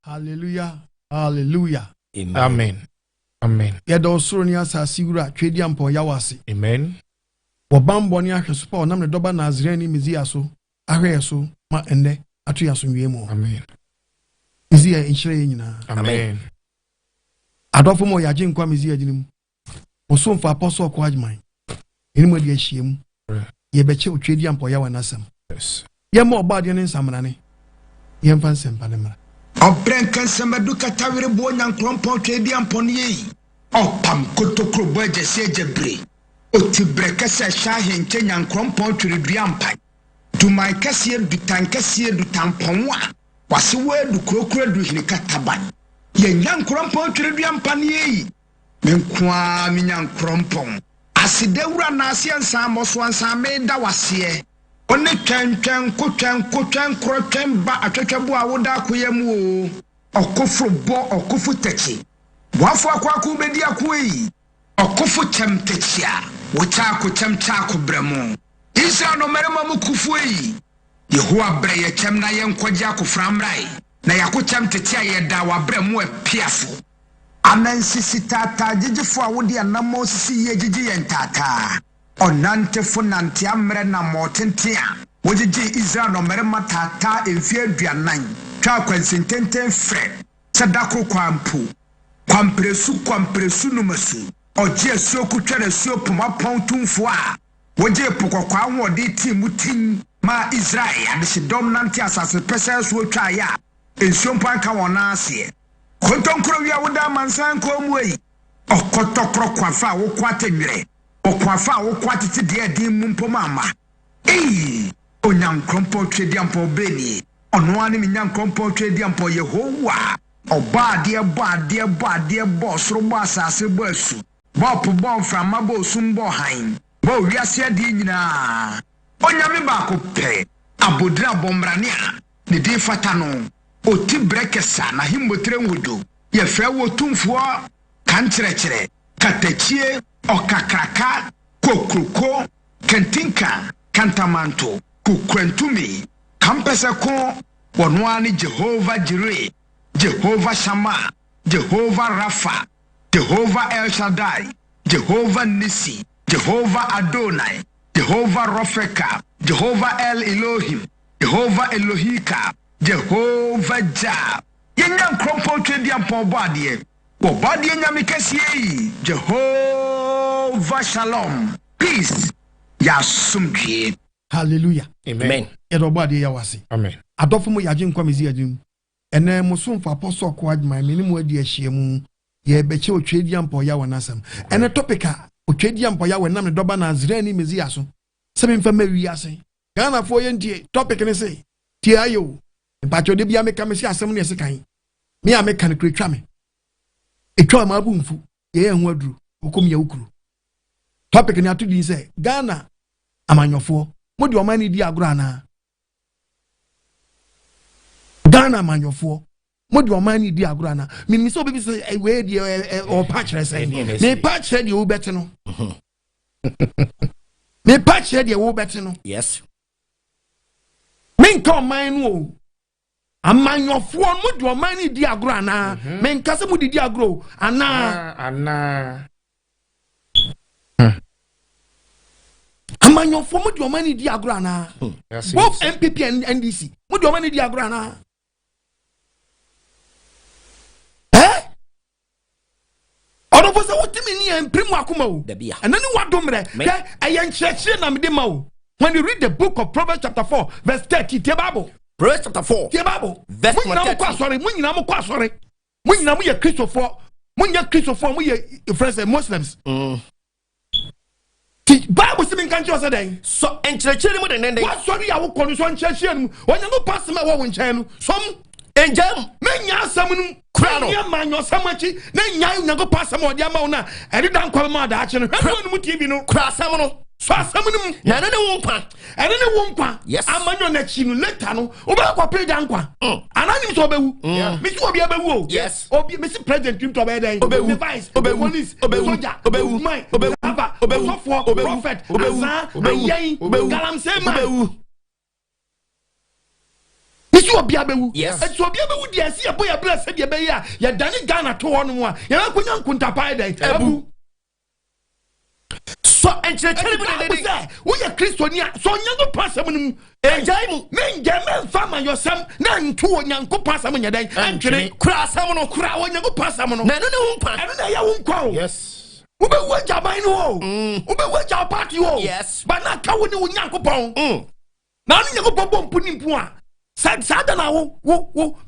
Hallelujah, hallelujah. Amen. Amen. Yɛda ɔsoro ne asase wura Tweaduampɔn Yahweh ase. Amen. Wɔ bammɔ ne ahwɛso pa a ɔnam ne dɔba Nasareni Mesia so ahwɛ yɛ so ma ɛnnɛ ato yɛn asomdwoeɛ mu. Amen. Mesia nhyira yɛn nyinaa. Amen. Adɔfo ma ɔyɛ agyenkwa Mesia gyina mu. Ɔsomfo Apostle Ɔko Agyeman. Yɛne mu adi ahyia mu. Yɛbɛkyɛ Otweaduampɔn Yahweh n'asɛm. Yes. Yɛmmɔ ɔbɔadeɛ ne nsamrane. Yɛmfa nsɛmpa no mmra. Ɔbrɛ nkansɛmadu katawere boɔ nyankorɔmpɔn tweaduampɔn yei. Ɔpam kotokuro bɔ agyasi agyabire. Oti brɛ kɛsɛ hyɛ ahenkyɛ nyankorɔmpɔn tweredua mpan. Duman kɛseɛ dutan kɛseɛ dutanpɔn a wase wɔ adu kurokuro adu hene kataban. Yɛ nyankorɔmpɔn tweredua mpan yei. Me nko ara me nyankorɔmpɔn. Aseda wura naaseɛ nsan mmɔso ansa meda waseɛ. Wo ne twɛn twɛn ko twɛn ko twɛn korɔ twɛn ba atwɛtwɛ bo a woda akoya mu oo. Ɔkoforo bɔ ɔkofo tɛkyi. Boafo akoako bɛdi ako ei. Ɔkofo kyɛm tɛkyi a wokyɛ ako kyɛm kyɛ ako brɛ mo. Israel nnɔmmarima mu kofo ei. Yehowa brɛ yɛ kyɛm na yɛnkɔgye akofra mmra ei. Na yɛako kyɛm tete a yɛda wabrɛ mo apiafo. Anansisi taataa gyigyifo a wode anammɔn sisi yie gyigye yɛn taataa. Ɔnantefo nante ammerɛ nammɔn tenten a wogyegyee Israel nnɔmmarima taataa mfeɛ 40 twaa kwansintenten frɛ sɛ da koro kwaa mpo. Kwamperesu kwamperesu numasu ɔgye asuo kotwɛre asuo poma pɔn tumfoɔ a wogyee po kɔkɔɔ ahoɔden tii mu tin maa Israel adehyedɔm nante asase pɛsɛɛ soɔ twaeɛ a nsuo mpo anka wɔn nan aseɛ. Kontonkuro wia woda amansan kɔn mu ei. Ɔkɔtɔkorɔ kwafa a woko atɛnwerɛ ɔkwafa a woko atete deɛ ɛden mu mpo ma ama. Ei! Onyankorɔmpɔn Tweaduampɔn bɛnie? Ɔno ara ne me Nyankorɔmpɔn Tweaduampɔn Yehowa. Ɔbɔ adeɛ, bɔ adeɛ, bɔ adeɛ, bɔ ɔsoro, bɔ asase, bɔ asu, bɔ ɔpo, bɔ mframa, bɔ osum, bɔ hann, bɔ wiase adeɛ nyinaa. Onyame baako pɛ, abodire abɔmmrane a ne din fata no, ɔti brɛ kɛsa n'ahemmotire nwodo. Yɛfrɛ wo Otumfoɔ, kankyerɛkyerɛ, katakyie, ɔkakraka, kokroko, kantinka, kantamanto, kukurantumi, kampɛsɛ ko, wɔno ara ne Jehovah Jireh, Jehovah Shammah, Jehovah Rapha, Jehovah El Shaddai, Jehovah Nissi, Jehovah Adonai, Jehovah Rofeka, Jehovah El Elohim, Jehovah Elohika, Jehovah Jah. Yɛnya nkorɔmpɔn tweaduampɔn bɔ adeɛ. Wɔbɔ adeɛ nyame kɛseɛ yi, Jehovah Shalom, peace, yɛ asomdwie. Hallelujah. Amen. Yɛda ɔbɔ adeɛ Yahweh ase. Amen. Adɔfo mo yɛ agyenkwa Mesia din mu. Ɛnɛ mo somfo Apostle Ɔko Agyeman me ne mo adi ahyia mu. Yɛrebɛkyɛ Otweaduampɔn Yahweh n'asɛm. Ɛnɛ topic a Otweaduampɔn Yahweh nam ne dɔba Nasareni Mesia so sɛ memfa mma wiase. Ghanafoɔ yɛntie topic ne se tie ayɛ o. Mpakyɛw da bia meka me se asɛm no yɛ sekan. Me a meka no kura etwa me. Etwa ma abu mfu. Yɛyɛ ho aduru. Okom yɛ wokuru. Topic ne ato din sɛ Ghana amanyɔfoɔ mo de ɔman no di agorɔ anaa? Ghana amanyɔfoɔ mo de ɔman no di agorɔ anaa? Menim sɛ obi bi sɛ wei deɛ ɔpa kyerɛ sɛ mepa kyerɛ deɛ wobɛte no. Mepa kyerɛ deɛ wobɛte no. Yes. Menka ɔman no o. Amanyɔfoɔ mo de ɔman no di agorɔ anaa? Menka sɛ mo de di agorɔ o anaa? Anaa. Amanyɔfoɔ mo de ɔman no di agorɔ anaa? Both NPP and NDC mo de ɔman no di agorɔ anaa? Eh? Ɔdɔfo sɛ wotumi ni yɛn mpiri mu akoma o. Ɛno ne wado mmerɛ. Hwɛ ɛyɛ nkyerɛkyerɛ na mede ma o. When you read the book of Proverbs chapter 4 verse 30, tie Bible. Proverbs chapter 4. Tie Bible. Verse Mo nyinaa mo kɔ asɔre, mo nyinaa mo kɔ asɔre. Mo nyinaa mo yɛ Kristofoɔ. Mo nyɛ Kristofoɔ, mo yɛ friends Muslims. Ti Bible si mi nka nkyerɛ sɛ dɛn? Sɔ nkyerɛkyerɛ no mu dendenden. Wasɔre a wokɔ no sɔ nkyerɛkyerɛ no mu. Onyankopɔn asɛm a ɛwɔ wo nkyɛn no, sɔm. Ngya mu. Menya asɛm no mu. Kura no. Menya manyɔsɛm akyi na nya Onyankopɔn asɛm a ɔde ama wo no a ɛde da nkwa bɛma daakye no. Hwɛ no anom TV no. Kura asɛm no. Sɔ asɛm no mu. Na ɛno ne wo nkwa. Ɛno ne wo nkwa. Yes. Amanyɔ n'akyi no later no wobɛkɔ kɔpere da nkwa. Anaa nim sɛ ɔbɛwu. Mesi obi abɛwu o. Yes. Obi mesi president nim sɛ ɔbɛyɛ dɛn. Ɔbɛwu. Ne vice. Ɔbɛwu. Police. Ɔbɛwu. Soldier. Ɔbɛwu. Man. Ɔbɛwu. Driver. Ɔbɛwu. Ɔsɔfoɔ. Ɔbɛwu. Prophet. Ɔbɛwu. Azan. Ɔbɛwu. Ayɛn. Ɔbɛwu. Galamsey man. Ɔbɛwu. Mesi obia bɛwu. Yes. Ɛti obia bɛwu deɛ, ɛsi yɛbɔ yɛ brɛ sɛdeɛ ɛbɛyɛ a yɛdane Ghana to hɔ nom a yɛbɛkɔnya nkontapae dɛn abu. Sɔ nkyerɛkyerɛ mu Bible dendenden. sɛ woyɛ Kristoni a, sɛ Onyankopɔn asɛm no mu. Ɛngyae mu. Mengyae, memfa amanyɔsɛm na nto Onyankopɔn asɛm nyɛ dɛn ɛntwene. Kura asɛm no. Kora Onyankopɔn asɛm no. Na ɛno ne wo nkwa. Ɛno na ɛyɛ wo nkwa o. Wobɛwu agya aban no o, wobɛwu agya wo party o, ba na ka wo ne wo Nyankopɔn na wo ne Nyankopɔn bɔ mpo ne mpo a, saa da na wo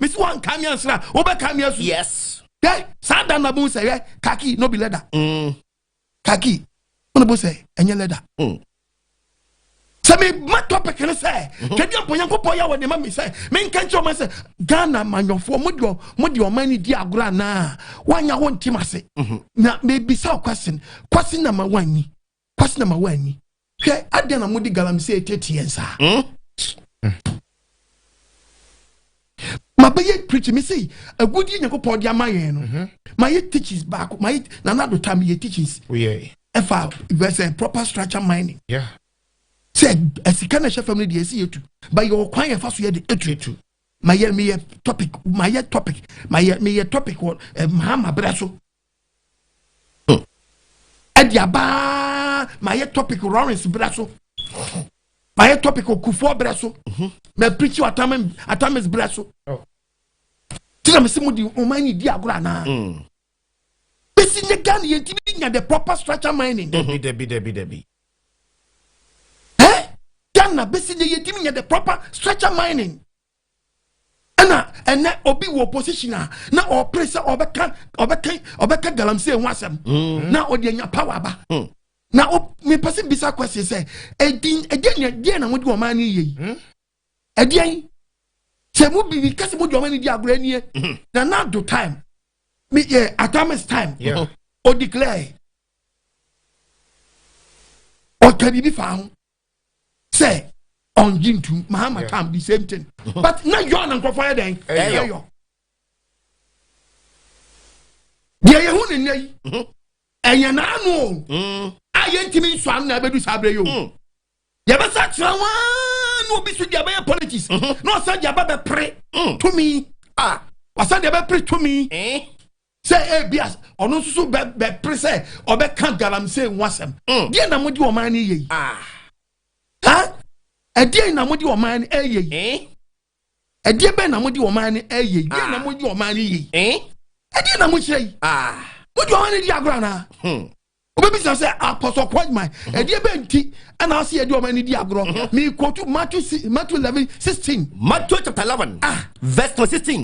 mesi woanka me ansra, wobɛka me asu. Hwɛ, saa da na bohu sɛ, hwɛ, kaki no be leather. Kaki wone bo sɛ ɛnyɛ leather. Sɛ mema topic no sɛ twɛdeɛ mpo Nyankopɔn yɛ wɔ ne ma me sɛ menka nkyerɛ ɔma sɛ Ghana manyɔfoɔ, mode ɔman no di agorɔ anaa woanya wo ntem ase. Na mebisa wo question, question number one ni, question number one ni. Hwɛ, adɛn na mode galamsey tete yɛn saa? Mabɛyɛ preach me sei, agudie Nyankopɔn de ama yɛn no, mayɛ teachings baako, mayɛ Nana Addo time, yɛ teachings ɛfa sɛ proper structure mining, sɛ sika na ɛhyɛ fam no deɛ, ɛsi yɛtu ba yɛ ɔkwan yɛfa so yɛde etu. Mayɛ meyɛ topic, mayɛ topic, mayɛ meyɛ topic wɔ Mahama brɛ so ɛde abaa. Mayɛ topic Lawrence brɛ so, mayɛ topic Okufoɔ brɛ so, ma preach wɔ Atamis brɛ so. Tí na mesi mu di ɔman ni di agorɔ anaa? Besi nye Ghana yɛn ti bi nya the proper structure mining. Dabi, dabi, dabi, dabi. Eh, Ghana besi nye yɛn ti bi nya the proper structure mining. Ɛna ɛnɛ obi wɔ opposition a na ɔpere sɛ ɔbɛka galamsey ho asɛm na ɔde anya power aba. Na o mepɛ sɛ bisa question sɛ ɛdin ɛdeɛ nea deɛ na mode ɔman no yɛ yi, ɛdeɛn sɛ mo bibi kɛsɛ mo de ɔman no di agorɔ anie? Na Nado time me yɛ Atamis time, o declare, ɔka biribi fa ho sɛ ɔngye ntum. Mahama time, the same thing, but na yɔ na nkurɔfoɔ yɛ dɛn? Ɛyɔ. Ɛyɔ deɛ yɛhu ne nnɛ yi, ɛyɛ n'ano o a yɛntumi nsɔ ano na ɛbɛdu saa berɛ yi o. Yɛbɛsa kyerɛ waa na obi so deɛ bɛyɛ politics na ɔsan deɛ aba bɛpere tumi a ɔsan deɛ bɛpere tumi sɛ ebi a ɔno nso so bɛpere sɛ ɔbɛka galamsey ho asɛm. Deɛ na mode ɔman no yɛ yi, ha, ɛdeɛ na mode ɔman no ɛyɛ yi? Ɛdeɛ bɛn na mode ɔman no ɛyɛ yi? Deɛ na mode ɔman no yɛ yi? Ɛdeɛ na mokyerɛ yi? Mode ɔman no di agorɔ anaa? Wobɛbisa sɛ Apostle Kwadman, ɛdeɛ bɛn nti ɛna ase yɛde ɔman no di agorɔ? Mequote Matthew 11:16. Matthew chapter 11, verse number 16.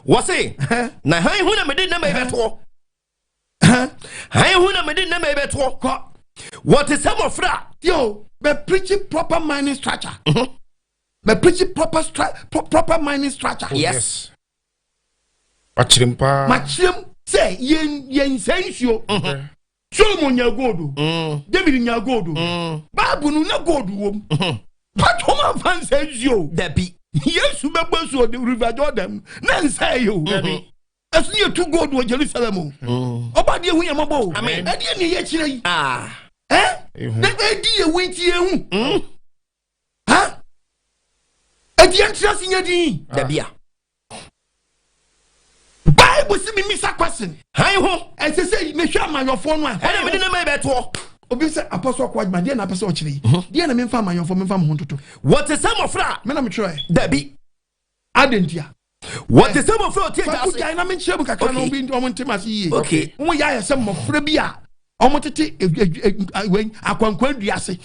Wɔse, na han ho na mede nnama yi bɛtoɔ? Han ho na mede nnama yi bɛtoɔ? Kɔ. Wɔte sɛ mmɔfra. Yo, bɛ preach proper mining structure, bɛ preach proper mining structure. Wakyerɛ mu paa. Makyerɛm sɛ yɛn nsɛ nsuo. Solomon nya gold o, David nya gold o, Bible no na gold wɔ mu, but wɔn amfa nsɛ nsuo. Dabi. Yesu bɛbɔ nsuo de River Jordan na nsa yɛ o. Ɛso yɛ tu gold wɔ Jerusalem o. Ɔba deɛ ehu yɛ mɔbɔ o. Amen. Ɛdeɛ ne yɛ kyerɛ yi ɛ? Ehu. Na ɛdi yɛ wu nti yɛ hu ha, ɛdi yɛn tena se nyɛ din. Dabi a. Bible si mi misa question. Han ho ɛsɛ sɛ mehwɛ amanyɔfoɔ no a ɛna mede nnama yi bɛtoɔ? Obi sɛ Apostle kɔ adwuma, deɛ na apɛ sɛ ɔkyerɛ yi, deɛ na memfa amanyɔfoɔ memfa mo ho ntoto? Wɔte sɛ mmɔfra. Me na metwerɛ. Dabi. Ade ntia. Wɔte sɛ mmɔfra a ɔte agya Faku ase. gyae na menkyerɛ mu kakra na obi ɔmo ntem ase yie. Wɔn yɛ ayɛ sɛ mmɔfra bi a ɔmo tete wei akwankwan dua ase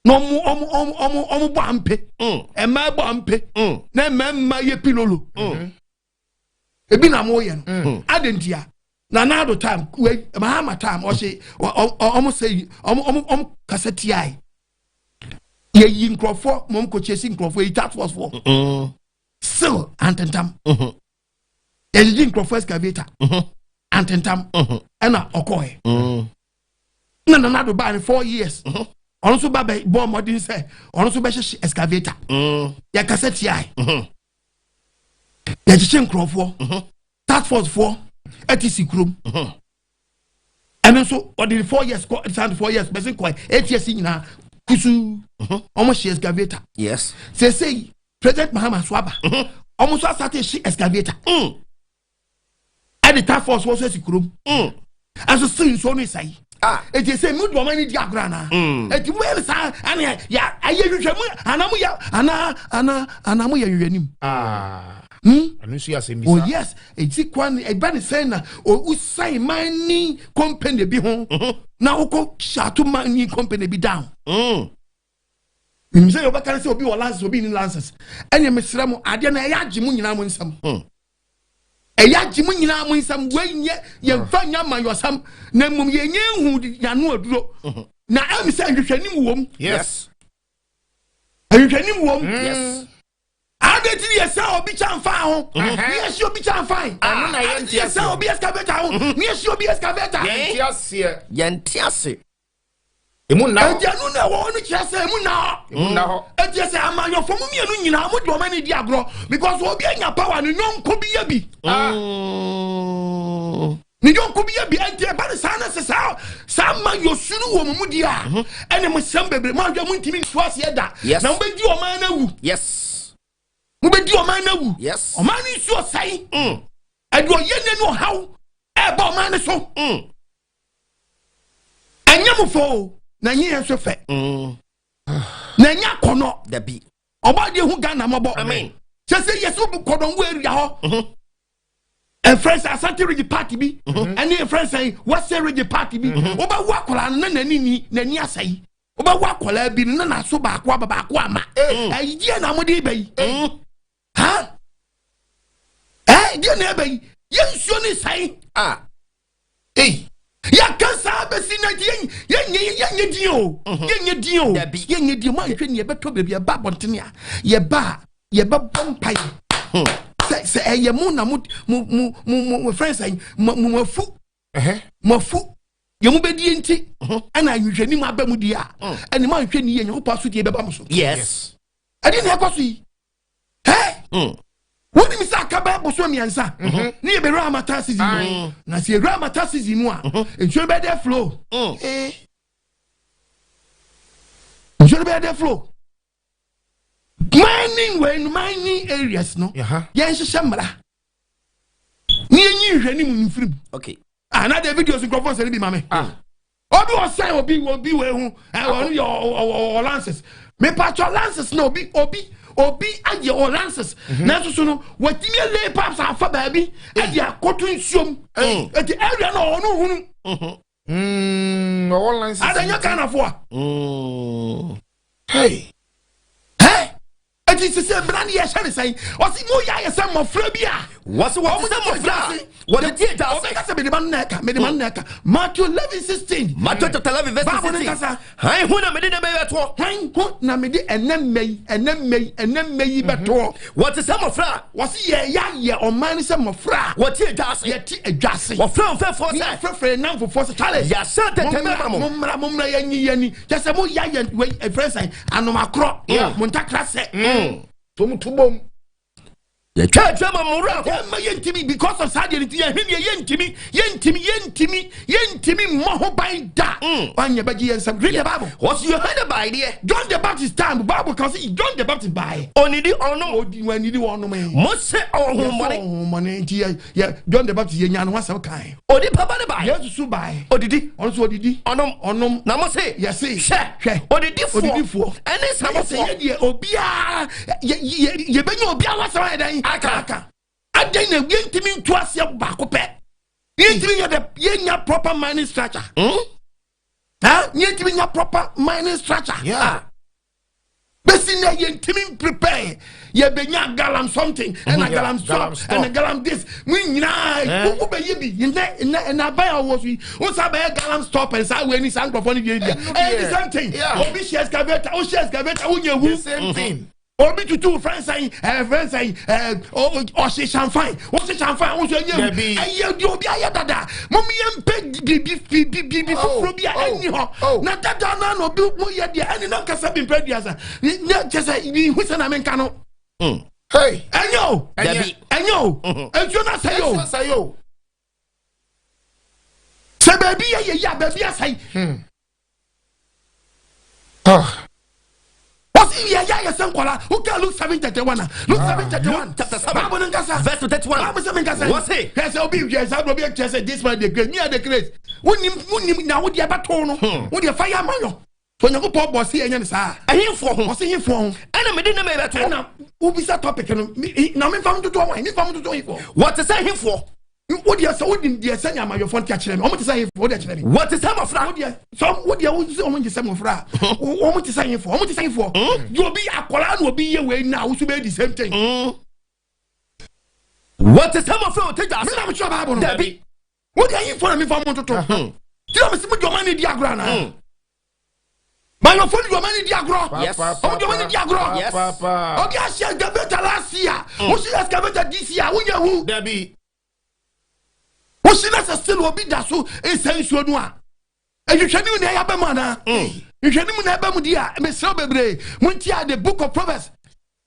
na ɔmo bɔ ampe, mmaa bɔ ampe na mmarima yɛ pilolo ebi na mo yɛ no. Ade ntia na Nado time wei, Mahama time, ɔhyɛ ɔmo sɛ ɔmo kasa tia yi, yɛyi nkurɔfoɔ ma ɔmo kɔ kyesi nkurɔfoɔ yi, task force foɔ still antentam. Yɛgyegye nkurɔfoɔ excavator antentam ɛna ɔkɔɛ. Na Nana Addo baa ne 4 years, ɔno nso ba bɛ bɔ ɔmɔden sɛ ɔno nso bɛhyehyɛ excavator. Yɛkasa tia yi, yɛgyegye nkurɔfoɔ, task force foɔ ɛte si kurom. Ɛno nso ɔde 4 years kɔ san 4 years bɛsi kɔ 8 years nyinaa kusuu, ɔmo hyɛ excavator. Seesei President Mahama so aba. Ɔmo nso asate hye excavator. Ɛde task force wɔ so asi kurom. Ɛnso still nsuo no nsa yi. Ah. Eti sɛ mu di ɔman ni di agorɔ ana? Eti mu yɛ saa ɛna yɛ ayɛ hwehwɛ mu ana mu yɛ ana mu yɛ hwehwɛ nim. Ah. Ɛno nso yɛ asɛm Oh bisa. yes, eti kwan ɛba ne sɛn na o usan mining company bi ho na wokɔ shut mining company bi down. Nim sɛ yɛbɛka ne sɛ obi wɔ license, obi ni license. Ɛnna mesrɛ mo, adeɛ no ɛyɛ agye mo nyinaa mo nsam. Ɛyɛ agye mo nyinaa mo nsam. Wei nyɛ yɛmfa nya amayɔsam, na mmom yɛnyɛ ehu yano aduro na ɛmi sɛ nhwehwɛnim wɔ mu. Nhwehwɛnim wɔ mu. Ade ti yɛ sɛ obi kyɛ nfa ho ne yɛ si obi kyɛ nfa. Ɛno na Ade ti yɛnte yɛ sɛ aseɛ. obi excavator ho ne yɛ si obi excavator. Yɛnte aseɛ. Yɛnte ase. Emu nna hɔ. Eti ɛnu na ɛwɔ hɔ no kyerɛ sɛ emu na hɔ. Emu nna hɔ. Eti sɛ amanyɔfo mu mmienu nyinaa mo de wɔn ani di agorɔ because obi anya power, ne nyɔnko bi yɛ bi. Ne yɔnko bi yɛ bi. Eti ɛba ne saa na sɛ saa amanyɔsu no wɔ mo mu di a, ɛne mo sɛm bebree mo ahwɛ mo ntumi ntu aseɛ da. Na mo bɛ di ɔman no awu. Mo bɛ di ɔman no awu. Ɔman no nsuo sɛn. Ɛde ɔyɛ ne no ɔhaw ɛɛba ɔman no so. Ɛnyɛ mo fɛ o, na ɛnyɛ yɛn nso fɛ. Na ɛnyɛ akɔnɔ. Dabi. Ɔbaa deɛ hu Ghana mɔbɔ. Amen. Kyɛ sɛ yɛsɛ kɔdɔnwo area hɔ, ɛfrɛ sɛ Asante Region party bi ɛne ɛfrɛ sɛ Western Region party bi, wobɛwo akwaraa no na n'ani ni n'ani asɛe. Wobɛwo akwaraa bi no na n'aso baako aba, baako ama. Ɛyi na mode ba yi ha, ɛɛ deɛ na ɛba yi yɛ nsuo ne sɛe. Ah. Ei. Yɛka saa bɛsi na nti yɛnyɛ din o, yɛnyɛ din o. Dabi. Yɛnyɛ din. Mo anhwɛ ni yɛbɛtɔ baabi, yɛba abɔntene a, yɛba a yɛbɛbɔ mpaeɛ sɛ ɛyɛ mo na mo mo mo mo mo fɛn sɛ mo afu. Mo afu yɛn mo bɛdie nti ɛna ahwehwɛnim aba mu die a, ɛne mo anhwɛ ni yɛ Nyankopɔn aso die bɛba mo so. Ɛde na ɛkɔ so yi ɛ, wonim sɛ aka bɛɛ boso 3 ne yɛbɛwura harmattan season mu. Na sɛ yɛwura harmattan season mu a, nsuo no bɛyɛ dɛ flow. Nsuo no bɛyɛ dɛ flow. Mining wei no, mining areas no, yɛnhyehyɛ mmara ne yɛnyi nhwɛnim mfiri mu. Ah, na de videos nkurɔfoɔ nsɛne bi ma me. Obi ɔsɛn obi wei ho ɛ, ɔno yɛ ɔ license. Mepatwɔ license na obi ayɛ ɔ license, nanso so no watumi alay pipes afa baabi ɛde akɔto nsuom, eti area no ɔno hunu. Ɔwɔ license. Adanyɛ Ghanafoɔ a. Hey. Ɛ, eti sise mmara no yɛhyɛ ne sɛn? Ɔsi mo yɛ ayɛ sɛ mmɔfra bi a Wɔsi wɔte sɛ mmɔfra a wɔde tie dwa ase. Ɔbɛka sɛ mede ma no na ɛka, mede ma no na ɛka. Matthew 11:16. Matthew chapter 11 verse Bible ne 16. kasa. Han ho na mede ne bɛyɛ toɔ. Hwan ho na mede ɛnɛ mmɛ yi, ɛnɛ mmɛ yi, ɛnɛ mmɛ yi bɛtoɔ? Wɔte sɛ mmɔfra a Wɔsi yɛ yɛ ayɛ ɔman no sɛ mmɔfra a wɔte dwa ase. Yɛte adwa ase. Wɔfrɛ wɔn fɛfoɔ ne sɛ yɛfrɛfrɛ nam fofoɔ sɛ Charles, yɛahyɛ tɛtɛmɛ ma mo. Mommra, mommra, yɛnyi yɛni kyɛ sɛ moyɛ ayɛ wei ɛfrɛ sɛn, anomakorɔ mo ntakra sɛ. Tom to bom. Yɛtwa atwa ma mo wura ho. Ɛma yɛntimi because of saa deɛ no nti yɛhwɛ deɛ yɛntimi, yɛntimi, yɛntimi, yɛntimi mmɔ ho ban da. Wanyɛ bɛgye yɛn nsɛm. Read the Bible. Wɔsi Yohane baedeɛ. John the Baptist time, Bible kan sɛ John the Baptist baeɛ. Onidi, ɔnom. Odi wɔanidi, wɔnom. Mo se ɔhommɔne. Ɔhommɔne nti yɛ John the Baptist yɛnya no ho asɛm kan. Onipa ba ne baeɛ. Yesu so baeɛ. Odidi. Ɔno nso odidi. Ɔnom. Ɔnom. Na mo se yɛse hwɛ, hwɛ, odidifoɔ odidifoɔ ɛne na yɛsɛ nsabofoɔ. yɛ deɛ obiara yɛbɛnya obiara ho asɛm ayɛ dɛn Aka. Aka adɛn na yɛntumi ntu aseɛ baako pɛ? Yɛntumi yɛ dɛ yɛnya proper mining structure. Ha, yɛntumi nya proper mining structure. Bɛsi nɛ yɛntumi prepare. Yɛbɛnya galam something ɛna galam stop. Galam stop. Ɛna galam this mo nyinaa wobɛyɛ bi nnɛ nnɛ ɛna aban a wɔwɔ so yi wo sa bɛyɛ galam stop and saa wei ni saa nkurɔfoɔ no deɛ bia Ɛno ɛyɛ the deɛ. same thing. Obi hyɛ excavator, wohyɛ excavator, wonya The wu. same thing. Obi tutu fɛnsɛn ɛɛ fɛnsɛn ɛɛ ɔhye chanfan, ɔhye chanfan, ɔnso ɛnyɛ wu. Dabi. Ɛyɛ deɛ obi ayɛ dada. Mo mi yɛ mpɛ bibi foforɔ bi a ɛnni hɔ na dada na obi mo yɛ deɛ ɛni na nkasa bi mpɛ duasa ne kyɛ sɛ ihu sɛ na mi nka no. Hey. Ɛnyɛ o. Dabi. Ɛnyɛ o, nsuo na asɛe o. Ɛsɛ sɛ yo. Sɛ baabi yɛ yɛ yi a, baabi asɛe. Ah. Ɔsi yɛ yɛ ayɛ sɛ nkɔla. Woka Luke 7:31 a. Luke 7:31. Luke chapter 7. Bible no nkasa. Verse 31. Bible sɛ menkasa. Wɔse. Hwɛ sɛ obi hwɛ saa obi kyerɛ sɛ this man dey great. Me are the great. Wonim wonim na wo deɛ bɛto no. Wo deɛ fa yɛ ama yɔ. Onyankopɔn bɔ se yɛnyɛ no saa. Ɛhefoɔ ho Ɔse hefoɔ ho. ɛna mede nnɛma yi bɛtoɔ? Ɛna wobisa topic no. Na memfa ntoto wɔn. Memfa ntoto hefoɔ. Wɔte sɛ hefoɔ? Wo deɛ sɛ wonim deɛ sɛnea amayɔfoɔ nte akyerɛ me. Ɔmo te sɛ hefoɔ wo deɛ kyerɛ me. Wɔte sɛ mmɔfra? Wodeɛ sɛ wodeɛ wo sɛ ɔmo ngye sɛ mmɔfra a wɔn te sɛ hefoɔ? Ɔmo te sɛ hefoɔ? Deɛ obi akwaraa na obi yɛ wei na woso bɛyɛ the same thing. Wɔte sɛ mmɔfra a wɔte dwa Me ase? na metwerɛ Bible no. Dabi. Wodeɛ hefoɔ na memfa mo ntoto? Tí na mesi mo di ɔman ne di agorɔ anaa? Mayɔfoɔ ne di ɔman ne di agorɔ. Yes. Ɔmo di ɔman ne di agorɔ. Yes. Obi ahyɛ excavator last year. Wosi excavator this year. Woyɛ hu. Dabi. Wosi na sɛ still obi da so nsɛ nsuo no a. Nhwehwɛni na ɛyɛ abɛ mu anaa? Nhwehwɛni mu na ɛbɛ mu di a, mesrɛ bebree. Montie the Book of Proverbs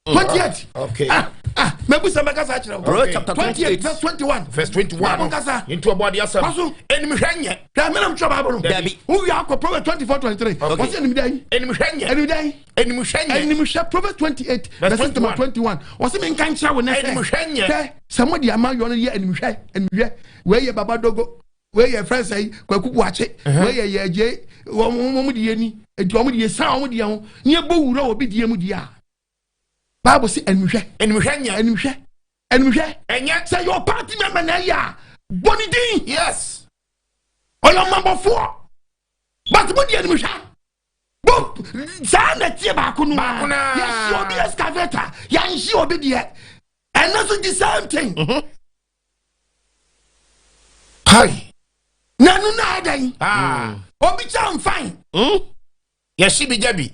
28. Okay. Ah, ah, mɛbusa mɛkasa akyerɛ wo. Proverbs chapter 28 28. verse 21. Verse 21. Bible kasa. Nti ɔbɔ adeɛ asɛm. Waso. Enimhwɛ nyɛ. Hwɛ, menam twerɛ Bible no. Dabi. Wowie akɔ Proverbs 24 23. Okay. Wɔse anim dɛn? Enimhwɛ nyɛ. Anim dɛn? Enimhwɛ nyɛ. Animhwɛ. Proverbs 28 Verse verse 21. 21. Wɔse menka nkyerɛ wo nɛ sɛ Animhwɛ nyɛ. hwɛ sɛ mode ama yɔ no yɛ animhwɛ. Animhwɛ wei yɛ Baba Dogo, wei yɛ frɛ sɛ Kwaku Buakye, wei yɛ yɛgye wɔn de yɛ ni enti wɔn de yɛ san wɔn de yɛ ho ne yɛbɔ wura wɔ bi deɛ mu deɛ a, Bible sɛ animhwɛ. Enimhwɛ nyɛ. Animhwɛ, animhwɛ. Ɛnyɛ. Sɛ yɛ party member na ɛyɛ a, bɔ ne din. Ɔyɛ ɔmabɔfoɔ, but mo de animhwɛ bo saa na tie baako no a Baako naa. yɛsi obi excavator, yɛnhye obi deɛ, ɛno nso the same thing. Hi. Na ɛno na ɛdɛn? Ah. Obi kyɛ nfan. Yɛhye bi gya bi.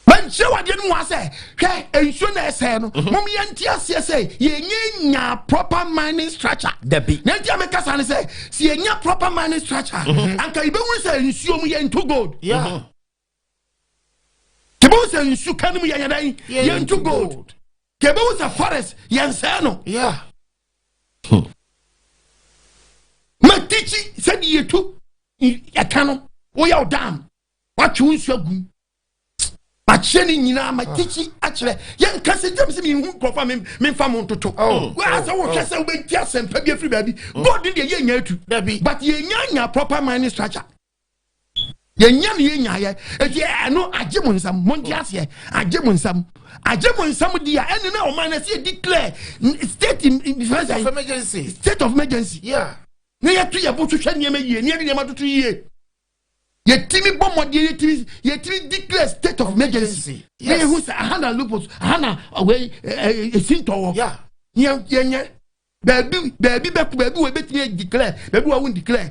Mankyerɛ wadeɛ no mu wa sɛ hwɛ nsuo na ɛsɛɛ no, mom yɛnte aseɛ sɛ yɛnyɛ nya proper mining structure. Dabi. Na nti a mekasa ne sɛ sɛ yɛnya proper mining structure, anka yɛbɛhunu sɛ nsuo mu yɛnto gold. Yɛbɛhu sɛ nsu ka no mu yɛnyɛ dɛn? Yɛnto gold. Yɛbɛhu sɛ forest yɛnsɛɛ no. Matikyi sɛde yɛtu yɛka no, woyɛ wo dam, woatwe wo nsu agum, makyerɛ ne nyinaa, matikyi akyerɛ yɛnka sɛ gyam sɛ mehu nkurɔfoɔ a memfa mo ntoto. Oh, sɛ wohwɛ sɛ wobɛnti asɛmpa bi afiri baabi, gold no deɛ yɛnya atu. Dabi. But yɛnya nya proper mining structure, yɛnya no yɛnyaayɛ, ɛnti ɛno agye mo nsam. Monte aseɛ, agye mo nsam, agye mo nsam di a ɛne na ɔman no sɛ yɛdeclare state Of emergency. State of emergency. Na yɛto yɛbo hwehwɛ nneɛma yie ne yɛde nneɛma toto yie, yɛtumi bɔ mmɔdeɛ, yɛtumi declare state of emergency na yɛhu sɛ aha na lupus, aha na wei esi ntɔwɔ. Yɛnyɛ baabi baabi bɛko baabi wɔ ebɛtumi declare, baabi wɔ wɔn declare.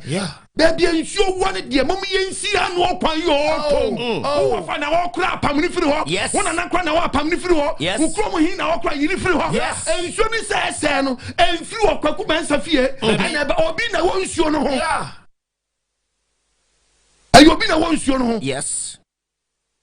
Baabi a nsuo wɔ no deɛ, mɔmu yɛnsi ano ɔkwan yi ɔɔtɔ wowɔ fa na wɔkora apam no firi hɔ. Wo nana kora na wɔ apam no firi hɔ. Wo kurom hin na wɔkora yiri firi hɔ. Nsuo no sɛ ɛsɛɛ no ɛmfiri wɔ Kwaku Mɛnsa fie, ɛna ɛbɛ obi na wɔ nsuo no ho. Ɛyɛ obi na wɔ nsuo no ho.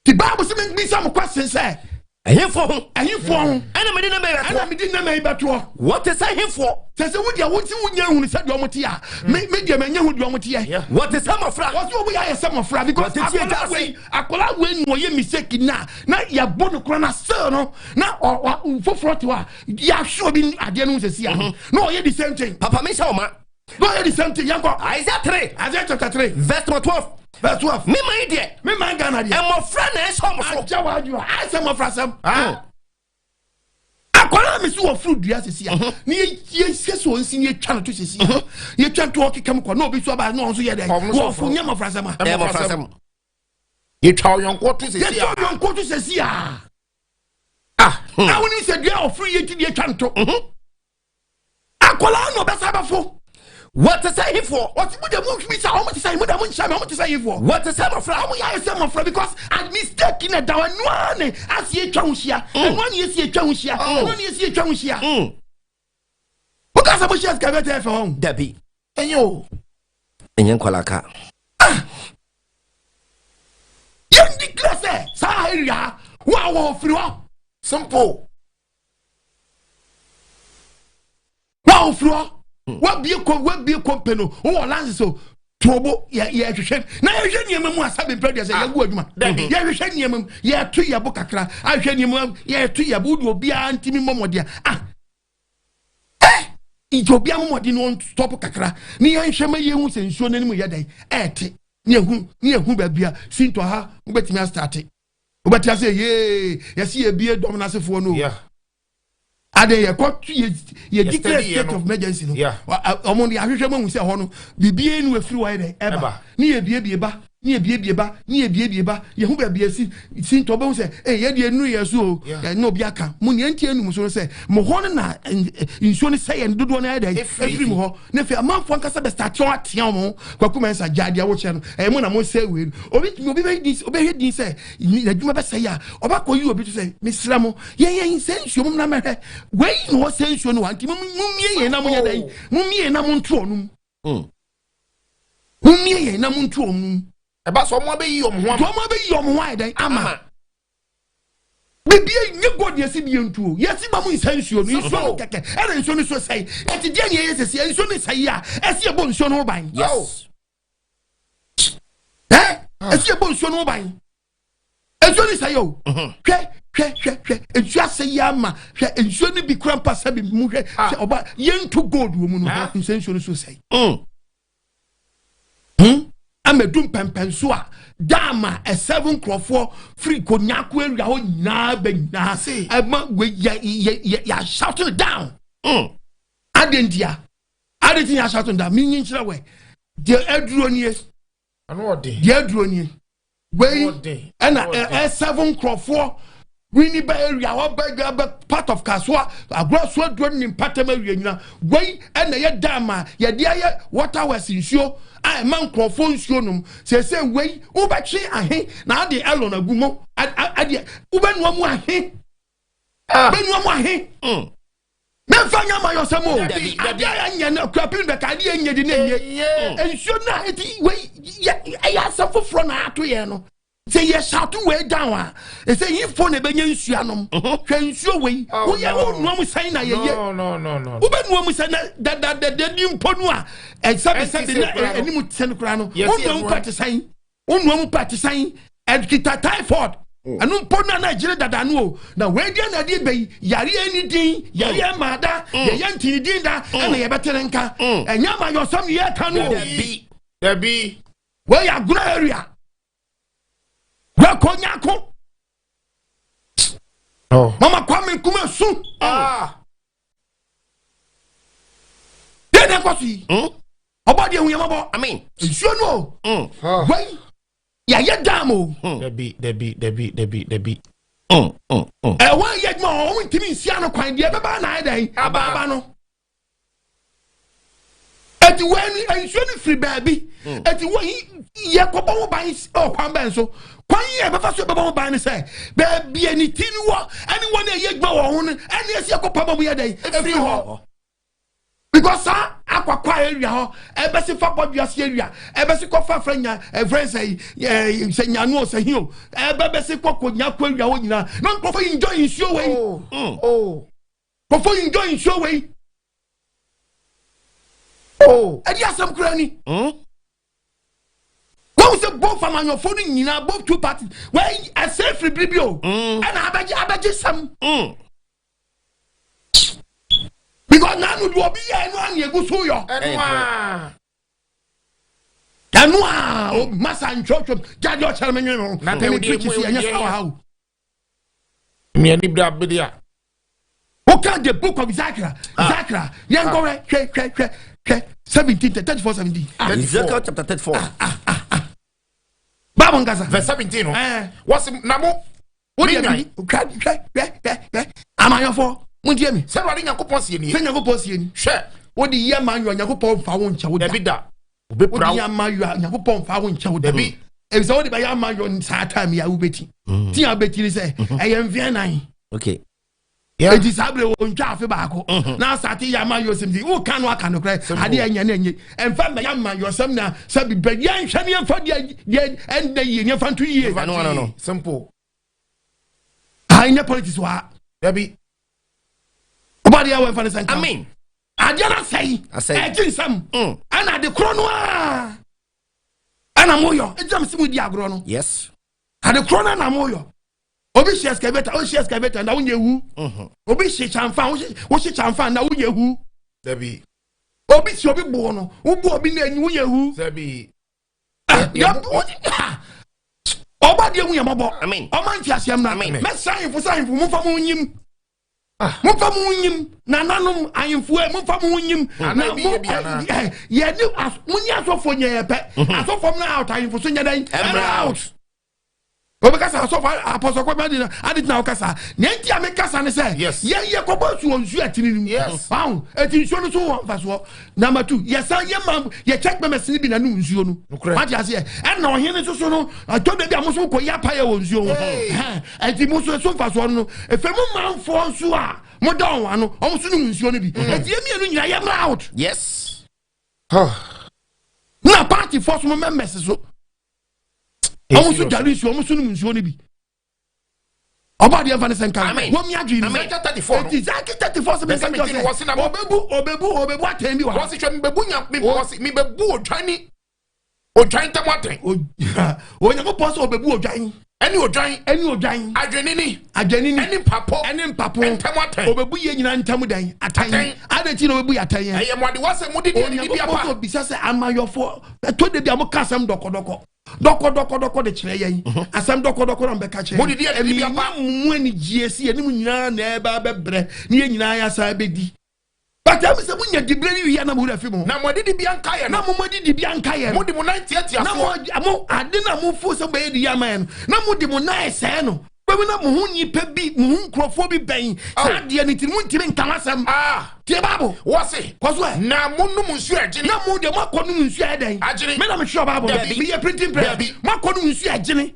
Ti Bible sɛ membisa mo question sɛ Ɛhefoɔ ho ɛhefoɔ ho ɛna mede nnɛma yi ɛna bɛtoɔ? Mede nnɛma yi bɛtoɔ. Wɔte sɛ hefoɔ? Sɛ wodeɛ wo nti wonya hunu sɛ deɛ ɔmo te a, me deɛ manya hu deɛ ɔmo teɛ. Wɔte sɛ mmɔfra. Wɔsi wɔn yɛ ayɛ sɛ mmɔfra because Wɔte tie akwadaa gya wei, akwadaa wei na ɔyɛ mistake na yɛbɔ no kora na still no na ɔ ɔ foforɔ te hɔ a yɛahwɛ obi adeɛ no ho sɛsi a na ɔyɛ the same thing. Papa, mehyɛ wo ma. Na ɔyɛ the same thing. Yɛnkɔ. Isaiah 3. Isaiah chapter 3. Verse number 12. Verse 12. Me man yi deɛ, Me man Ghana deɛ, mmɔfra na ɛhyɛ ɔmo so. Agya wa adwo a ayɛ sɛ mmɔfra sɛm. Akwadaa mi si wɔ furu dua sisi a ne yɛ yɛ sɛ ɔnsi ne yɛtwa no to sisi a yɛtwa to ɔkeka mu kɔ na obi so aba na ɔno nso yɛ dɛ. Ɔno nso wɔfo foro. nyɛ mmɔfra sɛm a. Ɛyɛ mmɔfra sɛm. Yɛtwa ɔyɔnkoɔ to sisi yɛtwa a. ɔyɔnko to sisi a. Ah. A woni sɛ dua a ɔforo yɛ ti deɛ twa nto akwadaa na ɔbɛsa bɛfo. Wɔte sɛ hefoɔ? Ɔte mu de mu bi sa ɔmo te sɛ mu de mu nhyɛn ɔmo te sɛ hefoɔ? Wɔte sɛ mmɔfra. Ɔmo yɛ ayɛ sɛ mmɔfra because a mistake na da ɛnoa ne asi etwa ho hyia, ɛnoa ne esi etwa ho hyia, ɛnoa ne esi etwa ho hyia. Woka sɛ mo hyɛ excavator ɛfɛ hɔ. Dabi. Ɛnyɛ o. Ɛnyɛ nkwalaa ka. Yɛn declare sɛ saa area ha wo a wɔ firi hɔ. Simple. Wo a wofiri hɔ, wabie kɔ wabie company, wowɔ license o. Tobo yɛ yɛhwehwɛ na yɛhwɛ nneɛma mu asa bempɛ deɛ sɛ ah, yɛgu adwuma. Yɛhwehwɛ nneɛma mu yɛto yɛbo kakra ahwɛ nneɛma mu yɛto yɛbo wode obiara ntumi mmɔ mmɔden ah eh nti obiara mmɔden no ɔnstɔpo kakra ne yɛnhwɛ ma yɛhu sɛ nsuo no anim yɛ dɛn ɛɛte ne yɛhu ne yɛhu baabi a sintɔ ha wobɛtumi astate wobɛte ase yee yɛsi yɛbie dɔm no asefoɔ no o. Ade yɛ kɔ tu yɛ yɛ declare state of emergency no. Ɔmo de ahwehwɛ mu ahu sɛ ɛhɔ no biribi enu efiri hɔ yɛ dɛ ɛba. Ne yɛ biebie ba, ne yɛ biebie ba, ne yɛ biebie ba. Yɛ hu baabi esi si ntɔ bɛhu sɛ ee yɛ deɛ enu yɛ so o. Ɛna obi aka mo nea nti enu mo so no sɛ mo hɔ no na nsuo no sɛ yɛn dodoɔ no ayɛ dɛ efiri mo hɔ. Na afei amanfoɔ ankasa bɛ start wɔn atea wɔn ho. Kwaku Mensah gyaa deɛ wokyerɛ no ɛyɛ mo na mo sɛ wei no. Obi tumi obi bɛ din obi bɛhwɛ din sɛ n'adwuma bɛsɛe a ɔbɛkɔ yi obi to sɛ mesrɛ mo yɛn yɛn sɛ nsuo mo mmra mɛhwɛ wei na ɔsɛ nsuo no wa nti mummie yɛn na monyɛ dɛn mummie yɛn na monto ɔno mu hmm. mummie yɛn na monto ɔno mu ɛba sɛ ɔmo abɛyi ɔmo ho ama ɔmo abɛyi ɔmo ho ayɛ dɛn ama bibi nye god yɛsi bi yɛntuo yɛsi ba mu nsa nsuo no nsuo no kɛkɛ ɛna nsuo no so sɛe ɛti deɛ ne yɛyɛ sɛsi nsuo no sɛe a ɛsi ɛbɔ nsuo no ho ban yes ɛ ɛsi ɛbɔ nsuo no ho ban nsuo no sɛe o mhm. hwɛ hwɛ hwɛ hwɛ nsuo asɛ yi ama hwɛ nsuo no bi kura mpa sɛ bi mu hwɛ ah. sɛ ɔba yɛntu gold wɔ mu no ah. nsuo nsuo no so sɛe mm. hmm? ama du mpɛmpɛnso a daama ɛsɛvo nkurɔfoɔ firi konyako awia hɔ nyinaa bɛ nyinaa ɛma wei yɛ yɛ yɛ yɛ shout it down mm. adeɛ ntia adeɛ nti yɛ shout it down mi nyi nkyerɛ wɛ deɛ aduro nie deɛ aduro nie wei ɛna ɛsɛvo nkurɔfoɔ wini bɛ area hɔ bɛ bɛ part of kasoa agorɔ so aduro ne mpatam awie nyina wei ɛna ɛyɛ dam a yɛde ayɛ water works nsuo a ɛma nkurɔfoɔ nsuo nom sese wei wobɛtwe ahe na ade ɛlɔn agu mu adeɛ wobɛnoa mu ahe ah. bɛnoa mu ahe mm. mɛmfa nyɛ amayɔsɛm o adeɛ a yɛnyɛ no akuapem bɛka adeɛ nyɛ de ne ɛnyɛ nsuo no a ɛti wei ɛyɛ asɛm foforɔ na ato yɛn no sɛ yɛ shout wei down a ɛsɛ yifo na ɛbɛnya nsuo anom mhm. hwɛ nsuo wei oh, woyɛ wonua mu sɛn na yɛyɛ wobɛnua mu sɛ na dadadada ni mpo no a ɛsɛbesɛbe na anim sɛn koraa no wonua mu pa te sɛn wonua mu pa te sɛn ɛkita typhoid mm. ɛno mpo no a na ɛgyere dada no o na wei deɛ na ɛde bɛyi yareɛ ni din yareɛ mm. maada mm. yɛyɛ ntini din da ɛna yɛbɛte ne nka ɛnyɛ amayɔsɛm ne yɛka no o dabi wei yɛ agorɔ area wakɔ nyako oh. Mama Kwame Nkrumah su ah. deɛ na ɛkɔ so yi hmm? Ɔbɔ deɛ hu yɛmɔbɔ nsuo no o hmm. ah. Wei yɛayɛ dam o hmm. Dabi dabi dabi dabi dabi ɛwɔ yɛ adwuma wɔn ntumi nsia no kwan deɛ ɛbɛba na ayɛ dɛn aba no eti wei no nsuo no firi baabi hmm. Eti wei yɛ kɔbɔ ho ban ɔkwan bɛn so kwan yi a ɛbɛfa so ɛbɛbɔ ho ban no sɛ baabi a ne ti no wɔ ɛne wɔn a ɛyɛ adwuma wɔ ho no ɛne ɛsi ɛkɔ pam ɔmo yɛ dɛn efiri hɔ because saa akwakwa area hɔ ɛbɛsi fa bɔdua si area ɛbɛsi kɔ fa fɛ nya ɛfrɛ sɛ ɛɛ sɛ nyanu o sɛ hin o ɛbɛbɛsi kɔ kɔ nya kɔ area hɔ nyinaa na nkurɔfoɔ enjoy nsuo wei. Oh. Oh. Nkurɔfoɔ enjoy nsuo wei. Oh. Ɛdi asɛm kura ni. Hmm? Wɔn sɛ both amanyɔfoɔ no nyinaa both two parties wɔn ɛsɛ firi biribi o. Hmm. Ɛna abɛgye abɛgye sɛm. Hmm. Because nanu deɛ obi yɛ ɛnu ani egu so yɔ. Ɛnu a. Ɛnu a masa ntwɛtwɛ gyadeɛ ɔkyerɛ mi nwene ho. Ɛmi preach si ɛnyɛ sawa ha o. Mmiani bere abere a. Woka the book of Zachary, ah. Zachary, yɛn kɔ hwɛ hwɛ hwɛ hwɛ hwɛ 17 34 17. Ah. Ezekiel chapter 34. Ah, ah, ah, ah. Bible nkasa. Verse 17 no. Eh. Wɔsi na mo. Wo deɛ bi hwɛ hwɛ hwɛ hwɛ hwɛ amanyɔfo mo ntie mi. Sɛ Awurade Nyankopɔn sie nie. Sɛ Nyankopɔn sie ni. Hwɛ. Wo de yɛ ma nyɔ Nyankopɔn nfa wo nkyɛ wo da. Dabi da. Obɛpira wo. Wode ama yɔ a Nyankopɔn mfa wo nkyɛ wo da. Dabi. Efisɛ wode bɛyɛ ama yɔ saa time yi a wobɛti. Mm. Ti a wobɛti ne sɛ mm-hmm. ɛyɛ mfeɛ nan. Okay. Eti saa bere wɔntwa afe baako mm-hmm. na asate yɛ ama yɔ sɛm ti woka no aka nokorɛ adeɛ ɛnyɛ ne ɛnyɛ ɛmfa mmɛyɛ ama yɔ sɛm na sɛ bibɛ yɛnhwɛ ne yɛmfa deɛ deɛ ɛndɛ yie ne yɛmfa nto yie. Simple. Ah, nyɛ politics wɔ ha. Dabi. Ɔbɔ adeɛ wɔ ɛmfa ne sɛ nka. Amen. Adeɛ no asɛe ɛgye nsɛm mm. Ɛna ade korɔ no a Ɛna moyɔ ɛgyina me sɛ modi agorɔ no. Yes. Ade korɔ no na moyɔ. Obi hyɛ excavator, wohyɛ excavator na wonyɛ hu. Obi hye kyamfa, wohye kyamfa na wonyɛ hu. Dabi. Obi si obi boɔ no, wobu obi na enyi wonyɛ hu. Dabi. Ɔba deɛ hu yɛ mɔbɔ. Amen. Ɔma nti aseɛm na. Amen. Mɛsa ahemfo sɛ ahemfo momfa mo nyim. Momfa mo nyim nananom ahemfo ɛ momfa mo nyim. Ana Na ebi mo yɛ bi ana? yɛne mo nye asɔfoɔ nyɛ yɛ pɛ. Asɔfoɔ no out, ahemfo so nyɛ dɛn? Ɛmmra out. Obɛkasa asɔfo apɔsɔkɔ bɛ de ade tena wokasa nea nti a mekasa ne sɛ Yes. yɛyɛ kɔbɔ nsuo nsuo atini no mu. Yes. Aho eti nsuo no so wɔ mfasoɔ. Number two, yɛsan yɛ ma yɛ church members ni bi na num nsuo no. Nokorɛ. Wate aseɛ? Ɛna ɔhene nso so no ɛtɔ da bi a mo nso kɔ yɛ apayɛ wɔ nsuo ho. Hey. Ɛhɛn, ɛnti mo nso so mfasoɔ no efe mo manfoɔ nso a mo da wɔn ano wɔn nso num nsuo no bi. Eti yɛ mmienu nyinaa yɛ mra out. Yes. Na party foɔ so mo members so wɔn nso dware nsuo, wɔn nso num nsuo no bi. Ɔba deɛ nfa ne sɛ nka Amen. wɔn mi adwene Amen. Ezekiel 34 no. Eti Ezekiel 34 sɛ Verse mɛka 17 kyerɛ wɔsi sɛ na mo- ɔbɛbu atɛn bi wɔ ha. Wɔsi hwɛ mebɛbu nya me wɔsi mebɛbu odwan ni odwan ntam atɛn. Onyankopɔn sɛ ɔbɛbu odwan Ɛne odwan ɛne odwan adwenini adwanini ɛne mpapo ɛne mpapo ntam atɛn. Ɔbɛbu yɛ nyinaa ntam dan atɛn. Atɛn. Ade ti na ɔbɛbu yɛ atɛn yɛn. Ɛyɛ mo adewa sɛ mode deɛ didi bi Onyankopɔn sɛ apa. obisa sɛ amayɔfoɔ ɛtɔ de bi a moka asɛm dɔkɔdɔkɔ dɔkɔdɔkɔdɔkɔ de kyerɛ yɛn asɛm dɔkɔdɔkɔ na mbɛka kyerɛ. Mode deɛ didi bi apa. Ɛmi mu anigyie si yɛn mu nyinaa na ɛba bɛbrɛ ne yɛn nyinaa yɛasan bɛdi bàtà mi sɛ mo nya dibire ni wia na mo wura fi mo. Na mo adidi bi anka yɛ na no. mo di dibi anka yɛ no. Mode mo nan tiatia Na mo soɔ. mo ade na mo fo sɛ bɛyɛ di ama yɛ no na mo de mo nan sɛɛ no bɛbi na mo ho nipa bi mo ho nkurɔfoɔ bi bɛn saa deɛ ne ti mo ntumi nka asɛm. Ah. Tie baabo. Wɔsi kɔ so ɛ. Na monom nsuo ɛgyene. Na mo deɛ mo akɔ nom nsuo ayɛ dɛn? Agyene. Me na me hwɛ ɔbaabo. Dabi. Meyɛ printing press. Dabi. Mo akɔ nom nsuo agyene.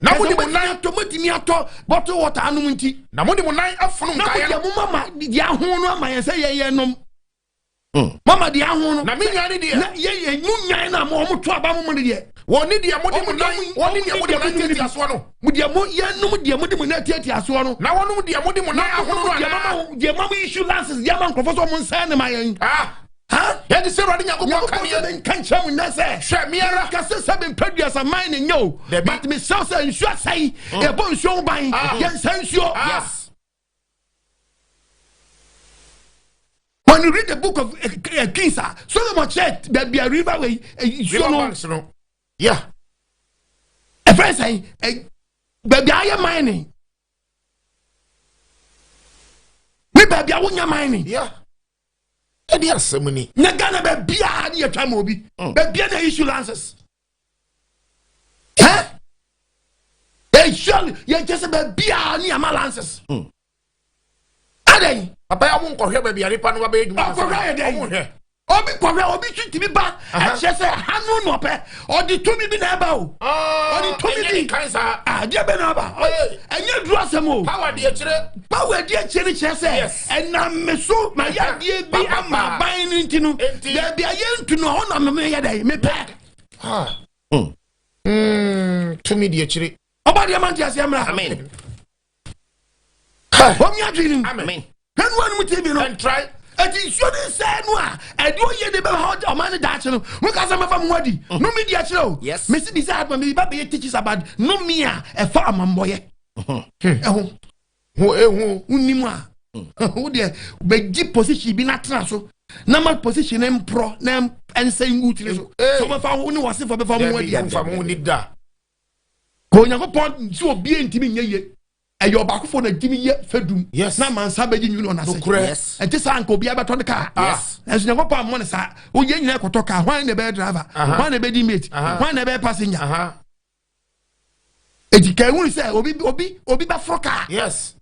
Na mode mo Ɛsɛ nan motumi atɔ motumi atɔ bottle water anom nti. Na mode mo nan afono Na mo nkaeɛ deɛ no. mo mama deɛ aho no ama yɛn sɛ yɛn yɛn nom. Mama deɛ aho no. Na me nwan ne deɛ. Na yɛ yɛ mo nwan na mo ɔmo to aba mo mo ne deɛ. Wɔn ne deɛ mode mo Ɔmo nan deɛ wɔn ne deɛ mode mo nan mo tiatia soɔ no. Mo deɛ mo yɛn nom deɛ mo de mo nan tiatia soɔ no. Na wɔnom deɛ mode mo nan ahono no Deɛ anaa? mama deɛ mama issue lances deɛ ama nkurɔfoɔ sɛ ɔmo nsa ne ma yɛn. Ah. Ha? Yɛde sɛ Awurade Nyankopɔn ka Nyankopɔn sɛ neɛ. menka nkyerɛ mo nnɛ sɛ Hwɛ me ara. ka sɛ sɛ mempɛ duasa man ne nyɛ o. Dabi. But mesɛw sɛ nsuo asɛe yɛbɔ nsuo ho ban. Ah. Yɛnsa nsuo. Ah. Yes. When you read the book of Kings ah, Solomon kyerɛ baabi a river wei nsuo River no banks no. Yeah. Ɛfrɛ sɛn baabi a ayɛ mining ne baabi a wonya mining. Yeah. Ɛde asɛm ni. Na Ghana baabi a ne yɛtwa ma obi baabi a na issue lances ɛ ɛsua yɛnkyɛ sɛ baabi a ne yɛma lances adɛn? Papa yɛ ɔmo nkɔhwɛ baabi a nipa no wabɛyɛ adwuma. Ɔkɔhwɛ yɛ dɛn? Ɔmo hwɛ. Obi kɔhwɛ obi tún tìmi ba ɛkyerɛ sɛ hanu na ɔpɛ ɔde tumi bi na ɛba o. Ɔde tumi Ɛnyɛ bi. ne kan saa. Adeɛ bɛ na aba. Hey. Ɛnyɛ duru asɛm o. Power deɛ kyerɛ. Power di akyire no kyerɛ sɛ Yes. ɛnam me so ma yɛ adeɛ bi Pa, pa, ama pa. aban no nti no Enti. baabi a yɛntu no hɔ na meyɛ dɛn mepɛ. Ah. Tumi deɛ kyerɛ. Ɔba deɛ ma nte aseɛ mmra. Amen. Ɔmi adwene mu. Amen. Amen. Hɛnu anum TV no. And try. Eti nsuo ne nsɛn no a ɛde oyie de bɛba hɔ ɔman ne daakye no mo ka sɛ mɛfa mo ho adi no mi di akyerɛ o. Yes. Mesi bi sɛ aduma mi ba bɛyɛ teachers about no mi a ɛfa amammɔyɛ ɛho. Ho ehu. Wonim a wo deɛ bɛgye position bi na tena so na ma position ne mporɔ na ɛnsɛ ngu tiri so. Hey. Sɛ wobɛfa wo ne wɔsefoɔ bɛfa mo ho adi. Dabi nfa mo ni da. Ka Onyankopɔn sɛ obie ntimi nyɛ yie ɛyɛ ɔbaakofoɔ na gyimi yɛ fɛdum. Yes. Na mansa bɛgye nwunu ɔnase. Nokorɛ. Yes. Ɛnte saa nka obiara bɛtɔ ne kaa. Yes. Ɛnso Nyankopɔn ammɔ ne saa oyɛ nyinaa kɔtɔ kaa. Hwan na ɛbɛyɛ driver? Hwan na ɛbɛdi mate? Hwan na ɛbɛyɛ passenger? Eti ka ehunu sɛ obi bɛforo kaa. Yes.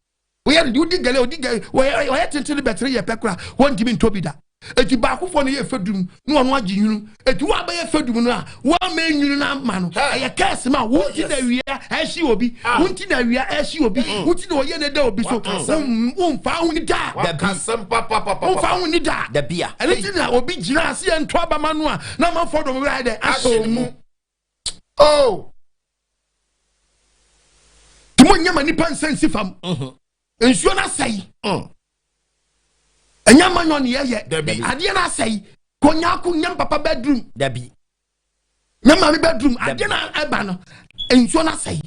Woyɛ de wodi gɛlɛ odi gɛlɛ wɔyɛ wɔyɛ tenten bɛtɛrɛ yɛ pɛ kora wɔntumi ntɔ bi da. Eti baakofoɔ no yɛ fɛdum na ɔno agye nwunu. Eti wo abɛyɛ fɛdum no a wɔama nwunu no ama no Hey. ɛyɛ kɛse ma wo nti na awia ɛhye obi. Wo nti na awia ɛhye obi. Wo nti na ɔyɛ ne da obi so. Womfa ho ni da. Wakasɛm papapapa. Womfa ho ni da. Dabi a. Ɛno nti na obi gyina ase yɛ nto abama no a na amanfoɔ dɔm werɛ ayɛ dɛ ahyɛ Ahyɛ wɔn mu. mu. Oh. Nti monyɛ ma nipa nsa nsi fam. Nsuo no asɛe. Ɛnyɛ ma nyɔ ne yɛyɛ. Dabi. Adeɛ no asɛe. Konyako nyɛ papa bedroom. Dabi. Me maame bedroom adeɛ na ɛba no nsuo no asɛe.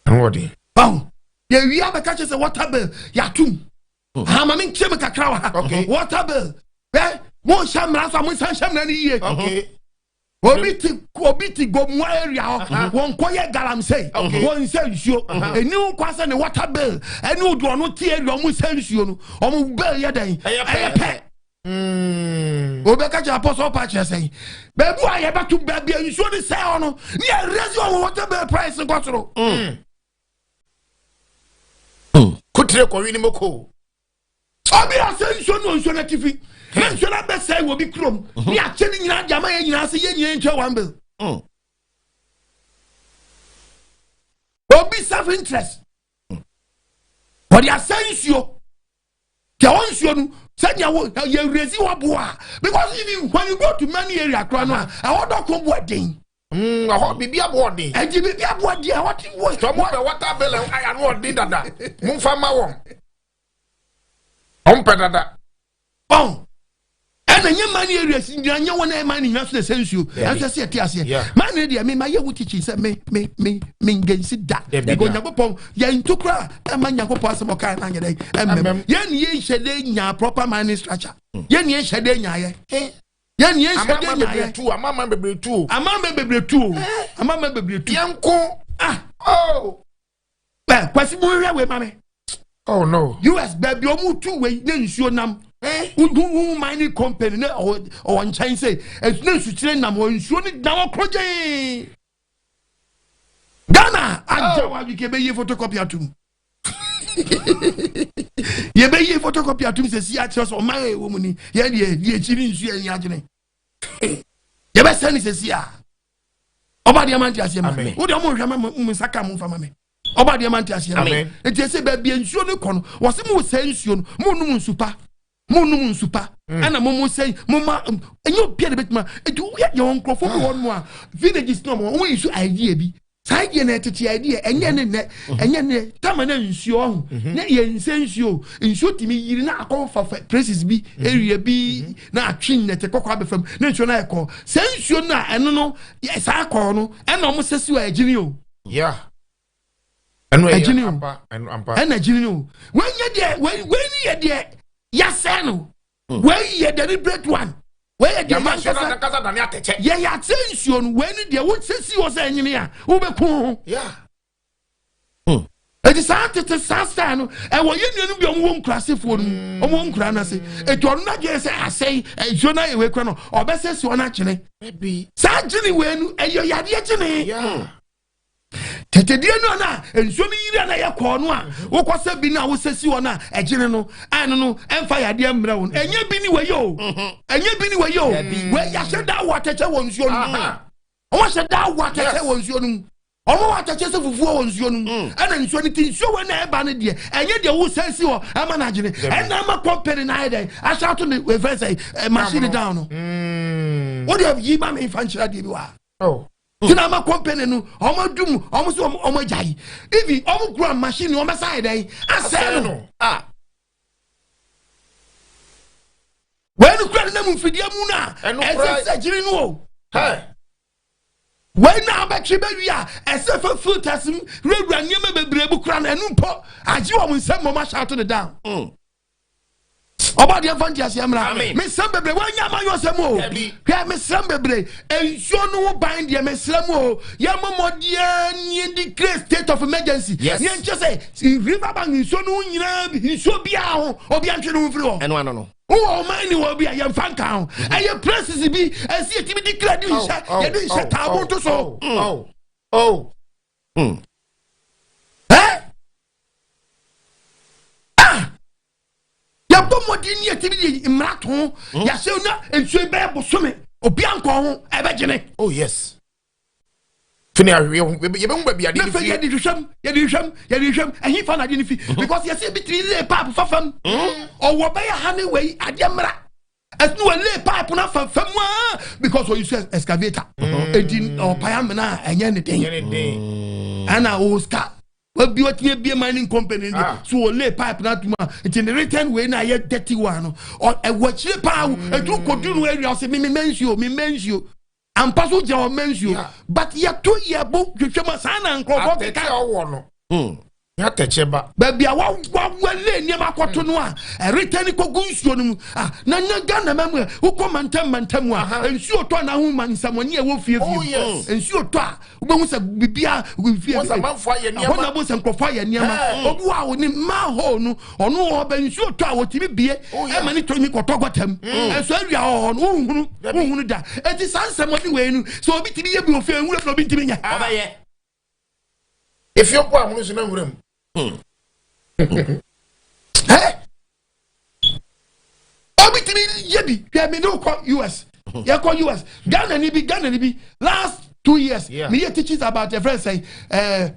Ɛwɔ Ɔn yɛwie abɛka kyerɛ sɛ water bill yɛatom. Ha ma menkyerɛ me kakra wɔ ha. Water bill ɛ monhyɛ mmara so a monsan hyɛ mmara no yie. Obi ti Gomua area hɔ, wɔn kɔ yɛ galamsey, wɔn nsa nsuo eni ho kwan sɛ ne water bill ɛne odi ɔno ti area ɔmo nsa nsuo no, ɔmo bill yɛ dɛn? Ɛyɛ pɛ. Obi ka kyerɛ apɔ sɛ ɔpa kyerɛ sɛn baabi a yɛbɛto baabi a nsuo no sɛɛ hɔ no ne yɛ raise ɔmo water bill price nkɔ soro. Kutire kɔwi ni moko. Obi asɛ nsuo no, nsuo no atifi na nsuo no abɛsɛe wɔ bi kurom ne akyɛ no nyinaa de ama yɛn nyinaa sɛ yɛn nyinaa ntua one bill. Obi self interest wɔde asɛ nsuo deɛ wɔ nsuo no sɛdeɛ wo yɛ raise wɔ boa, because if you when you go to many area kora no a, ɛhɔ dɔko boa den. Ɛhɔ biribi aboɔ den. Ɛnti biribi aboa den ɛhɔ ti wɔ. Tɔmɔ bɛ water bill ayɛ ano ɔden dada, momfa ma wɔn, ɔmpɛ dada. Ɔn ɛna nye mine areas nyinaa nye wɔn a mine nyinaa so na ɛsɛ nsuo ɛnso ɛsɛ yɛte aseɛ. Mine deɛ me ma yɛ wo teaching sɛ me ngensi da because Nyankopɔn yɛn ntukura ɛma Nyankopɔn asɛm ɔkaa na anyɛ dɛ ɛmɛm yɛn ni yɛn hyɛ dɛ nya proper mining structure, yɛn ni yɛn hyɛ dɛ nya yɛ, yɛn ni yɛn hyɛ dɛ nya yɛ. Amama bebree tu. Amama bebree tu o, amama bebree tu. Yɛn ko. Ah. Oh. Ɛ Kwasi, mu hwɛ wei ma mi. Oh no. US baabi ɔmo tu wei ne nsuo nam hu mining company ne ɔwɔ nkyɛn sɛ ne nsukyerɛ nam hɔ, nsuo ne nam hɔ korɔgyee. Ghana agya wa adwike bɛyie photocopy atum, yɛbɛyie photocopy atum sɛ si akyerɛ sɛ ɔman a ɛwɔ mu ni yɛn deɛ deɛ akyi ne nsuo yɛn agyene yɛbɛsɛ ne sɛ si a ɔba deɛ ma nte aseɛ ma wo deɛ ɔmo nhwɛ ma mo nsa ka mo nfa ma me. Ɔba deɛ ma nte aseɛ ma nti ɛsɛ baabi nsuo no kɔ no, wɔsi mo sɛ nsuo no, mo num nsu pa, mo num nsu pa, ɛna mo sɛ mo ma ɛnyɛ obi a de bɛtuma etu yɛ. Yɛ wɔn nkurɔfoɔ bi wɔ no a villages na wɔn yi so idea bi, saa idea na ɛtete idea, ɛnyɛ ne nnɛ, ɛnyɛ ne tama na nsuo ɔho ne yɛ nsɛ nsuo nsuo tumi yiri na akɔ fafa places bi, area bi na atwi nnɛte kɔkɔ abɛfam na nsuo no ayɛ kɔɔ. Sɛ nsuo no a ɛno no saa kɔɔ no ɛna wɔn sɛ si wɔ agyini o. Ɛno ɛgyini ɛyɛ o. Ampa, ɛno ampa. Ɛna agyini o, wɔn nyɛ deɛ wɔn yɛ deɛ yasɛn no, wɔn yɛ deliberate one, wɔn yɛ deɛ yàmà nsuo yankasa náà kasa dani atɛkyɛ. Yɛ yɛ ate nsuo no, wɔn ni deɛ wɔn sisi wɔ sɛ ɛnyini a wɔbɛko ho. Eti saa tete saa style no ɛwɔ yɛn nuanom bi a wɔn wɔ nkurasefoɔ no mu, wɔn wɔ nkura no ase, etu ɔno n'adwene sɛ asɛe nsuo no ayɛ wei kura no ɔbɛsɛ si ɔno akyene. Saa gyene wei no ɛyɛ yadeɛ gyene. Tetedie no na nsuo no yiri a na ɛyɛ kɔɔ no a wokɔ sɛ bi no a wosɛ si hɔ no a ɛgyene no ɛno no ɛmfa yadeɛ mmerɛ wo no, ɛnyɛ bi ne wei o, ɛnyɛ bi ne wei o. Wei yɛahyɛ da wɔ atɛkyɛ wɔ nsuo no mu, wɔn ahyɛ da wɔ atɛkyɛ wɔ nsuo no mu, wɔn wɔ atɛkyɛ sɛ fufuo wɔ nsuo no mu, ɛna nsuo no ti nsuo wei na ɛba no deɛ ɛnyɛ deɛ wosɛ si hɔ ɛma no agyene, ɛna ama company na ayɛ dɛ ahyɛ ato ne efɛn sɛ machine down no. Wo deɛ yi ma mi nfa nkyerɛ adeɛ bi wɔ ha. Ti na ama company no ɔmo adum, ɔmo so ɔmo agya yi even ɔmo kura machine ɔmo bɛsa ayɛ dɛ asɛe no. Ah. Wei no kura ne nam mfidie mu no a Ɛno ɛsɛ sɛ gyiri no o. Wei na abɛtwe bɛwi a ɛsɛ fa filters mu wurawura nneɛma bebree mu kura no, ɛno mpo agye wɔn nsɛm mɔm ahyɛ ato ne down. Ɔba deɛ mfa nteaseɛ mmra. Amen. Mesrɛ bebree, woanya ama yɛ ɔsɛm o. Dabi. Hwɛ, mesrɛ bebree, nsuo no ho ban deɛ mesrɛ mu o, yɛmmɔ mmɔdeɛ nie declare state of emergency. Ne yɛnkyɛ sɛ river bank nsuo no ho nyinaa, nsuo biara ho obi antwe ne ho mfiri hɔ. Ɛno ano no. Wowɔ ɔman ni wɔ bi a yɛmfa nka ho, ɛyɛ places bi ɛsi yɛtumi declare de nhyɛ yɛde nhyɛ taabo to so. Oh. Ɛ ah, yɛbɔ mmɔden ne yɛtumi de mmara to ho, yɛahyɛ na nsuo yi bɛyɛ bosome obia nkɔ ho ɛbɛgyene. Oh yes. Fini ahwɛ yɛbɛhu baabi ade na no fɛ fie. Yɛde hwehwɛm, yɛde hwehwɛm, yɛde hwehwɛm ɛhe fa na adeɛ no fi, because yɛsɛ bi tiri lay pipe fa fam ɔwɔ bɛyɛ ha ne wei adeɛ mmara ɛsɛ wɔ lay pipe no afa fam a because ɔyi so excavator eti ɔpae amena a ɛnyɛ ne den. Yɛne den. Ɛna ɔwɔ sika wabi watumi abie mining company no Ah. so wɔ lay pipe no atum a nti ne return wei na ayɛ dirty one no ɛwɔ akyire paa o, etu kodu no area ɔsɛ mi mi mɛ nsuo, mi mɛ nsuo. Ampa so gyina hɔ mɛ nsuo. But yɛto yɛ bo hwehwɛ mu a, saa na nkurɔfoɔ Atɛkyɛ keka. a ɔwɔ no. Nyɛ atɛkyɛ ba. Baabi a wawale nneɛma akɔto no a ɛretɛ ne kɔgu nsuo no mu ah, na nya Ghana ma mu a wokɔ mantam mantam a nsuo tɔ na ho ma nsɛmɔne a ɛwɔ fie fie Oh, mu. yes. Nsuo tɔ a wobɛhu sɛ bibia fie Wɔn sɛ amanfoɔ ayɛ ɛhɔ na nneɛma. bo sɛ nkurɔfoɔ ayɛ nneɛma. Hey. Obi wɔ a wɔne manhole no, ɔno ɔbɛ nsuo tɔ a wɔtumi bie ɛma ne tɔ mi kɔtɔ gɔtam ɛnso awia wɔ hɔ no wohunu Dabi. wohunu da. Eti saa nsɛmɔne wei no, sɛ obi tumi yɛ bi wɔ fie nwura na obi ntumi nyɛ. Ɔbɛyɛ. Efie mpo ahono nso na nwura mu. Ɛ obi tumi yɛ bi. Hwɛ, mi ne kɔ US, yɛ kɔ US, Ghana ni bi last 2 years mi yɛ teachings about a friend say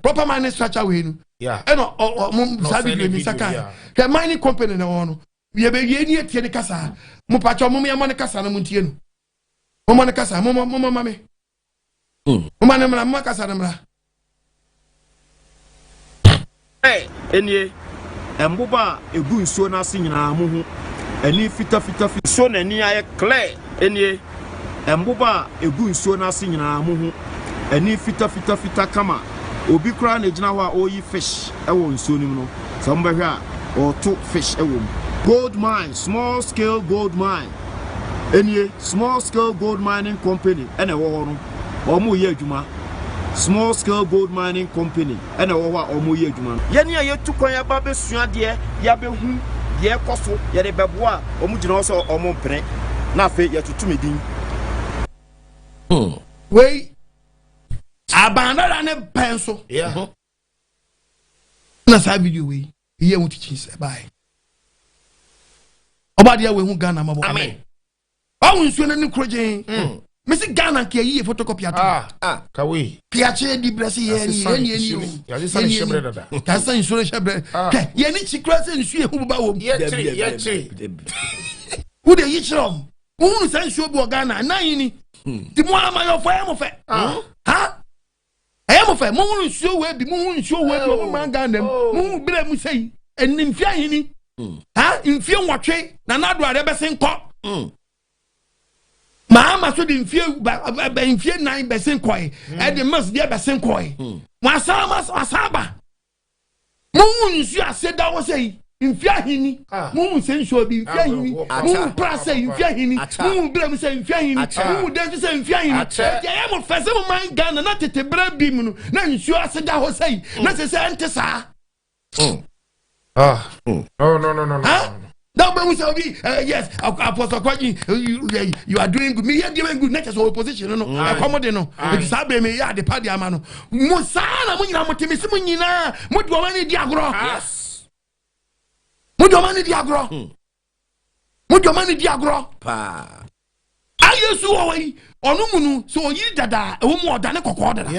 proper mining structure wei no ɛna ɔ ɔ mo saa ɔsɛn video ne mi nsa video, kan. Hwɛ, mining company na ɛwɔ no, yɛ bɛ yɛ ni etie ne kasa. Mo patsɔ mo yɛ mo ne kasa no, mo ntie no, mo mo ne kasa, mo mo mo ma mi mo ma ne mra, mo ma kasa ne mra. Enie mboba a egu nsuo no ase nyinaa mo ho ani fitafita nsuo n'ani ayɛ clear. Enie mboba a egu nsuo no ase nyinaa mo ho ani fitafitafita kama. Obi koraa na egyina hɔ a ɔreyi fish ɛwɔ nsuo no mu no, sɛ mobɛhwɛ a ɔreto fish ɛwɔ mu. Gold mine, small scale gold mine. Enie Small Scale Gold Mining Company ɛna ɛwɔ hɔ no, wɔn reyɛ adwuma. Small Scale Gold Mining Company ɛna ɛwɔ hɔ a wɔn reyɛ adwuma no. Yɛne a yɛtu kwan aba abɛsua adeɛ, yɛabɛhu deɛ ɛkɔ so, yɛde bɛboa a wɔn gyina hɔ sɛ wɔn mpene, na afei yɛtoto me din. Wei abandada ne pɛn so na saa video wei yɛ ho teachings ɛbaeɛ. Ɔba deɛ wei ho Ghana mabɔ. Amen. Ɔwo nsuo no ne kuro gyee mesi Ghana nka yɛyi yɛ photocopy ato. Ah, Ah. kawe. Piakye di brɛ sɛ yɛni yɛni yɛni o. Yɛasesa ne hyɛbrɛ dada. Yɛasesa nsuo no hyɛbrɛ. Ah. Kɛ yɛni kyi kura sɛ nsuo yɛ hu buba wɔ mu. Yɛkyere yɛkyere. Wode yi kyerɛ ɔm wohunu sɛ nsuo bi wɔ Ghana nan yi ni nti mo amayɔfo ɛyɛ mo fɛ. Ah. Ha, ɛyɛ mo fɛ. Mohunu nsuo wei bi, mohunu nsuo wei bi ɔmo man Ghana mu. Mohunu berɛ mu sɛ yi ɛni mfie ahini ha, mfie 8 na nado adeɛ bɛsen kɔ. Mahama so de mfie mfie 4 bɛsen kɔɛ, ɛde mills deɛ bɛsen kɔɛ, wasan ma wasan ba. Mohunu nsuo ase da hɔ sɛ yi mfie ahini. Mohunu sɛ nsuo bi mfie ahini. Mohunu pra sɛ mfie ahini. Mohunu berɛ mu sɛ mfie ahini. Mohunu dan so sɛ mfie ahini. Ɛti ɛyɛ mo fɛ sɛ mo man Ghana na tete berɛ bi mu no na nsuo ase da hɔ sɛ yi na sɛ ɛnte saa. Ah. No, no, no, no, no. Huh? No. Na wobɛhu sɛ obi yes, Apostle Kwagye, you are doing good, meyɛ doing good na kyɛ sɛ opposition no ɛkɔm de no. Nti saa berɛ meyɛ ade pa de ama no mo saa na mo nyinaa mote me se mo nyinaa mode ɔma ne di agorɔ. Mode ɔma ne di agorɔ, mode ɔma ne di agorɔ. Paa. Ayɛ su wɔ hɔ yi, ɔno mu no sɛ ɔyiri dada ɛwɔ mu, ɔdane kɔkɔɔ dada.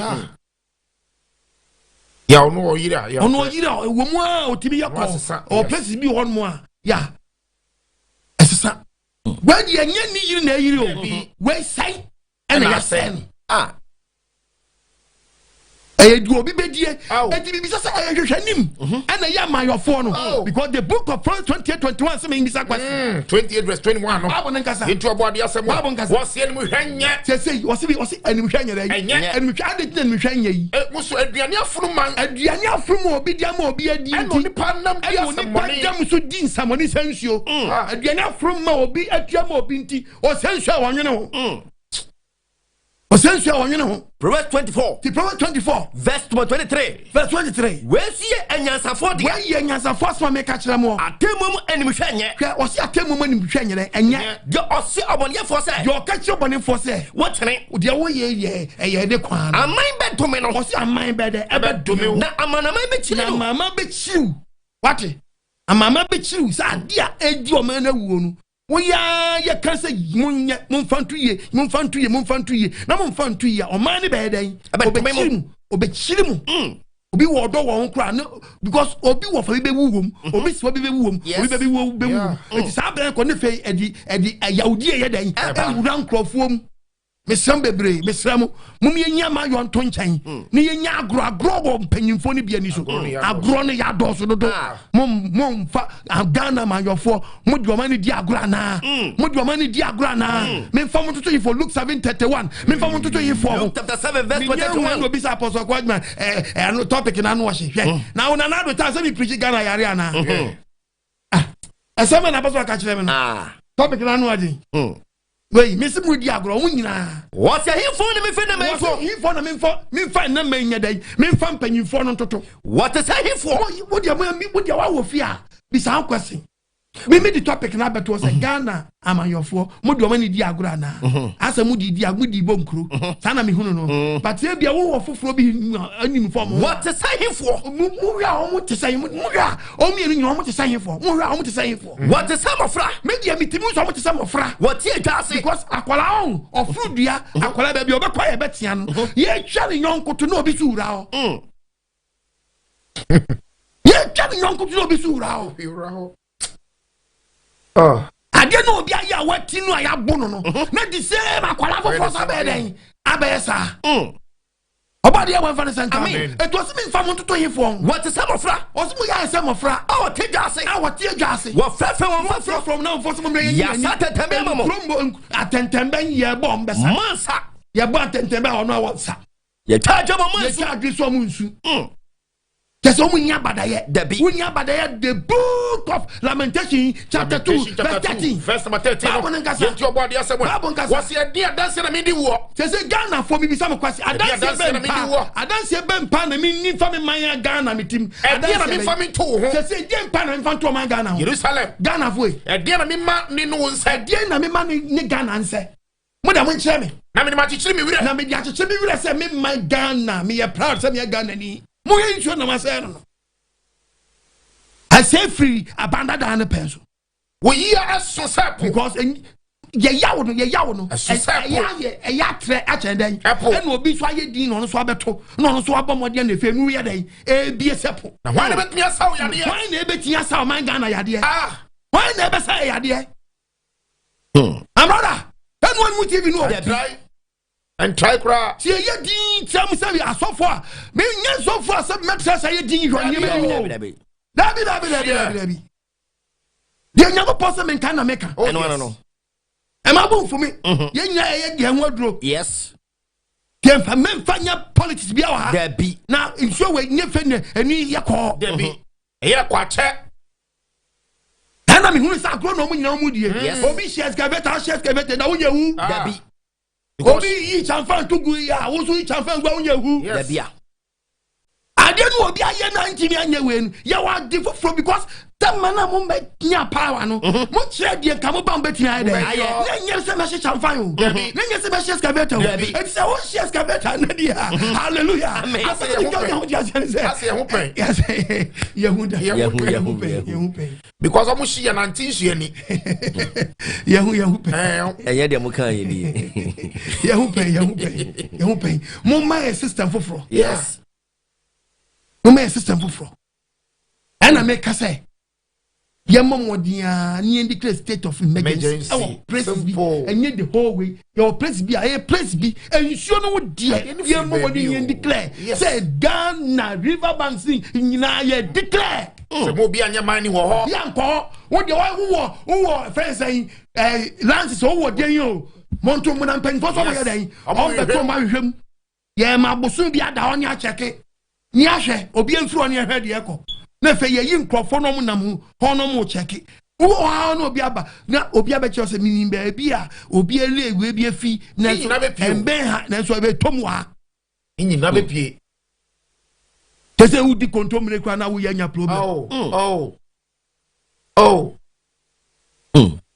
Yeah, ɔno ɔyere a. Yeah. Ɔno ɔyiri a ɛwɔ mu a ɔtumi yɛ Ɔno asesa, kɔɔ ɔwɔ places bi wɔ hɔ nom a ya ɛsesa. Wei deɛ ɛnyɛ ne yiri na ɛyiri o, wei sɛn ɛna Ɛna yɛsɛn no. Ɛyɛ di obi bɛdie. Ɛti bibi sɛ ɛyɛ hwehwɛ nim ɛna ɛyɛ amayɔfoɔ no because the book of Proverbs 28:21 sɛ mɛ mbisa question. 28 verse 21 no. Bible ne nkasa. Yɛntu ɔbɔ adeɛ asɛm. Bible nkasa. Wɔseɛ no mu hwɛ nyɛ. Sɛsɛyi wɔsi bi wɔsi animhwɛ nyɛ dɛ. Ɛnyɛ. Animhwɛ adi ti na animhwɛ nyɛ yi. Eh, mo so aduane afono man. Aduane aforo mu obi di ama obi adi Ɛna nti onipa nam di ɛna onipa asɛmmɔne. dam so di nsɛmɔne sɛ nsuo. Aduane aforo ma obi atua ma obi nti ɔsɛ nsuo a wɔnwene ho, ɔsɛ nsuo a wɔnwene ho. Proverbs 24. Ti Proverbs 24. Verse 23. Verse 23. Wei nso yɛ anyansafoɔ dea. Wɔyɛ nyansafoɔ asɛm a meka kyerɛ mo. Atemmu mu animhwɛ nyɛ. Hwɛ, ɔse atemmu mu animhwɛ nyɛ dɛ ɛnyɛ. Deɛ ɔse ɔbɔneyɛfoɔ sɛ deɛ ɔka kyerɛ bɔnefoɔ sɛ wotene. Deɛ woyɛ yɛ ɛyɛ ne kwan no. Aman bɛdome no. Ɔse aman bɛ dɛ ɛbɛdome wo. Na amanaman bɛkyiri na no. amama bɛkyiriw, wate, amama bɛkyiriw sɛ adeɛ a ɛdi ɔman no awuo no woyaa yɛka sɛ monyɛ, momfa nto yie, momfa nto yie, momfa nto yie na momfa nto yie a ɔman no bɛyɛ dɛn? Ɛbɛdome mo. Ɔbɛkyiri mu, ɔbɛkyiri mu. Obi wɔ ɔdɔ wɔ ho koraa ne because obi wɔ fa bi bɛwu wom, obi si bi bɛwu wom, obi bɛ bi wɔ bɛwu wom. Eti saa abɛn kɔ ne fɛ ɛdi ɛdi ɛyawudie yɛ dɛn ɛwura nkurɔfoɔ mu. Mesrɛ mo bebree, mesrɛ mo, mom yɛnya ma yɔnto nkyɛn ne yɛnya agorɔ. Agorɔ wɔ mpanyimfoɔ no bi ani so. Agorɔ no yɛ adɔɔso dodo. Momfa Ghana mayɔfoɔ, mode ɔma no di agorɔ anaa? Mode ɔma no di agorɔ anaa? Memfa mo ntoto yifoɔ, Luke 7:31. Memfa mo ntoto yifoɔ ho. Luke chapter 7 verse Menyɛ hu 21. ɛna obi sɛ Apostle Kwadman ɛno topic na ano ɔhye. Hwɛ na wo nana ado ta sɛ mi preach Ghana yare anaa? Ah, ɛsɛm bɛ na Apostle aka kyerɛ me no. Topic na ano ɔgye. Wei mesi mu di agorɔ wɔn nyinaa. Wɔsɛ hefoɔ na mefa nnɛma yi Wɔsɛ hefoɔ na memfa memfa nnɛma yi nyɛ dɛn? Memfa mpanyinfoɔ no ntoto. Wɔte sɛ hefoɔ. Wo deɛ wo deɛ wawɔ fie a bisa wo question. Mimi di topic na abɛtoɔ sɛ Ghana amanyɔfoɔ mo de ɔmo ani di agorɔ anaa? Asɛ mo di di mo di bɔ nkuro. Saa na mehunu no. But ebia wowɔ foforɔ bi anim fam. Wɔte sɛ hefoɔ. Mo mo hwɛ a ɔmo te sɛ mo hwɛ a ɔmo mmienu nyinaa ɔmo te sɛ hefoɔ. Mo hwɛ a ɔmo te sɛ hefoɔ. Wɔte sɛ mmɔfra. Me deɛ metumi sɛ ɔmo te sɛ mmɔfra. Wɔte adwa ase. Because akwadaa ɔn ɔforo dua akwadaa baabi ɔbɛkɔ a yɛbɛtea no yɛtwa ne yɔnko to na obi so wura hɔ. Yɛtwa ne yɔnko to na obi so wura hɔ. Adeɛ na obi ayɛ a wati no a yɛabo no no na the same akwadaa foforɔ so abɛyɛ dɛn abɛyɛ saa. Ɔba deɛ wɔmfa no sɛ nka. Amen. Ɛtu ɔsi mi nfa mo ntoto hefoɔ ho. Wɔte sɛ mmɔfra. Ɔsi mo yɛ ayɛ sɛ mmɔfra. A wɔte dwa ase. A wɔte adwa ase. Wɔfrɛfrɛ wɔn Wɔfrɛfrɛ foforɔ. wɔn na wɔfɔ sɛ mo mmerɛ yɛn Yɛasa atɛntɛnbɛn ama mo. Nkurom atɛntɛnbɛn yɛ bɔ ɔmo bɛsa. Mansa. Yɛbɔ atɛntɛnbɛn a ɔno a wɔnsa. Yɛtwa adwa ma mo nsu. Yɛtwa adwe so ɔmo nsu. Kyɛ sɛ ɔmo nya abadayɛ. Dabi. Wonya abadayɛ, the Book of Lamentation chapter 2 verse 13. Verse number 13. Bible no nkasa. Yɛnti ɔbɔ adeɛ asɛm. Bible nkasa. Wɔsi ɛdi adanseɛ na mi di wɔ. Sɛ sɛ Ghana fo mi bisa mo kwasi, adanseɛ adanseɛ bɛ na medi mpa wɔ. adanseɛ bɛ mpa na mi ni fa mi man ya Ghana mi tim. Ɛdeɛ na mi fa mi to wo ho. Sɛ sɛ ɛdeɛ mpa na mi fa nto ɔman Ghana ho. Jerusalem. Ghana fo yi. Ɛdeɛ na mi ma ne no wo nsɛ. Ɛdeɛ na mi ma ne Ghana nsɛ. Mo da mo nkyerɛ mi. Na mi de ma kyekyere mi werɛ. Na mi de akyekyere mi werɛ sɛ mi man Ghana, mi yɛ proud sɛ mi yɛ Ghana ni. Mo yɛ nsuo nam asɛn no. Asɛ firi abandadaa ne pɛn so. Woyi ɛso sɛ po. Because yɛyaw no, yɛyaw no. Ɛso sɛ po. Ɛyɛ ayɛ ɛyɛ atrɛ akyɛn dɛn. Ɛpo. Ɛna obi nso ayɛ din na ɔno nso abɛto na ɔno nso abɔ mmɔden na efe nu yɛ dɛn ebie sɛ po. Na hwan na bɛtumi asa wo yadeɛ? Hwan na ebetumi asa ɔman Ghana yadeɛ? Ah. Hwan na ɛbɛsa yɛ yadeɛ? Amrada ɛnu ɔnu TV no. Ɛntrae. Ɛntrae koraa. Tie yɛ din tiam sɛ asɔfo a menyɛ nsɔfo a sɛ mɛtrɛ sɛ yɛ din hwɛ nneɛma bi Dabi mu. dabi. Dabi dabi dabi dabi dabi. Deɛ Nyankopɔn sɛ menka na meka. Oh, Ɛno ano yes. no. Ɛma bo nfumi. Yɛn nyinaa yɛyɛ deɛ ho aduro. Deɛ nfa mɛnfa nyɛ politics bi wɔ ha. Dabi. Na nsuo wɔ nyɛ fɛ ne ani yɛ kɔɔ. Dabi. Ɛyɛ kwakyɛ. Ɛna mehunu sɛ agorɔ na ɔmo nyinaa ɔmo die. Obi hyɛ excavator, ɔhyɛ excavator na wonyɛ hu. Dabi. Obi yi kyamfa nto gu yi a, woso yi kyamfa ngu a wonyɛ hu. Yes. Dabi a. Adeɛ no obi ayɛ na ntumi anyɛ wei no, yɛwɔ ade foforɔ because tɛma na mo bɛnya power no, mo kyerɛ deɛ nka mo ba mo bɛtumi ayɛ dɛ. Ayɛ. Na nyɛ sɛ mɛhyɛ kyamfa o. Dabi. Na nyɛ sɛ mɛhyɛ excavator o. Dabi. Eti sɛ wohyɛ excavator na deɛ a, hallelujah. Amen. Asɛ yɛ ho pɛn. Asɛ yɛ ho pɛn. Asɛ yɛ ho da. Yɛ ho pɛn. Yɛ ho pɛn. Yɛ ho pɛn. Because ɔmo hyi yɛ nante nsuo ani. Yɛ ho pɛn. Ɛɛ Ɛnyɛ deɛ mo kan yɛ ni. Yɛ ho pɛn. Yɛ ho pɛn. Yɛ ho pɛn. Mo ma yɛ system foforɔ. Mo ma yɛ system foforɔ. Ɛna meka sɛ yɛmmɔ mmɔden a ne yɛn declare state of emergency Emergency. ɛwɔ places bi. Simple. Ɛnyɛ the whole way. Yɛwɔ place bi a ɛyɛ place bi nsuo no wo deɛ Adeɛ no firi yɛmmɔ mmɔden baabi yɛn o. declare sɛ Ghana river banks nyinaa yɛ declare. Sɛ mo obi anyɛ man ni wɔ hɔ. Yà nkɔ wo deɛ wowɔ fɛn sɛn lances wowɔ deɛ yi o, mɔnto mu na mpanyinfoɔ sɛ ɔmo yɛ dɛn. Ɔmo ɔmo bɛto hwehwɛ. ɔmo ahwehwɛ mu yɛ ma abosom bi ada hɔ ne akyɛke ne ahwɛ obi mfiri hɔ ne ɛhwɛ deɛ ɛkɔ na afei yɛyi nkurɔfoɔ no ɔmo nam ho hɔ no ɔmo kyɛke wowɔ hɔ na obi aba na obi abɛkyerɛ sɛ minim baabi a obi ele ewe bi efi nanso nyinaa bɛpie o. ɛnbɛn ha nanso ɛbɛtɔ mu ha. Ne nyinaa bɛpie. Kyɛ sɛ wodi kontomire koraa na woyɛ nya problem. Oh.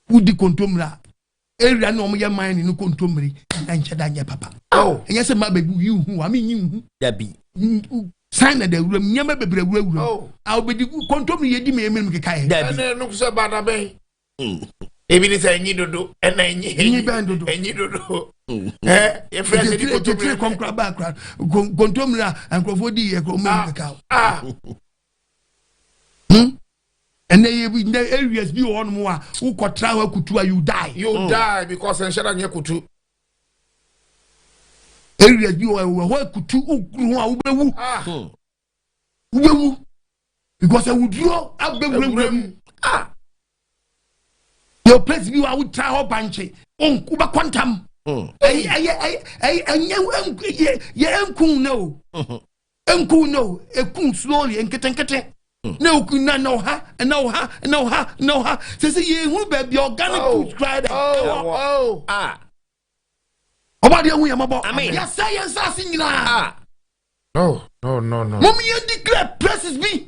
Wodi kontomire a area na ɔmo yɛ man no kontomire na nkyɛ da nyɛ papa. Oh. Ɛnyɛ sɛ ma bɛbi yi hu wa mi nyi hu. Dabi. San na da wuram nneɛma bebree wura wuram a obedi kontomire yɛ di mi emiri mu keka yɛ. Dabi. Ɛnɛ no sɛ bada bɛn. Ebi ni sɛ ɛnyi dodo ɛna ɛnyi. Ɛnyi bɛn dodo? Ɛnyi dodo. Ɛ efirɛ sɛ di titire kontomire. kɔm kora baa kora kontomire a nkurɔfoɔ di yɛ kora ɔmo emu keka o. Ah. Ɛnɛ yɛ bi nɛ areas bi wɔ hɔnom a wokɔtra hɔ akutu a, you die. You die because nhyɛ da nyɛ kutu. Areas bi wɔ ɛwɔ hɔ akutu wokuru ho a wobɛwu. Wobɛwu because awuduro abɛwurawura mu. Yɛ place bi wɔ a wotra hɔ bankye, wobɛkɔ ntam. Ɛyɛ ɛyɛ ɛyɛ ɛnyɛ yɛ yɛ nkun na o nkun na o, ekun slowly, nketenkete na okun na na ɔha na ɔha na ɔha na ɔha sɛ yɛn hu baabi organic food kura dɛ ɛwɔ. Ɔba deɛ hu yɛn mɔbɔ. Amen. Yɛsɛ yɛn nsaase nyinaa. No, no, no, no. Mom yɛn declare places bi.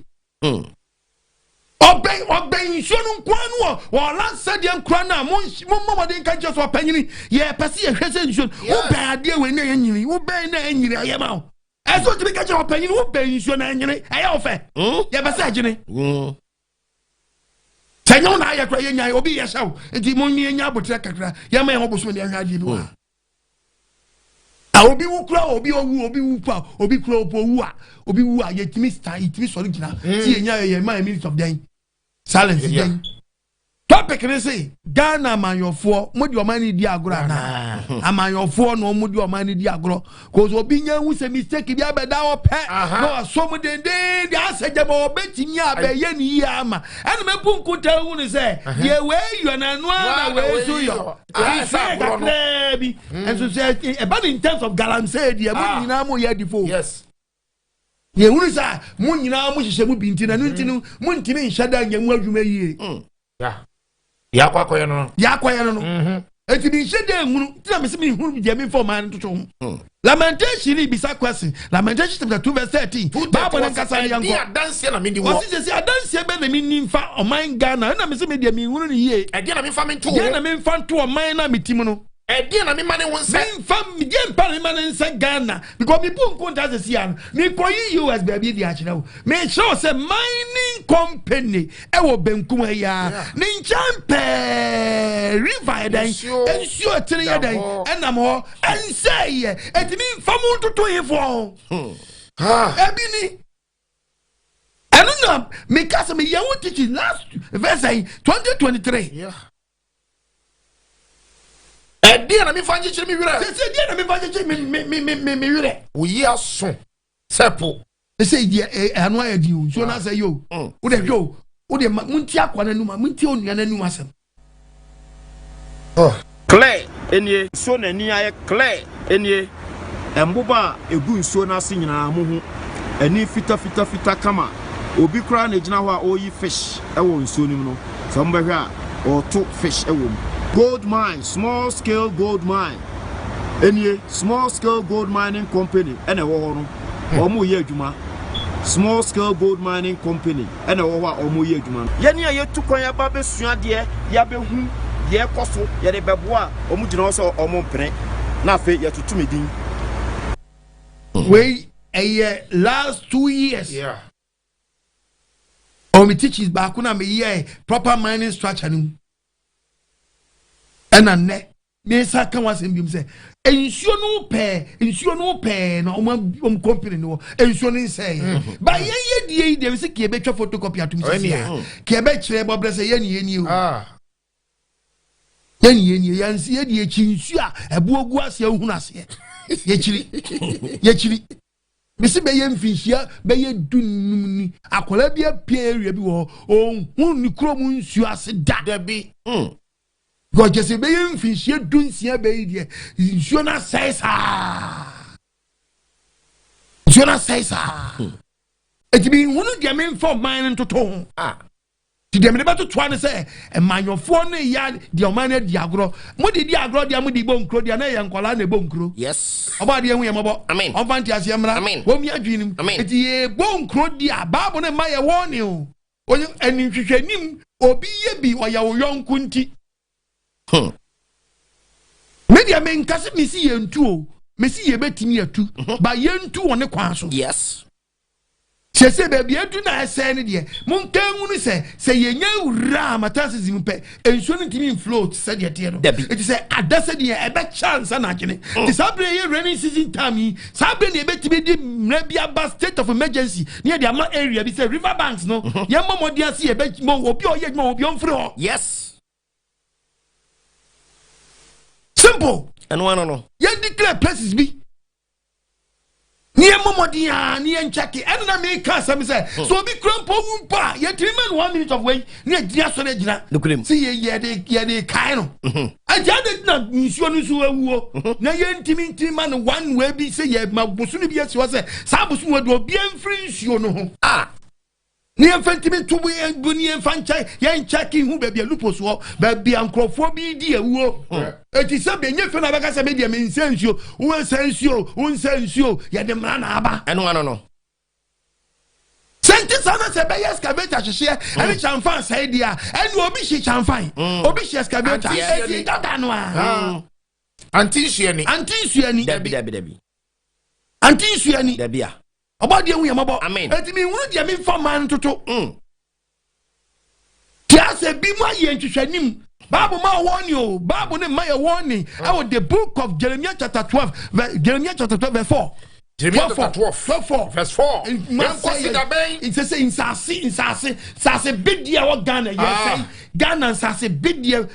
Ɔbɛn nsuo no nkoa no wɔ wɔla sɛdeɛ nkora no a mo mmɔ mmɔden nka nkyerɛ so ɔpanyini yɛpɛ sɛ yɛhwɛ sɛ nsuo no wobɛn adeɛ wei na ɛnyini, wobɛn na ɛnyini ɛyɛ ma wo. Ɛsɛ otumi ka kyerɛ ɔpanyini wobɛn nsuo na ɛnyini ɛyɛ wo fɛ. Yɛpɛ sɛ ɛgyene. Sɛ nyɛ wo na ayɛ kora yɛnya obi yɛ hyɛ wo nti mo yɛnya abotrɛ kakra, yɛma yɛn ho bosom de ahwɛ adeɛ bi wɔ ha. A obi wu kura, obi owu, obi wu pa, obi kura, obi owu a, obi wu a, yɛtumi stand, yɛtumi sɔre gyina ti yɛnya yɛ ma yɛ minute of den silence. Den topic ne se Ghana amanyɔfoɔ mo de ɔman ne di agorɔ anaa? Amanyɔfoɔ na ɔmo de ɔman ne di agorɔ kò obi nya ehu sɛ mistake bi abɛda hɔ pɛ na wasɔ mu denden de asɛ gyama ɔbɛtumi abɛyɛ ne yie ama ɛna mɛbu nkuta ehu ne sɛ deɛ wei yɔ na ɛno na wei so yɔ Ah, nsuo kakraa bi nso sɛ ɛba ne in terms of galamsey deɛ mo nyinaa mo yɛ adifo. Yɛhunu sɛ mo nyinaa mo hyehyɛ mu bi nti na no nti no mo ntumi nhyɛ da nyɛ mu adwuma yie. Deɛ akɔ akɔyɛ no no. Deɛ akɔyɛ no, eti mi nhyɛ da ehunu nti na mi sɛ mi nhunu deɛ mi nfa ɔman no toto ho. Lamentation ni bisa question, Lamentation chapter 2 verse 13, Baabu ne nkasa ne yɛn Ɛdi kɔ. adanseɛ na mi di wɔ. Wɔsi sɛ adanseɛ bɛ na mi ni nfa ɔman Ghana ɛna mi sɛ mi deɛ mi nhunu ne yie. Ɛdeɛ na mi fa mi nto Deɛ na wo. mi nfa nto ɔman na mi ti mu no. Ɛdeɛ na mi ma ne wo nsɛ. Memfa deɛ mpa ne ma ne nsa Ghana because mebu nkonta sɛ sia no mekɔyi US baabi de akyerɛ wo. Mekyerɛ wo sɛ mining company ɛwɔ benkum ha yi a ne nkyɛn pɛɛ river yɛ dɛn? Nsuo. Nsuo tene yɛ dɛn? Da hɔ. Ɛnam hɔ ɛnsɛ yɛ ɛtumi mfa mu ntoto hefoɔ ho. Ebi ni ɛno na meka sɛ meyɛ wo teaching last verse ayi 2023. Ɛdeɛ na mi fa nkyekyere mi werɛ. Sɛ deɛ na mefa kyekye me me me me me werɛ. Oyi aso sɛ po. Ɛsɛ deɛ ɛno ayɛ di o, nsuo no asɛ yi o. Wode hwɛ o, wode ma montie akwa no anum a montie onua no anum asɛm. Clear enie, nsuo n'ani ayɛ clear enie. Mboba a egu nsuo n'ase nyinaa mo ho ani fitafitafita kama. Obi koraa na egyina hɔ a ɔreyi fish ɛwɔ nsuo no mu no, sɛ mo bɛhwɛ a ɔreto fish ɛwɔ mu. Gold mine, small scale gold mine enie. Small scale gold mining company ɛna ɛwɔ hɔ no, wɔn reyɛ adwuma. Small scale gold mining company ɛna ɛwɔ hɔ a wɔn reyɛ adwuma no. Yɛne a yɛtu kwan aba abɛsua adeɛ, yɛabɛhu deɛ ɛkɔ so, yɛde bɛboa a wɔn gyina hɔ sɛ wɔn mpene na afei yɛtoto me din. Wei ɛyɛ last 2 years. Ɔmo teachings baako na meyɛ proper mining structure no mu ɛna nnɛ mesa ka ho asɛm biom sɛ nsuo no pɛɛ, nsuo no pɛɛ na ɔmo company no wɔ nsuo no nsɛɛ ba yɛn yɛ die yi deɛ sɛ kìí bɛtwa photocopy atum sisi a kìí bɛkyerɛ bɔbrɛ sɛ yɛn ni yɛn ni o. Yɛn ni yɛn ni yɛn nsi yɛ di ekyi nsuo a ɛbu ogu aseɛ ohun aseɛ yɛkyiri yɛkyiri bisi bɛyɛ mfinhyia bɛyɛ 15 ni akwadaa bi apue area bi wɔ hɔ ohun ne kurom nsuo ase da. Dabi. Gɔgye sɛ bɛyɛ mfinhyia 16 bɛyi deɛ nsuo no asɛe saa, nsuo no asɛe saa eti bi nhunu deɛ memfa ɔman no ntoto ho. Ti deɛ mede bɛtotoa ne sɛ mmanyɔfoɔ no yɛ deɛ ɔman no adi agorɔ, mode di agorɔ deɛ mode bɔ nkuro deɛ na ɛyɛ nkɔlaa na ɛbɔ nkuro. Ɔbɔ adeɛ hu yɛ mmɔbɔ. Amen. Ɔmfa nte aseɛ mmra. Amen. Wɔmi adwene mu. Amen. Eti yɛbɔ nkuro di a Baabo no mma yɛ wɔne o onye ɛni nhwehwɛnim obi yɛ bi ɔyɛ wo yɔnko nti. Me deɛ menka sɛ mesi yɛntu o, mesi yɛbɛtumi atu ba yɛntu wɔ ne kwan so. Sɛsɛ baabi adu na ɛsɛe no deɛ monka nhunu sɛ yɛnya wura a season mu pɛ nsuo no ntumi nfloat sɛdeɛ teɛ no. Dabi. Ɛti sɛ ada sɛdeɛ ɛbɛkyɛ ansa na agyene nti saa berɛ yɛ rainy season time yi, saa berɛ ne yɛbɛtumi de mmerɛ bi aba state of emergency ne yɛde ama area bi sɛ river banks no yɛmmɔ mmɔden ase yɛbɛ obi a ɔyɛ adwuma obi ɔmfiri hɔ. Simple. Ɛno ano no. Yɛn declare places bi. Ne yɛmmɔ mmɔden a ne yɛnkyɛke. Ɛno na meka asɛm sɛ sɛ obi kura mpo wu mpo a, yɛtumi ma no 1 minute of wei ne yɛgyina sɔre agyina. Nokorɛm. Sɛ yɛde kae no. Ɛnti ade na nsuo no nso awuo na yɛntumi ntumi ma no one way bi sɛ yɛma bosome bi asi hɔ sɛ saa bosome wɔ deɛ obiara mfiri nsuo no ho. Ne yɛmfa ntumi nto bo yɛn bo ne yɛmfa nkyɛ yɛnkyɛ ki hu baabi a lupus wɔ, baabi a nkurɔfoɔ bi di awuo. Eti sɛ bɛnyɛ fɛ na bɛka sɛ me deɛ mensɛ nsuo, wonsɛ nsuo, wonsɛ nsuo, yɛde mmara na aba. Ɛno ano no. Sɛ nti saa na sɛ ɛbɛyɛ excavator hyehyeɛ ɛne kyamfan sɛe deɛ a, ɛne obi hye kyamfan, obi hye excavator, eti dada no a. Ante nsuo ani. Ante nsuo ani. Dabi dabi dabi. Ante nsuo ani. Dabi a. Ɔbɔ deɛ hu yɛ mɔbɔ. Amen. Eti mi nhunu deɛ mi nfa man ntoto. Tí a sɛ bi mu ayɛ nhwehwɛnim. Bible ma wɔn o. Bible ne ma yɛ wɔn ni. Ɛwɔ the book of Jeremiah chapter 12, Jeremiah chapter 12 verse 4. Jeremiah chapter 12. 12 4. Verse 4. Yɛnkɔsi da bɛn? Nsɛ sɛ nsase nsase nsase bidiɛ wɔ Ghana yɛ sɛ Ghana nsase bidiɛ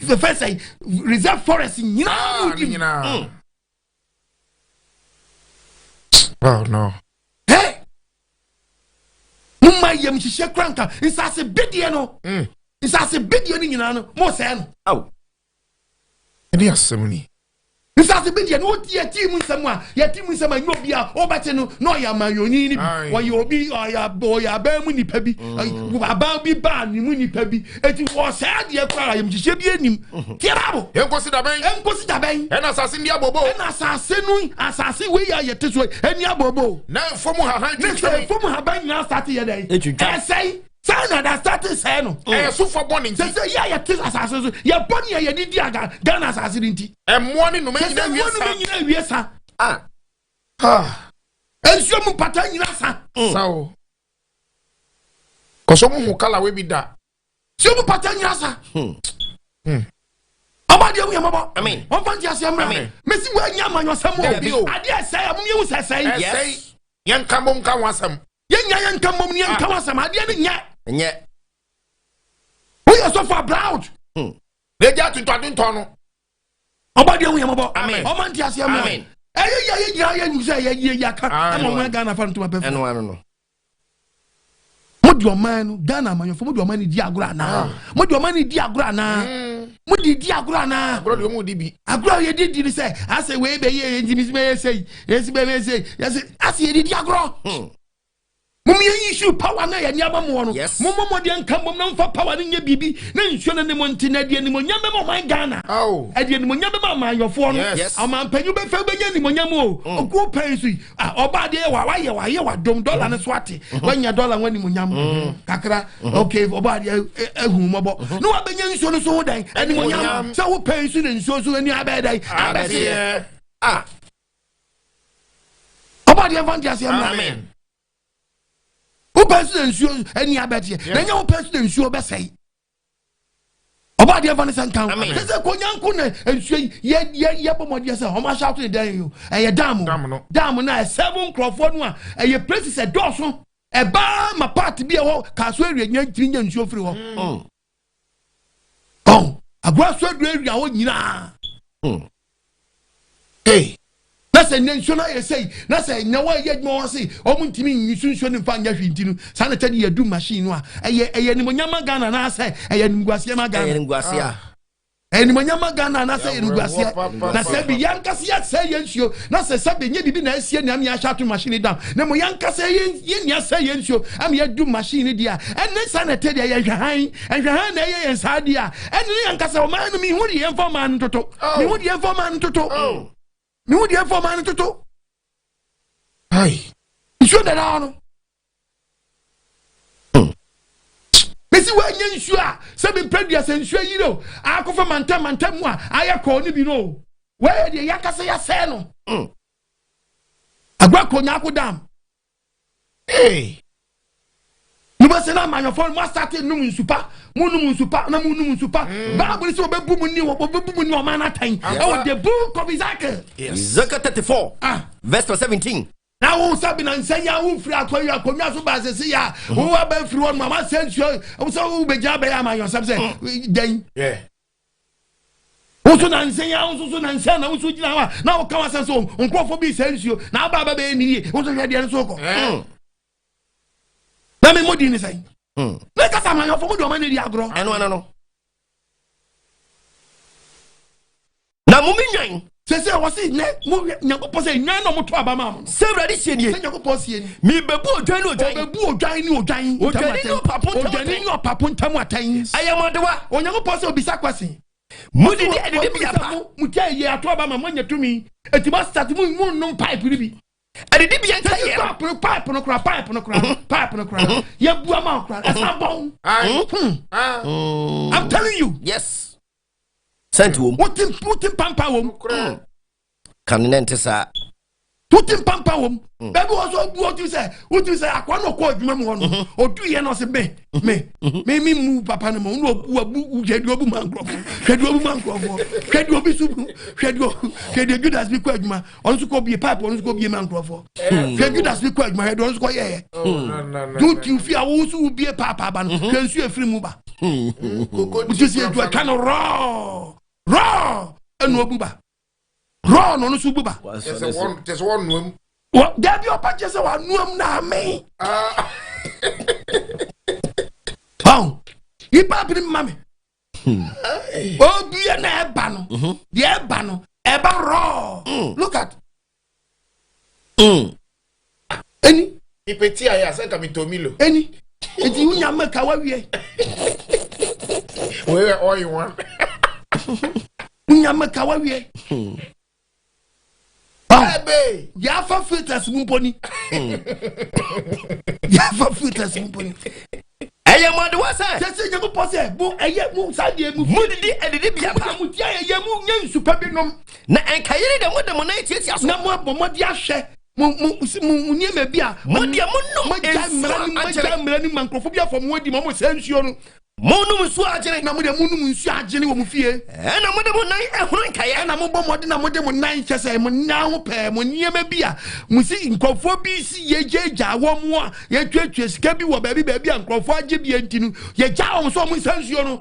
fɛ sɛ reserve forest nyinaa mu di. Nyinaa. Oh no. Hey! Mumma yam hyehyɛ kura nka nsase bidiɛ no. Nsase bidiɛ no nyinaa no mo sɛɛ no. Aw. Ɛne asɛm ni. Nsase bidiɛ no woti yɛ mu nsɛm a yɛ mu nsɛm a nyɛ obi a ɔbɛte no na ɔyɛ amanyɔni ni bi. Ɔyɛ obi ɔyɛ aban mu nipa bi. Aban bi baa ne mu nipa bi. Eti wɔsɛɛ adeɛ kura yam hyehyɛ bi anim. Tie baabo. Enkosi dabɛn. Enkosi dabɛn. Ɛna asase ni abobo. Ɛna asase no asase wei a yɛte so ɛni abobo. Na nfom hahan twitwa. Ne sɛ nfom haban nyinaa start yɛ dɛ. Etwitwa. Ɛsɛe. Saa na da start sɛɛ no. Ɛyɛ sofo bɔ ne nti. Sɛ yɛ a yɛte asase so yɛ bɔ ne yɛ yɛde di aga Ghana asase ne nti. Ɛmmoa ne nnome nyinaa wie sa. Sɛ mmoa ne nyinaa wie sa. Nsuo mu mpata nyinaa sa. Sa o. Kɔsɔ mu hu kala we bi da. Nsuo mu mpata nyinaa sa. Ɔba deɛ wuyɛ mɔbɔ. Amen. Wɔn fa nti aseɛ mmerɛ. Mesi wo anya amanyɔsɛm o. Adeɛ ɛsɛe a mo yɛ wu sɛ ɛsɛe. Ɛsɛe. Yɛn ka mbom ka ho asɛm. Yɛn nya yɛn ka mbom ni yɛn ka ho asɛm. Adeɛ no nyɛ. Nyɛ. Woyɛ sɔfo a proud. N'egya atuntun no. Ɔba deɛ wuyɛ mɔbɔ. Amen. Ɔma nti aseɛ mmerɛ. Amen. Ɛyɛ yɛ yɛ gyina yɛ sɛ yɛ yɛ yɛ aka. Ɛma wɔn Ghana fa ntoma pɛ fo. Ɛno ano no. Mo di ɔman no Ghana amanyɔfo mo di ɔman no di agorɔ anaa? Mo di ɔman no di agorɔ anaa? Mo di di agorɔ anaa? Agorɔ deɛ ɔmo di bi. Agorɔ yɛ di di ni sɛ asɛ wei bɛ yɛ yɛ ntumi bɛ yɛ sɛ yi yɛ si bɛ yɛ sɛ yi yɛ sɛ asɛ yɛ di di agorɔ. Mo mi yɛ issue power na yɛ nneɛma mo no. Mo mo mo deɛ nka mbom na nfa power no nyɛ biribi na nsuo no ne mo nti na ɛdeɛ nimonyam bɛma ɔman Ghana. Ɛdeɛ nimonyam bɛma amanyɔfoɔ no. Ɔmanpanyin bɛfɛ bɛnya nimonyam o. Okuo pɛn so yi. Ɔbaa deɛ wa wayɛ wayɛ wadom dɔla no so ate. Wanya dɔla ho nimonyam. Kakra. Okay, ɔbaa deɛ ehu mɔbɔ. Na wabɛnya nsuo no so ho dan. Animonyam. Sɛ wo pɛn so na nsuo so ani abɛɛ dan. Abɛseɛ. Ɔbaa deɛ nfa nti aseɛ mra. Amen. Wopɛ so na nsuo ani abɛteɛ na ɛnyɛ wopɛ so na nsuo bɛsɛe. Ɔbaa deɛ fa ne sɛ nka ho sɛ sɛ konyanko na nsuo yi yɛ bɔ mmɔdeɛ sɛ ɔmo ahyɛ ato ne dan yi o ɛyɛ dam o dam no a ɛsɛbo nkurɔfoɔ no a ɛyɛ places ɛdɔɔso ɛbaa ma part bi ɛwɔ kaaso area nyina ntumi nya nsuo firi hɔ. Ɔn agorɔ so aduro area hɔ nyinaa. Hey. Na sɛ nnɛ nsuo no ayɛ sɛi na sɛ nnɛ wɔyɛ adwuma wɔ se ɔmo ntumi nyi so nsuo no mfa nyɛ hwee nti no saa na kyɛ de yɛdu machine no a ɛyɛ ɛyɛ animonyam ma Ghana anaasɛ ɛyɛ animguaseɛ ma Ghana. Ɛyɛ animguaseɛ. Ɛyɛ animonyam ma Ghana anaasɛ ɛyɛ animguaseɛ. Na sɛ bi yɛankasa yɛsɛ yɛn nsuo na sɛ sɛ bi nyɛ biribi na asie nea yɛahyɛ ato machine dam na mo yɛankasa yɛn yɛn nea sɛ yɛn nsuo ama yɛadu machine deɛ a ɛne saa na ɛte deɛ yɛn hwɛhan nhwɛhan na ɛyɛ yɛn saa deɛ a ɛne ne yɛankasa ɔman no mihu deɛ yɛmfa ɔman no toto mihu deɛ yɛmfa ɔman no toto mihu deɛ yɛmfa ɔman no toto. Nsuo dada no mesi woanya nsuo a sɛ mempɛ dua sɛ nsuo yire o akɔfa mantam mantam mu a ayɛ kɔɔ no bi no o wɔyɛ deɛ yɛankasa yɛasɛe no. Agua Konyako dam. Nubɛsɛ na amanyɔfoɔ mo asate num nsupa mo num nsupa na mo num nsupa. Bible sɛ wɔbɛbu mu ni wɔbɛbu mu ni ɔman n'atɛn ɛwɔ the book of Ezekiel. Ezekiel 34 verse 17. Na wo nsa bi na nsa yi a wofiri akɔyi akonnwa so ba asese yi a wo aba firi hɔ nom ama sɛ nsuo sɛ wobɛgyina bɛyɛ amanyɔsɛm sɛ dɛn. Woso nansa yi a woso so nansa na woso gyina hɔ a na woka wasɛm sɛ nkurɔfoɔ bi sɛ nsuo na aba aba bɛyɛ ne yie woso hwɛ deɛ no so kɔ. Na me mmɔ din ne sɛn? Na kasa amanyɔfo mo de ɔma ne di agorɔ. Ɛno ano no. Na mo me nwan. Sese wɔsi nɛ mo Nyankopɔn sɛ nwan na ɔmo to aba maa mo no. Sɛ Awurade sie nie. Sɛ Nyankopɔn sie ni. Mebebu odwan ne odwan. Ɔbɛbu odwan ne odwan. Odwani ne ɔpapo ntam atɛn. Odwani ne ɔpapo ntam atɛn. Ɛyɛ mo adewa. Onyankopɔn sɛ obisa kwasi. Mo didi adidi bia pa. Mo tia yie ato aba ma mo anya tumi. Eti mo asate mo mo nnom pipe no bi. Adidi bia nka yɛ. Pipe no pipe no kora pipe no kora pipe no kora. Yɛ bu ama kora. Ɛsan bɔn. I'm telling you. Yes. Sɛnti wɔm. Wote pampa wɔm. Kane ne nte saa. Wote pampa wɔm. Baabi wɔ so obu otu sɛ wotu sɛ akwa na ɔkɔ adwuma mu hɔ no. Odu yɛ na ɔsɛ me me me me mu papa no mu na obu abu hwɛ deɛ obu ma nkurɔfoɔ hwɛ deɛ obu ma nkurɔfoɔ hwɛ deɛ obi so bu hwɛ deɛ hwɛ deɛ Judas bi kɔ adwuma ɔno nso kɔ bie pipe ɔno nso kɔ bie ma nkurɔfoɔ hwɛ Judas bi kɔ adwuma hwɛ deɛ ɔno nso kɔ yɛyɛ dutu fi a wosu wo bie paapa aba no hwɛ nsu efiri mu ba wotu si edu atwa no rɔɔ rɔɔ ɛna obu ba rɔɔ na ɔno nso bu ba. Kyɛ sɛ wɔnoam. Dabi ɔba kyɛ sɛ wanoam na ame. Ɔn nipa abiri mma mi. Obie na ɛba no deɛ ɛba no ɛba rɔɔ look at. Eni. Ipeti ayɛ asɛ nka mi tomilo. Eni eti wunya mɛka wawie. Wei yɛ all in one. Wunya mɛka wawie. Yàfa filters mu mponi. Yàfa filters mu mponi. Ɛyɛ mo adewa sɛ. Sɛsɛ Nyankopɔn sɛ mo ɛyɛ mo saa deɛ mo. Mo didi adidi bia pa. Mo tia yɛ yɛ mo nyɛ nsupa bi nom. Na nkayere de mo de mo nan tiatia so. Na mo abɔ mo de ahwɛ mo mo mo nneɛma bi a. Mo deɛ mo nom nsuo agyere. Mo gya mmara ni ma nkurɔfo bi afɔ mo adi ma mo sɛ nsuo no. Mo nom nsuo agyene. Na mo deɛ mo nom nsuo agyene wɔ mo fie. Ɛna mo de mo nan ehunu nkaeɛ. Ɛna mo bɔ mmɔden na mo de mo nan kyɛ sɛ mo nan ho pɛɛ mo nneɛma bi a mo si nkurɔfoɔ bi si yɛgyaagyaa wɔn mo a yɛtuatua sika bi wɔ baabi baabi a nkurɔfoɔ agye bi nti no yɛgyaa wɔn sɛ wɔn nsa nsuo no.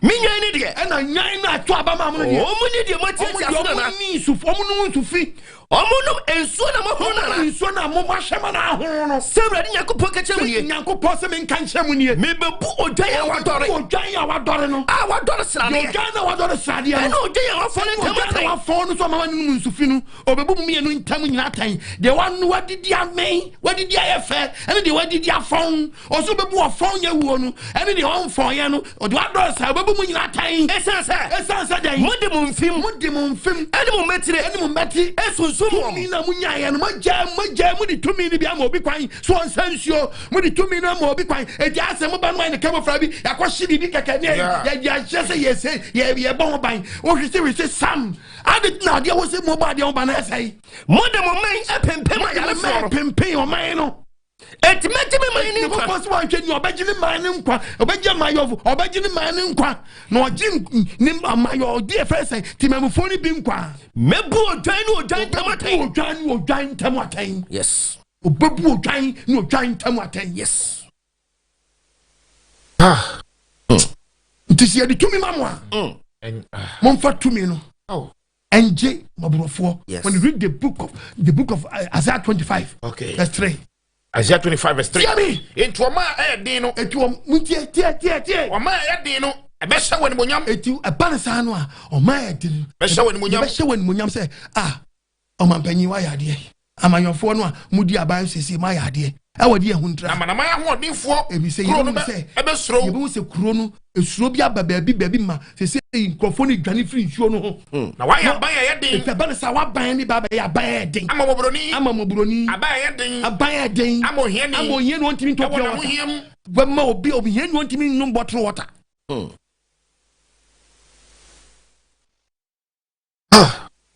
Me nwan ne deɛ. Ɛna nwan no ato aba maa mo no deɛ. Wɔn ne deɛ mo atiatia so nana. Wɔn ni nsu wɔn nom nsu fi. Wɔn nom nsuo na mo ho nana. Wɔn nsuo na mo ahyɛ ma na ahono no. Sɛ Awurade Nyankopɔn ka kyerɛ mo nie. Nyankopɔn sɛ menka nkyerɛ mo nie. Mebebu odwan a wadɔre. Odwan a wadɔre no. A wadɔre sradeɛ. Odwan na wadɔre sradeɛ no. Ɛna odwan a wafɔn no ntam atɛn. Odwan na wafɔn no so ama wɔn nsu fi no. Obebu mu mmienu ntam nyinaa atɛn. Deɛ wano wadidi amɛn wadidi ayɛ fɛ ɛne deɛ wadidi afɔn. Ɔso obebu ɔfɔn yɛ wuo no ɛne deɛ ɔnfɔn yɛ no. Ɔde wadɔre sa obebu mu nyinaa atɛn. Ɛsan sɛ. Ɛsan sɛ dɛn. Mo de mo mfim. Mo de mo mfim. Ɛne mo mɛtire. Ɛne mo mɛti. Esunsun wɔn. Tumi na mo nyaayɛ no mo gya mo gya mo de tumi no bi ama obi kwan so ɔnsa nsuo mo de tumi no ama obi kwan eti asɛ mo ba no ayɛ ne kɛmɔfra bi yakɔhye biribi kɛkɛ ne yɛ yɛ ahyɛ sɛ yɛ sɛ yɛ yɛ bɔ ho ban wohwese hwese sam ade na adeɛ wo sɛ mo bɔ adeɛ ho ban na ɛsɛe. Mo de mo mɛn ɛpempem ayarefoɔ no. Pempem ɔman no. Eti mɛgye me man ne nkwa. Nyankopɔn sɛ wanhwɛ ni ɔbɛgye ne man ne nkwa ɔbɛgye amayɔfo ɔbɛgye ne man ne nkwa na ɔgye ne amayɔ ɔdi ɛfɛ sɛ temamufoɔ no bi nkwa. Mɛbu odwan ne odwan ntam atɛn. Ɔbɛbu odwan ne odwan ntam atɛn. Yes. Ɔbɛbu odwan ne odwan ntam atɛn. Yes. Ah. Nti sɛ yɛde tumi ma mo a, momfa tumi no. Ɛngye mɔborɔfoɔ. Yes. When you read the book of Isaiah 25, okay. verse 3. Isaiah 25 verse 3. Tiɛ mi. Enti ɔma a ɛyɛ den no. Eti wɔn mu tie tie tie tie. Ɔma a ɛyɛ den no ɛbɛhyɛ wɔn animuonyam. Eti ɛba ne saa no a ɔma a ɛyɛ den. Bɛhyɛ wɔn animuonyam. Bɛhyɛ wɔn animuonyam sɛ ah ɔmampanyin wayɛ adeɛ amanyɔfoɔ no a mudi aban siesie mo ayɛ adeɛ ɛwɔ de ɛho ntra. Amanaman ahoɔdenfoɔ. Ebi sɛ kuro no yɛbɛhu sɛ ɛbɛsuro. Yɛbɛhu sɛ kuro no esuro bi aba baabi baabi ma sese nkurɔfoɔ no dwane firi nsuo no ho. Na wayɛ aban a ɛyɛ den. Efi aba no sa waban ne ba bɛyɛ aban a ɛyɛ den. Ama mmɔborɔni. Ama mmɔborɔni. Aban a ɛyɛ den. Aban a ɛyɛ den. Ama ohiani. Ama ohiani wɔntumi ntɔ pure water. Ɛwɔ n'ahohia mu. Bɛma obi ohiani wɔntumi nnom bottle water. Mo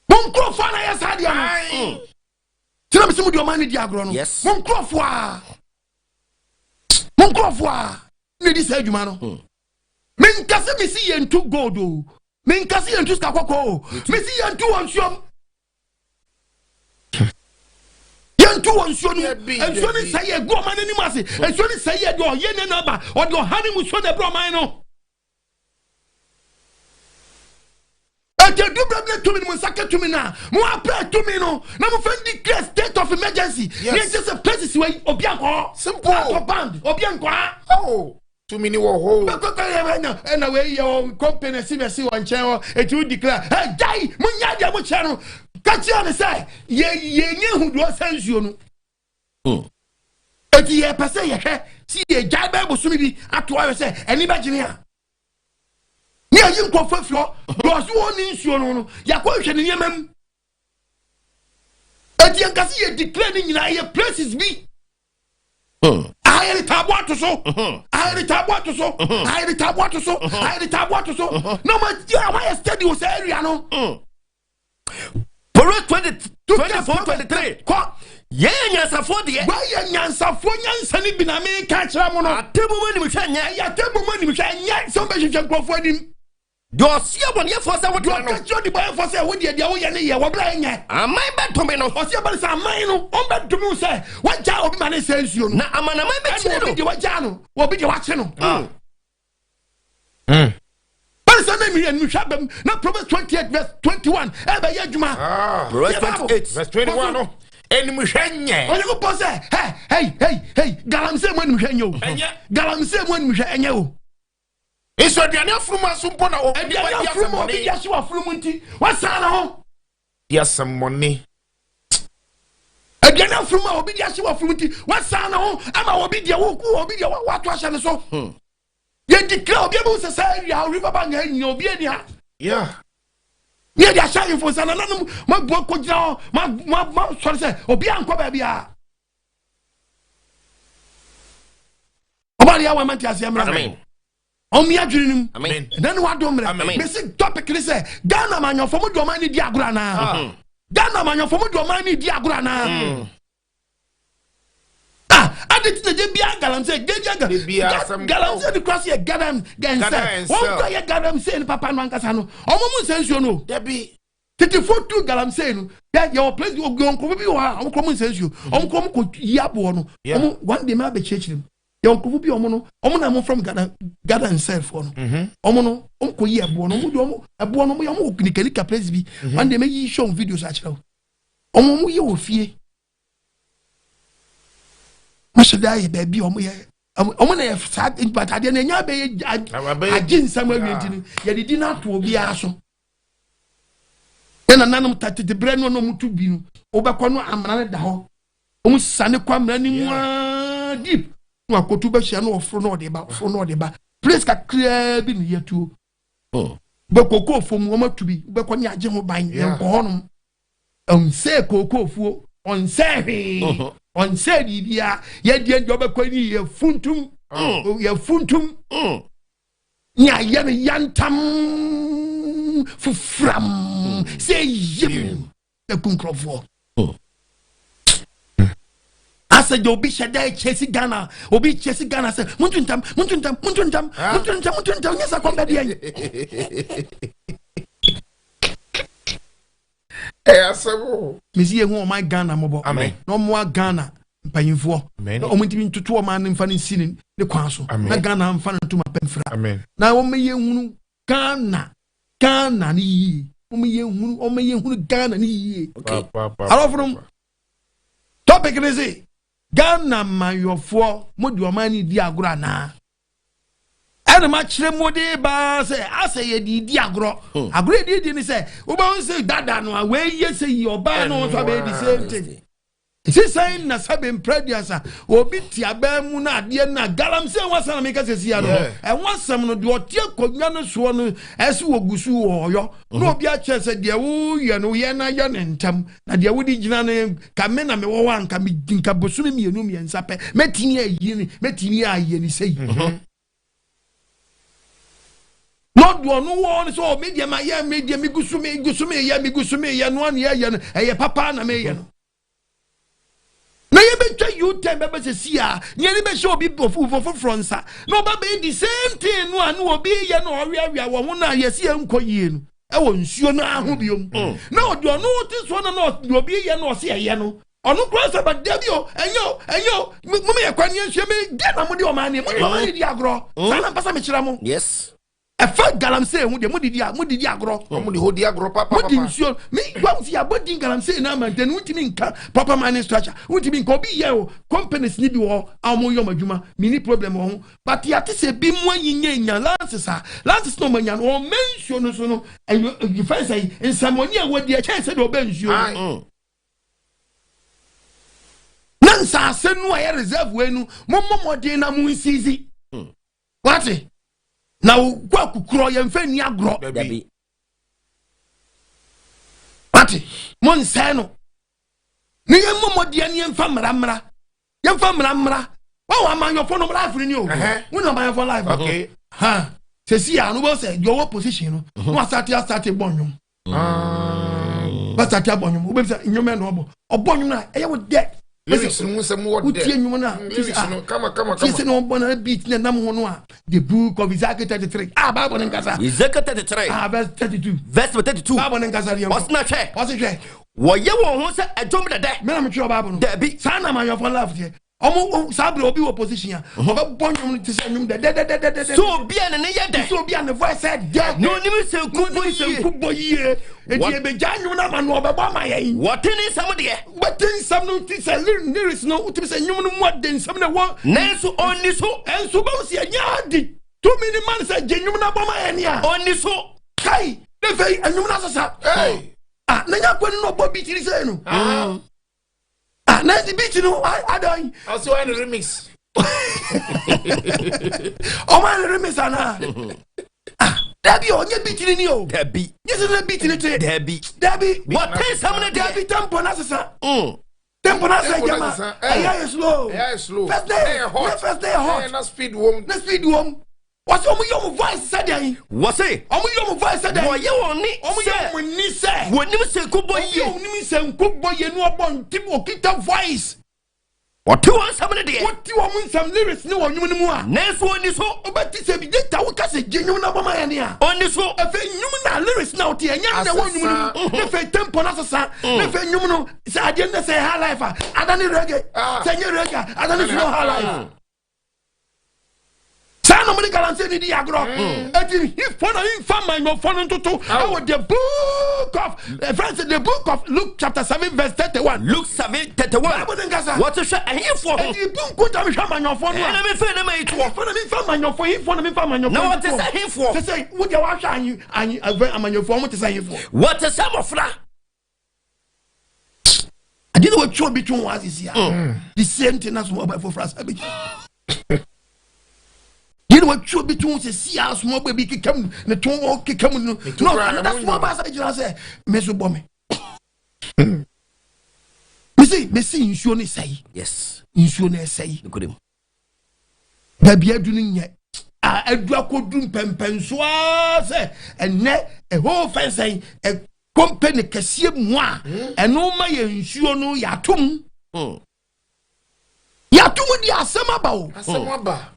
nkurɔfoɔ na yɛ saa deɛ no. Tena mi sɛ mo di ɔman ne di agorɔ no. Yes. Mo nkurɔfoɔ a mo nkurɔfoɔ a na di saa adwuma no. Menkase mesi yɛntu gold o. Menkase yɛntu sika kɔkɔɔ o. Mesi yɛntu wɔ nsuom. Yɛntu wɔ nsuo no mu. Nsuo no sɛ yɛ gu ɔman no anim ase. Nsuo no sɛ yɛ deɛ ɔyɛ ne na aba. Ɔde ɔha ne musuo na ɛbrɛ ɔman no. Eti edu bere bi na tumi no mo nsa ka tumi no a, mo apɛ tumi no na mo fɛn declare state of emergency. Yes. Ne nkyɛn sɛ places wɔ yi obi ankɔ hɔ. Simple. Atɔ band obi ankɔ ha. Oh, tumi ni wɔ hɔ. Bɛkɔkɔ yɛ ɛna ɛna wei yɛ wɔ company ɛsi na ɛsi wɔ nkyɛn hɔ eti wo declare ɛ gyae mo nya deɛ mo kyɛ no kakyia ne sɛ yɛ yɛ nye huduo sɛ nsuo no. Eti yɛ pɛ sɛ yɛhwɛ si yɛ gyae bɛɛ bosome bi ato ayɛ sɛ ɛni bɛgyene a. Ne ayi nkurɔfoɔ afiri hɔ deɛ ɔso wɔn ne nsuo no no yɛakɔ nhwɛ ne nneɛma mu. Eti yɛn kasi yɛ declare ne nyinaa yɛ places bi. Ayɛre taabo ato so. Ayɛre taabo ato so. Ayɛre taabo ato so. Ayɛre taabo ato so. Na ɔmo ayɛ steady wɔ sɛ area no. Proverbs 20, 24, 23. Kɔ. Yɛn nyansafoɔ deɛ. Wɔyɛ nyansafoɔ nyansa ni bi na mi ka kyerɛ mo no. Atemmu mu animhwɛ nyɛ. Ɛyɛ atemmu mu animhwɛ nyɛ sɛ ɔbɛhwehwɛ nkurɔfoɔ anim. Deɛ ɔseɛ bɔneyɛfoɔ sɛ wodeɛ no. Deɛ ɔka kyerɛ ɔdebɔneyɛfoɔ sɛ wodeɛ deɛ woyɛ no yɛ wɔ berɛ a ɛnyɛ. Aman bɛdome no. Ɔseɛ bɛne sɛ aman no ɔmbɛdome wo sɛ wagyaa obi ma ne nsɛ nsuo no. Na amanaman bɛkyiri no. Ɛna obi deɛ wagyaa no, obi deɛ wakye no. Bɛne sɛ na mmiri animhwɛ abam na Proverbs 28 verse 21 ɛbɛyɛ adwuma. Proverbs 28 verse 21 no. Animhwɛ nyɛ. Onyankopɔn sɛ hɛ hei hei hei galamsey mu animhwɛ nyɛ o. Ɛnyɛ. Galamsey mu animhwɛ ɛnyɛ o. Nso aduane afunumu aso mpo na obi Aduane afunumu obi di ahyew afunumu nti wasan ne ho. Di asɛmmɔne. Aduane afunumu a obi di ahyew afunumu nti wasan ne ho ama obi deɛ wo obi deɛ wato ahyɛ ne so. Yɛ declare obi ebi sɛ sɛ area river bank ha nyina obi ani ha. Yeah. Ne yɛ de ahyɛ ahemfo nsa nananom ma bu akɔgyina hɔ ma ma ma sɔre sɛ obi ankɔ baabi a. Ɔba de yɛ wɔn ti aseɛ mmerɛ. Ɔmo adwene no mu. Ɛnɛ ne wadom mmerɛ. Mesi topic ne sɛ Ghana amanyɔfo mo de ɔman ne di agorɔ anaa? Ghana amanyɔfo mo de ɔman ne di agorɔ anaa? Ah, adi ti na gye bia galamsey gye bia galamsey ni kura se yɛ garam gɛnsɛ wɔn kura yɛ galamsey ni papa no ankasa no ɔmo mu nsɛ nsuo no. Dabi. Tetefo tu galamsey no yɛ yɛ wɔ place wɔ nkurɔfo bi wɔ ha ɔmo kura mu nsɛ nsuo ɔmo kura ɔmo kɔ yi aboɔ no ɔmo one day maa bɛ kyerɛkyerɛ mu. Yɛ nkurɔfo bi ɔmo no ɔmo na ɔmo from Ghana Ghana nsɛfoɔ no ɔmo no ɔmo kɔ yi ɛboɔ no ɔmo de ɔmo ɛboɔ no ɔmo yɛ ɔmo wɔ nikanika place bi one day mɛ yi show videos akyerɛ wo ɔmo ɔmo yɛ wɔ fie mo hyɛ da yɛ baabi ɔmo yɛ ɔmo na yɛ saa but adeɛ no enya abɛyɛ agye nsɛm awie nti no yɛde di no ato obiara so ɛna nanom tete berɛ no na ɔmo tu bi no wobɛkɔ no amena no da hɔ ɔmo sane kɔ amena no mu aa deep na wakoto bɛhyia na ɔforo na ɔde ba ɔforo na ɔde ba place kakraa bi na yɛtuo bɛkɔ kɔɔfo mu ɔmo atu bi bɛkɔ ne agye ho ban yɛnkɔ hɔnom ɔnsɛ kookofuo ɔnsɛ hwee ɔnsɛ biribiara yɛdeɛ deɛ ɔbɛkɔ ni yɛfuntum yɛfuntum ne ayɛ no yantam fufuram sɛ yim ɛku nkurɔfoɔ asɛ deɛ obi hyɛ dɛ kyɛsi Ghana obi kyɛsi Ghana sɛ muntu ntam muntu ntam muntu ntam muntu ntam muntu ntam nyɛ sɛ kɔn bɛ deɛ yi. Ɛyɛ asɛm o. Mesi yɛ hu ɔman Ghana mɔbɔ. Amen. Na ɔmoa Ghana mpanyinfoɔ. Amen. Na ɔmo ntumi ntutu ɔman no nfa no nsi ne ne kwan so. Amen. Na Ghana nfa no ntoma pɛ mfira. Amen. Na wɔn yɛ hunu Ghana Ghana ne yie. Wɔn yɛ hunu wɔn yɛ hunu Ghana ne yie. Okay. Pa, pa, pa, Alɔfo nom topic ne se Ghana mayɔfoɔ mo de ɔman no di agorɔ anaa? Ɛna ma kyerɛ mo de baa sɛ asɛ yɛ de di agorɔ. Agorɔ yɛ de di ne sɛ wobɛhu sɛ dada no a wei yɛ sɛ yi ɔbaa no nso abɛyɛ the same thing. Sisan na sɛbe mprɛduasa obi te abɛn mu na adeɛ na galamsey ho asɛm na meka sɛ sia no ɛho asɛm no deɛ ɔte akonnwa no soɔ no ɛse wɔgu so wɔ ɔyɔ na obi akyerɛ sɛ deɛ woyɛ no yɛ na yɛ ne ntɛm na deɛ wode gyina no ka me na mewɔ hɔ a nka nka bosome mmienu mmiɛnsa pɛ mɛtumi ayi ne mɛtumi ayɛ ne sɛyi na ɔde ɔno wɔ no sɛ ɔ me deɛ ma yɛ me deɛ megu so megu so meyɛ megu so meyɛ no ano yɛyɛ no ɛyɛ papa na meyɛ no na yɛbɛtwa u-turn bɛbɛ sɛ si a nea ne bɛhyɛ obi foforɔ nsa na ɔba bɛyɛ the same thing no a na obi yɛ na ɔweawea wɔ ho no a yɛsi yɛ nkɔ yie no ɛwɔ nsuo no aho biom na ɔde ɔno te soɔ no na ɔde obi yɛ na ɔsi ɛyɛ no ɔno koraa sɛ ba dabi o ɛnyɛ o ɛnyɛ o mo yɛ kwan yɛn nsuo mi deɛ na mo de ɔman ne mo de ɔman ne di agorɔ saa na mpasa mekyerɛ mo. Yes. Ɛfa galamsey ho deɛ modidi a modidi agorɔ. Wɔn de hɔ di agorɔ papa. Modi nsuo me wɔn si abɔ din galamsey na ama ntɛni wontumi nka proper mining structure, wontumi nka obi yɛ o. Companies ni bi wɔ hɔ a wɔn yɛ wɔn adwuma, mi ni problem wɔ ho, but yɛate sɛ bi mu anyi nye nya lances a lances na wɔn anya no, wɔn mɛ nsuo no so no ɛyɛ ɛyɛ sɛ nsɛmɔni a wɔdi ɛkyɛn sɛ deɛ ɔbɛ nsuo no. Na nsaase no a ɛyɛ reserve wei no, mo mmɔ mmɔden na mo nsizi. Wate na wokɔ akukurɔ yɛmfa nni agorɔ. Dabi. Wate, mo nsɛe no ne yɛmmɔ mmɔdeɛ ne yɛmfa mmara mmara, yɛmfa mmara mmara. Wɔwɔ amanyɔfo no life no ni o. Wone amanyɔfo life. Ha sɛsi a no bɛ sɛ deɛ ɔwɔ position no na wasate asate bɔ nnwom, wasate abɔ nnwom. Wobɛbisa nnwom ɛ na ɔbɔ ɔbɔ nnwom no a ɛyɛ wo dɛ. Lyrics no nsɛm wɔ dɛ. Wotie nnwom no a lyrics no kama kama tie kama. sɛ na ɔbɔ na beat na nam ho no a, the Book of Ezekiel 33 ah, Bible ne nkasa. Ezekiel 33. Ah, verse 32. Verse 32. Bible ne nkasa deɛ. Ɔsena hwɛ. Ɔse hwɛ. Wɔyɛ wɔn ho sɛ ɛdwom dɛdɛ. Mena metwerɛ Bible no. Dabi. Saa na amanyɔfoɔ life teɛ. Ɔmo saa berɛ obi wɔ position a ɔbɛbɔ nnwom no te sɛ nnwom dɛdɛdɛdɛdɛdɛ. Sɛ obi a ne ne yɛ dɛ. Sɛ obi a ne voice ɛ dɛ. Na onim sanku bɔ yie. Sanku bɔ yie. Eti ebegya nnwom no ama no, ɔbɛbɔ ama yɛn. Wɔte ne nsɛm deɛ. Wɔte nsɛm no ti sɛ lyrics no, wotumi sɛ nnwom no mu ɔde nsɛm na ɛwɔ. Nanso ɔnni so. Ɛnso bɛwo sɛ ɛnyɛ ade tumi ne ma no sɛ gye nnwom no abɔ ma yɛn a. Ɔnni so. Kai ne fɛ nnwom no asesa. Ah, na nya kwan no ɔbɔ beat ni sɛ no. Ah, na ɛdi beat no adan. Ɔsɛ wɔyɛ no remix. Ɔmo ayɛ no remix ana? Ah, dabi, ɔnyɛ beat ni ni o. Dabi. Nye sɛ sɛ beat ni te. Dabi. Dabi. Wɔte nsɛm no deɛ. Dabi, tempo na sesa. Tempo na sesa. Tempo na Jama. sesa, Ɛyɛ ayɛ slow. Ɛyɛ ayɛ slow. First day. Na ɛyɛ hot. Na first day hot. Ɛyɛ na speed wɔm. Na speed wɔm. Wɔsɛ ɔmo yɛ ɔmo voice sɛ deɛ. Wɔse. Ɔmo yɛ ɔmo voice sɛ deɛ. Wɔyɛ wɔn ne Ɔmo yɛ sɛ. ɔmo ni sɛ. Wɔnim sanku bɔ Ɔmo yɛ yie. ɔmo nim sanku bɔ yie no ɔbɔ ntim okita voice. Wɔte wɔn nsɛm no deɛ. Wote wɔn nsɛm lyrics ne wɔn nnwom no mu a. Nanso ɔnni so. Wobɛte sɛ bi data woka sɛ gye nnwom no abɔ ma yɛn a. Ɔnni so. Afei nnwom na lyrics na wote ɛnyɛ na ɛwɔ nnwom no mu. Ne fɛ tempo no asesa. Ne fɛ nnwom no sɛ adeɛ no sɛ high life a ada ne reggae. Sɛ nyɛ reggae a ada ne slow high life. Saa na ɔmo de galamsey ni di agorɔ. Eti hifo na nfa manyɔfo no ntoto ɛwɔ the book of friends, the Book of Luke chapter 7 verse 31. Luke 7:31. Bible ne nkasa. Wɔte hwɛ ɛhefoɔ ho. Eti ibu nkunta mi hwɛ amanyɔfo no a. Ɛna mefɛ ne ma yi toɔ. Hifo na mi nfa amanyɔfo, hifo na mi nfa amanyɔfo. Na wɔte sɛ hefoɔ. Sɛ sɛ wo deɛ wahwɛ anyi anyi ɛfɛ amanyɔfo, ɔmo te sɛ hifo. Wɔte sɛ mmɔfra. Ade na wɔtwe obi twe wɔn asisi a. The same thing na sɔmɔ ɔbɛ foforɔ asa bi. Deɛ na wɔtwe obi twe wɔn sisi a sɔmɔ ɔbɛ bi keka mu ne to wɔn keka mu no. to Na koraa, another ɛho sɔmɔ ɔbɛ asa gyina sɛ me so bɔ me. Mesi mesi nsuo ne sɛyi. Nsuo ne ɛsɛyi. Nokorɛm. Baabi adu no nyɛ a adu akɔdu mpɛmpɛnso a sɛ ɛnɛ ɛhɔ fɛnsɛn ɛ company kɛseɛ mu a ɛno ma yɛ nsuo no yɛatom. Yɛatom di asɛm aba o. Asɛm aba.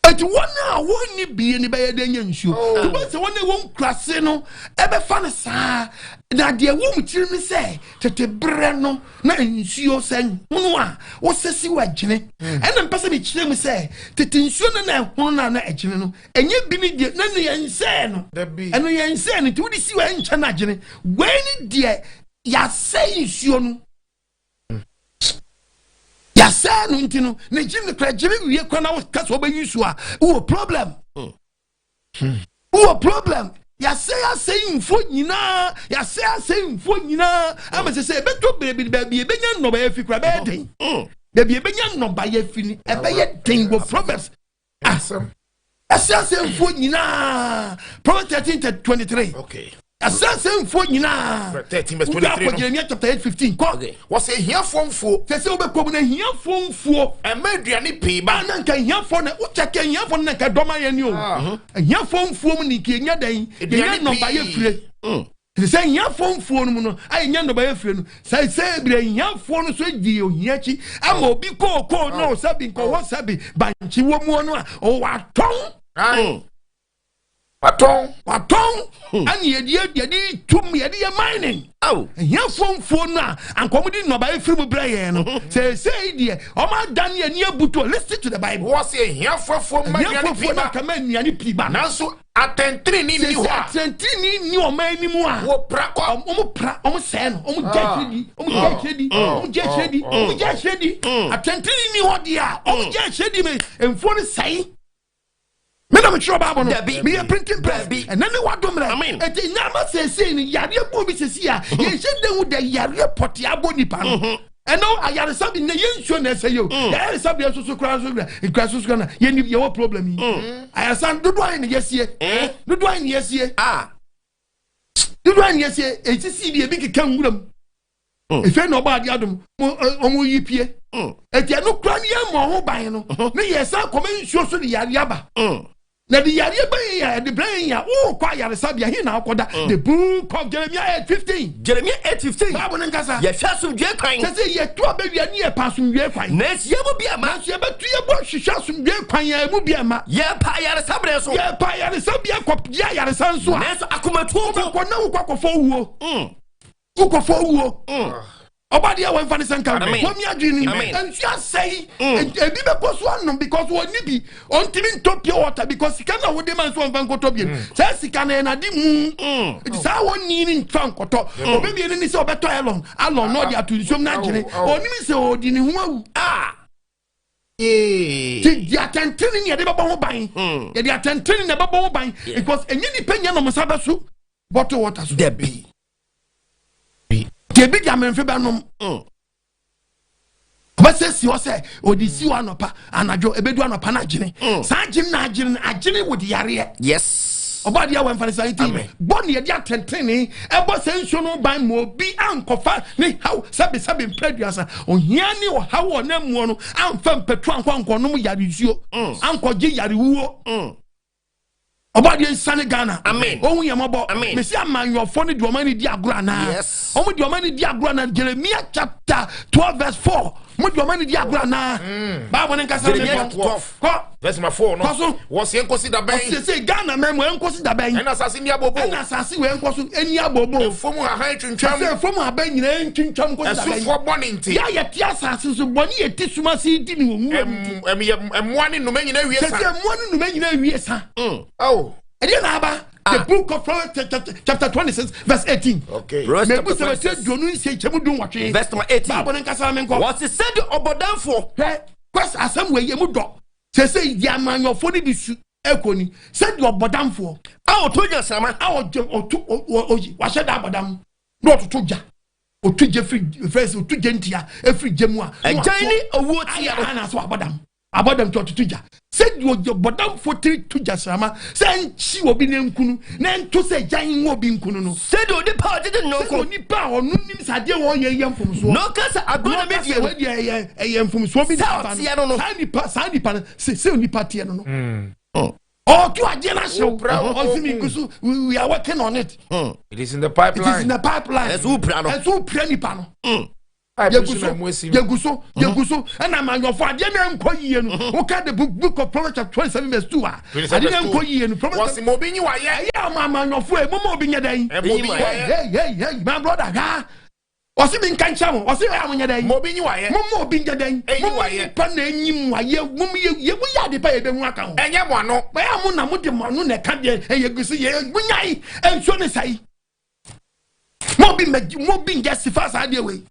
Eti wɔn a wɔnni bie ni bɛyɛ dɛ nyɛ nsuo. Oh. Tuma sɛ wɔn a wɔn nkurase no ɛbɛfa no saa na deɛ wɔn mu tiri ne sɛ tete berɛ no na nsuo sɛ nhono a wɔsɛsi wɔ agyene. Ɛna mpɛ sɛ mekyerɛ mu sɛ tete nsuo no na ɛhono no a na ɛgyene no ɛnyɛ bi ne deɛ na ne yɛn nsɛɛ no. Dabi. Ɛno yɛn nsɛɛ no nti wode si wɔ ɛnkyɛ no agyene. Wei ne deɛ yɛasɛe nsuo no. Yɛasɛe no nti no ne gyene no kora gyene wie kora na woka sɛ wobɛyi nsuo a wowɔ problem. Wowɔ problem. Yɛasɛe asɛe mfuo nyinaa, yɛasɛe asɛe mfuo nyinaa ama sɛ sɛ ɛbɛtɔ berebi baabi ɛbɛnya nnɔbaeɛ fi kora ɛbɛyɛ den. Baabi ɛbɛnya nnɔbaeɛ fi no ɛbɛyɛ den wɔ Proverbs. Ah, Asɛm. Yɛasɛe asɛe mfuo nyinaa. Proverbs 13:23. Yɛasɛe asɛe mfuo nyinaa. 13 verse Wodwa 23 akɔ no. Jeremia chapter 8 15 kɔ. Wɔsɛ ahiafoɔ mfuo. Sɛ sɛ wobɛkɔ mu no ahiafoɔ mfuo. Ɛma aduane pii ba. Na nka ahiafoɔ na wokyɛkɛ ahiafoɔ no na nka dɔma yɛ ni o. Ahiafoɔ mfuo mu ne nka yɛnya dɛn? Yɛnya Aduane nnɔbaeɛ pii. fire. Sɛ sɛ ahiafoɔ mfuo no mu no a yɛnya nnɔbaeɛ fire no sɛ sɛ ebire ahiafoɔ no so di ohia akyi ama obi kookoo na ɔsɛbi nkɔwɔ sɛbi bankye wɔ mu no a ɔwɔ atɔn. Watɔn. Watɔn. Ɛne yɛde yɛde tum yɛde yɛ mining. Ahiafoɔ mfuo no a anka wɔn de nnɔbaeɛ firi mu brɛ yɛn no, seesei deɛ wɔn adane ani abutu. Listen to the Bible. Wɔsi ahiafoɔ afuo mma nnuane pii ba. Ahiafoɔ afuo no anka ma nnuane pii ba. Nanso atɛntenenee nni hɔ a. Sɛ atɛntenenee nni wɔn anim a. Wɔpra kɔ. Wɔn pra, wɔn sɛɛ no, wɔn gya akyire di, wɔn gya akyire di, wɔn gya akyire di, wɔn gya akyire di. Atɛntenenee nni hɔ deɛ a, wɔn gya akyire di ma mfuo no sɛe. Me na metwerɛ Bible no. Meyɛ printing press. Ɛnɛ ne wadom rɛ. Enti nyama seesei no yareɛ bɔ obi seesei a yɛnhyɛ da hu dɛ yareɛ pɔtee abɔ nipa no. Ɛnɛ ayaresa bi nɛ yɛ nsuo na ɛsɛ yɛ o. Ayaresabea nso so koraa nso nkura so so na yɛni yɛwɔ problem yi. Ayaresa dodoɔ ayɛ na yɛsie. Dodoɔ ayɛ na yɛsie. Dodoɔ ayɛ na yɛsie. Esisi bi ebi keka nwura mu. Efe na ɔbɔ adeɛ adom ɔmo yi pie. Eti ɛno kura ne yɛn mɔ ho ban no ne yɛ san kɔmɛ nsuo so de yareɛ aba. Na de yareɛ ba yɛn a ɛde brɛ yɛn a wokɔ ayaresabea he na akɔda. The Book of Jeremiah 8:15. Jeremiah 8:15. Bible no nkasa. Yɛhwɛ asomdwoe kwan. Kyɛ sɛ yɛtu abɛwia ne yɛpɛ asomdwoe kwan. Nanso yɛn mu bi amma. Nanso yɛbɛtu yɛn bo ahwehwɛ asomdwoe kwan yɛn mu bi amma. Yɛpɛ ayaresabea nso. Yɛpɛ ayaresabea kɔgye ayaresa nso a. Nanso akomatuo nko. Wobɛkɔ na wokɔ akɔfa owuo. Wokɔfɔ owuo. Ɔba deɛ wɔmfa ne sɛ nka wɔmi adwene ni nsu asɛe ebi bɛkɔ so anom because wɔnni bi ɔntumi ntɔ pure water because sika na wode ma nso ɔmfa nkɔtɔ bi saa sika no ɛnade mu nti saa wɔnni ne nfa nkɔtɔ ɔbɛbie no ni sɛ ɔbɛtɔ ɛlɔn alɔn na ɔde ato nsuom no agyene ɔnim sɛ ɔdi ne ho awu. Ti di atɛntene ne yɛde bɛbɔ ho ban yɛde atɛntene na ɛbɛbɔ ho ban because ɛnyɛ nipa nyɛ nom nsa bɛso bottle water so. Dabi. Deɛ bi di amemfe bɛnom. Ɔbɛsɛ si hɔ sɛ ɔde si hɔ anɔpa anadwo ebedu anɔpa na agyene. Saa agyene na agyene agyene wɔ de yareɛ. Yes. Ɔba adeɛ wɔ nfa ne sa nti bɔ ne yɛde atɛntɛne ɛbɔ sɛ nsuo no ban ma obi ankɔfa ne haw sɛbesɛbe mpɛ aduasa ohia ne ɔhaw wɔ ne mmoɔ no amfa mpɛtu ankɔ ankɔnom yare nsuo ankɔgye yare wuo. Ɔba adeɛ nsane Ghana. Amen. Ohun yɛn mɔbɔ. Amen. Mesi amanyɔfo ne deɛ ɔman ne di agorɔ anaa. Yes. Ɔmo deɛ ɔman ne di agorɔ anaa. Jeremiah chapter 12 verse 4. Mo deɛ ɔman ne di agorɔ anaa. Bible ne nkasa Jeremiah ne kɔ. 12. Kɔ. Verse number 4 no. Kɔ so. Wɔsi nkosi da bɛn. Ɔsese Ghana mɛ mo nkosi da bɛn. Ɛna asase ni abobo. Ɛna asase wei nkɔ so ɛni abobo. Efom hahan twintwam. Sɛ efom ahaban nyinaa ntwintwam nkosi da bɛn. Ɛsofoɔ bɔ ne nti. Yɛ a yɛte asase so bɔne yɛ ti sum ase di ne wɔ nwura mu nti. Mmoa ne nnoma nyinaa wie sa. Sɛ mmoa ne nnoma nyinaa wie sa. Oh. Ɛdeɛ na aba. The Book of Proverbs chapter 26 verse 18. Okay. Proverbs Mebu chapter sɛ bɛsɛ 26. 26 18. Verse number 18. Bible ne nkasa me nkɔ. Wɔsi sɛde ɔbɔdanfoɔ. Hwɛ kwes asɛm wɔ yɛ mu dɔ. Sɛ sɛ di amanyɔfoɔ ne de su ɛkɔ ni sɛdeɛ ɔbɔdamfoɔ. A ɔtɔ gyasama. A ɔgye ɔto ɔyi wahyɛ da abɔdam na ɔtoto gya. Otu gya firi fɛs otu gya ntia efiri gya mu a. Ɛgyan ne owuo tia no. Ayɛ ana so abɔdam. Abɔdam tí ɔtoto gya. Sɛdeɛ ɔbɔdamfoɔ tiri to gyasama sɛ nkyi obi ne nkunu na nto sɛ gyan nwo obi nkunu no. Sɛdeɛ onipa a ɔgyegye ne Sɛdeɛ yɔnko. onipa a ɔno nim sɛ adeɛ wɔ ɔyɛ yɛ mfomsoɔ. Na ɔka sɛ agorɔ na medie no. Wei deɛ ɛyɛ ɛyɛ mfomsoɔ bi Sɛ na aba ɔteɛ no no. Saa nipa no sɛ onipa teɛ no no. Ɔto adeɛ no ahyew. Ɔsi mi ngu so we are working on it. It is in the pipeline. It is in the pipeline. Ɛso wopira no. Ɛso wopira nipa no. Yegu so yegu so yegu so ɛna amanyɔfo adeɛ na nkɔ yie no woka the book of Proverbs chapter 27 verse 2 a adeɛ na nkɔ yie no Proverbs wɔsi mo obi nyi wa yɛ ɛyɛ ama amanyɔfo emu ma obi nyɛ dɛn ɛmo obi nyɛ hey hey hey my brother ha ɔsi mi nka nkyɛn mo ɔsi ɛyɛ mo nyɛ dɛn mo obi nyi wa yɛ mo ma obi nyɛ dɛn mo ma nipa na enyi mo ayɛ mo yɛ yɛ mo yɛ ade pa yɛ bɛ hu aka ho ɛnyɛ mo ano ɛyɛ mo na mo de mo ano na ɛka deɛ ɛyɛ gusi yɛ mo nyae nsuo ne sɛyi mo bi mɛ mo bi njɛ sifa saa adeɛ wei.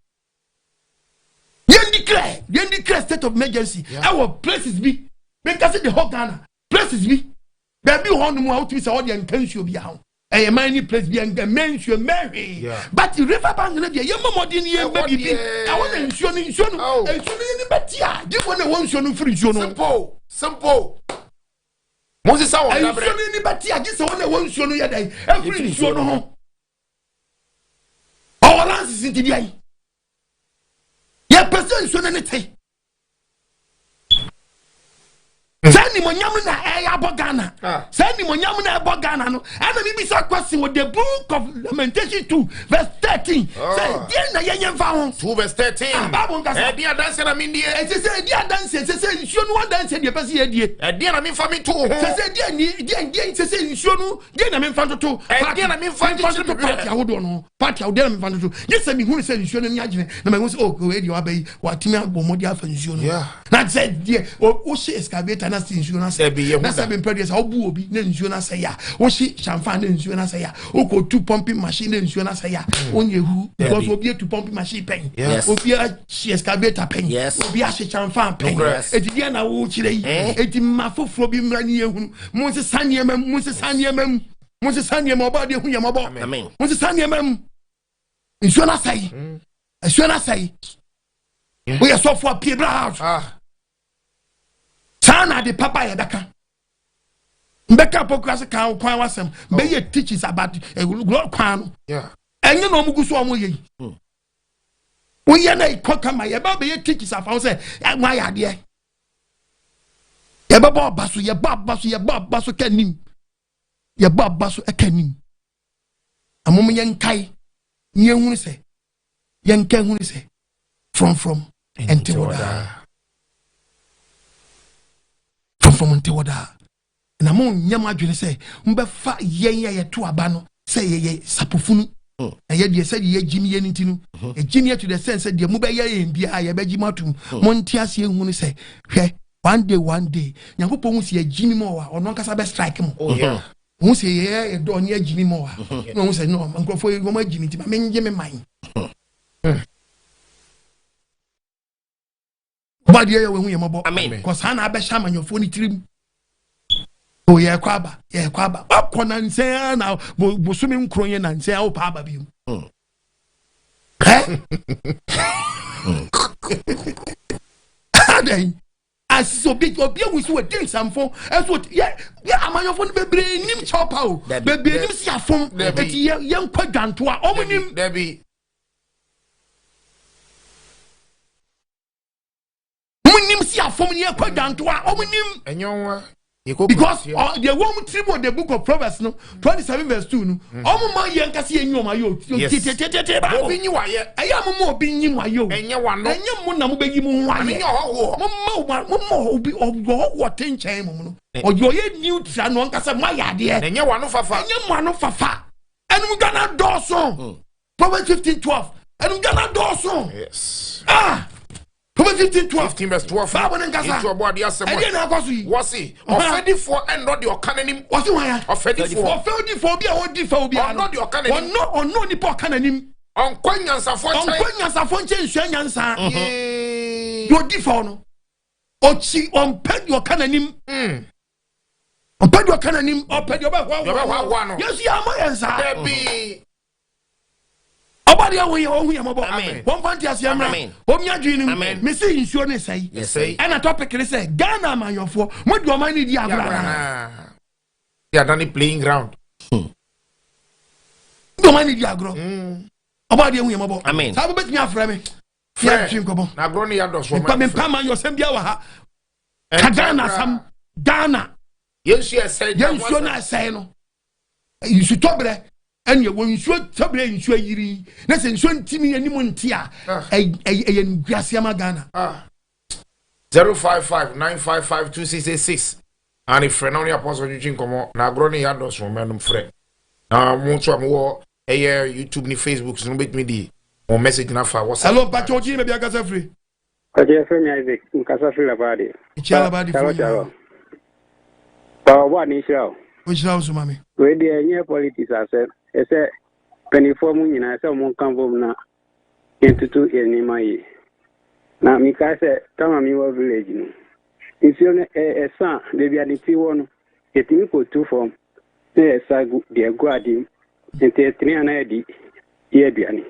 Yɛn declare state of emergency ɛwɔ places bi menkase the whole Ghana places bi baabi wɔ hɔnom a wotumi sɛ ɔdeɛ nka nsuo bi ho ɛyɛ man ni place bi ɛnka mɛ nsuo mɛ hwee but river bank no deɛ yɛmmɔ mmɔden ne yɛmmɛ biribi ɛwɔ na nsuo no nsuo no nsuo no yɛni bɛte a gye wɔn na ɛwɔ nsuo no mfiri nsuo no simple simple mo sisa wɔn dabrɛ nsuo no yɛni bɛte a gye sɛ wɔn na ɛwɔ nsuo no yɛ dɛn ɛfiri nsuo no ho ɔwɔ lances nti deɛ yi yɛpɛ sɛ nsuo no ne te saa nimonyam no na ɛyɛ abɔ Ghana. Ah. Saa nimonyam na ɛbɔ Ghana no, ɛna mebisa question wɔ the book of Lamentation 2 verse 13. Ah. Sɛ deɛ na yɛnyɛ mfa ho. 2 verse 13. Ah, Bible nkasa. Ɛdeɛ adanseɛ na mendie. Ɛsɛ sɛ ɛdi adanseɛ, ɛsɛ sɛ nsuo no adanseɛ deɛ ɛpɛ sɛ yɛdie. Ɛdeɛ na memfa mento wo ho. Sɛ sɛ deɛ ni deɛ deɛ sɛ sɛ nsuo no deɛ na memfa ntoto. Ɛdeɛ na memfa ntoto nkyekyere me werɛ. party ahodoɔ no party ahodoɔ na memfa ntoto. Gye sɛ mehunu sɛ nsuo no ani agyene na mahu sɛ oh wei deɛ waba yi watumi abɔ mmɔden afa nsuo no. Yeah. Na sɛ deɛ wohye excavator na sɛ nsuo no asɛ. Dabi, yɛhu Na sɛ da. mempɛ deɛ sɛ wobu obi na nsuo no asɛe a wohye shamfa na nsuo no asɛe a wokɔtu pumping machine na nsuo no asɛe a wonyɛ hu because obi atu pumping machine pɛn. Yes. Obi ahye excavator pɛn. Yes. Obi ahye shamfa pɛn. Nokorɛ. Eti deɛ na wokyerɛ yi. Eh. Eti mma foforɔ bi mmra ne yɛhunu. Monsesa nneɛma mu, monsesa nneɛma mu. Monsesa nneɛma ɔbaa deɛ hu yɛn mmɔbɔ. Amen. Monsesa nneɛma mu. Nsuo no asɛe. Nsuo no asɛe. Woyɛ sɔfo a pie bra house. Ah. Saa na ade papa yɛbɛka. Mbɛka apɔkura se kan kwan wasɛm. Bɛyɛ teachings about eh, kwan no. Yeah. Ɛnyɛ na ɔmo gu so a ɔmo yɛ yi. Woyɛ na ɛkɔ kama yɛba bɛyɛ teachings afa ho sɛ ɛ, mo ayɛ adeɛ. Yɛbɛbɔ aba so yɛbɔ aba so yɛbɔ aba so ka nim. Yɛbɔ aba so ɛka nim. Amom yɛnkae ne yɛnhunu sɛ yɛnka hunu sɛ frɔmfrɔm ɛnte hɔ daa. Frɔmfrɔm nte hɔ daa. Na mo nyɛ mo adwene sɛ mobɛfa yɛn a yɛto aba no sɛ yɛyɛ sapofunu. Na yɛ deɛ sɛdeɛ yɛgye mi yɛ no nti no, yɛgye mi to the sense sɛ deɛ mobɛyɛ yɛn biara yɛbɛgye mo atom. Monte aseɛ nhunu sɛ hwɛ one day one day Nyankopɔn hu sɛ yɛgye mi ma wɔ a ɔno ankasa bɛ strike mo. Oh yeah. Hu sɛ yɛyɛ yɛdɔ ne yɛgye mi ma wɔ a na ɔhu sɛ no nkurɔfoɔ yi wɔn agye mi nti ma mengye me man. Ɔba deɛ yɛ wɔn hu yɛn mmɔbɔ. Amen. Kɔ saa na abɛhyɛ amanyɔfoɔ ne tirim. O yɛkɔ aba yɛkɔ aba wakɔ nansɛn ara na bosome nkron yɛ nansɛn a wopɛ aba bio. Ɛ adɛn asisi obi obi ewu si wɔ di nsamfo ɛso yɛ yɛ amanyɔfoɔ no bebree nim kyɛw pa o Dabi. bebree nim si afom Dabi. eti yɛ yɛ nkɔ dwantoa ɔmo nim. Dabi. Mo nim si afom ni yɛ kɔ dwantoa ɔmo nim. Ɛnyɛ nwa. Yɛkɔ Because kurotia. deɛ wɔn tiri mu wɔ the book of Proverbs no 27 verse 2 no ɔmo ma yɛn kasa yɛn nyi wɔn ayɛ o. Yes. Tietietie baako. Obi nyi wayɛ. Ɛyɛ a mo ma obi nyi mo ayɛ o. Ɛnyɛ wano. Ɛnyɛ mo na mo bɛ yi mo ho Ame ayɛ. nyɛ ɔhɔhoɔ. Mo ma mo ma obi ɔhɔhoɔ te nkyɛn mo no. Ɔyɛ ɔyɛ neutral no ɔnkasa mo ayɛ adeɛ. Na ɛnyɛ wano fafa. Ɛnyɛ mo ano fafa. Ɛnum dwa dɔɔso. Proverbs 15:12. Ɛnum dwa dɔɔso. Yes. Ah! Proverbs 15:12. 15 verse 12. Bible ne nkasa. Nti ɔbɔ adeɛ asɛm a. Ɛdeɛ na akɔ so yi. Wɔsi ɔfɛdifoɔ ɛnnɔ deɛ ɔka n'anim. Wɔsi wɔn ya. Ɔfɛdifoɔ. Ɔfɛ odi fɛ obi a ɔdi fɛ obi a no. Ɔnnɔ deɛ ɔka n'anim. Ɔnnɔ ɔnnɔ nipa ɔka n'anim. Ɔnkɔ nyansafoɔ nkyɛn. Ɔnkɔ nyansafo nkyɛn nsua nyansa. Yee. Deɛ ɔdi fɛ no. Ɔkyi ɔmpɛ deɛ ɔka n'anim. Ɔmpɛ deɛ ɔka n'anim. Ɔpɛ deɛ Deɛ ɔbɛhoahoa no. Yesu yɛ ama yɛn saa. Dabi. Ɔba deɛ ɔhu yɛ ɔhu yɛ mɔbɔ. Amen. Wɔn fa nti aseɛ mmra. Amen. Wɔn nya dwi no mu. Amen. Mesi nsuo ne sɛyi. Ɛsɛe. Ɛna topic ne sɛ Ghana amanyɔfoɔ mo di ɔman ne di agorɔ anaa. Yɛ adane playing ground. Di ɔman ne di agorɔ. Ɔba deɛ ɔhu yɛ mɔbɔ. Amen. Saa bɛtumi afrɛ me. Frɛ. Yɛ twi nkɔmɔ. Na agorɔ ne yɛ adɔso. Mpa mpa ma yɔ sɛm bia wɔ ha. Ka Ghana sam. Ghana. Yɛn nsuo ɛsɛe. Yɛn nsuo no asɛe no. Nsutɔberɛ ɛne ɛwɔ nsuo tɔberɛ nsuo ayiri na sɛ nsuo ntimi anim nte a Ah. ɛyɛ nguase ama Ghana. 055 955 2686. Ane frɛ na wo ne apɔsɔ twetwe nkɔmmɔ na agorɔ ne yɛ adɔso mɛnom frɛ. Na mo nso a mowɔ ɛyɛ YouTube ne Facebook so no bɛtumi de mo message no afa WhatsApp. Hello, Mpacho Oji, baabi akasa firi. Ɔkyɛ fɛ mi Isaac, nkasa firi Labadi. Ekyia Labadi fo Shalom, nyinaa. shalom. Pa ɔbɔ ade nhyira o. Ɔnhyira wo so ma me. Wei deɛ ɛnyɛ politics asɛm. Ɛsɛ mpanimfoɔ mu nyinaa sɛ ɔmo nka bom na yɛntutu yɛn nneɛma yie. Na mekae sɛ tama mi wɔ village no, nsuo no ɛsa a baabi a ne ti wɔ no, yɛtumi kɔtu fam na yɛsa gu deɛ gu ade mu. Nti ɛtene a na yɛde yɛ aduane.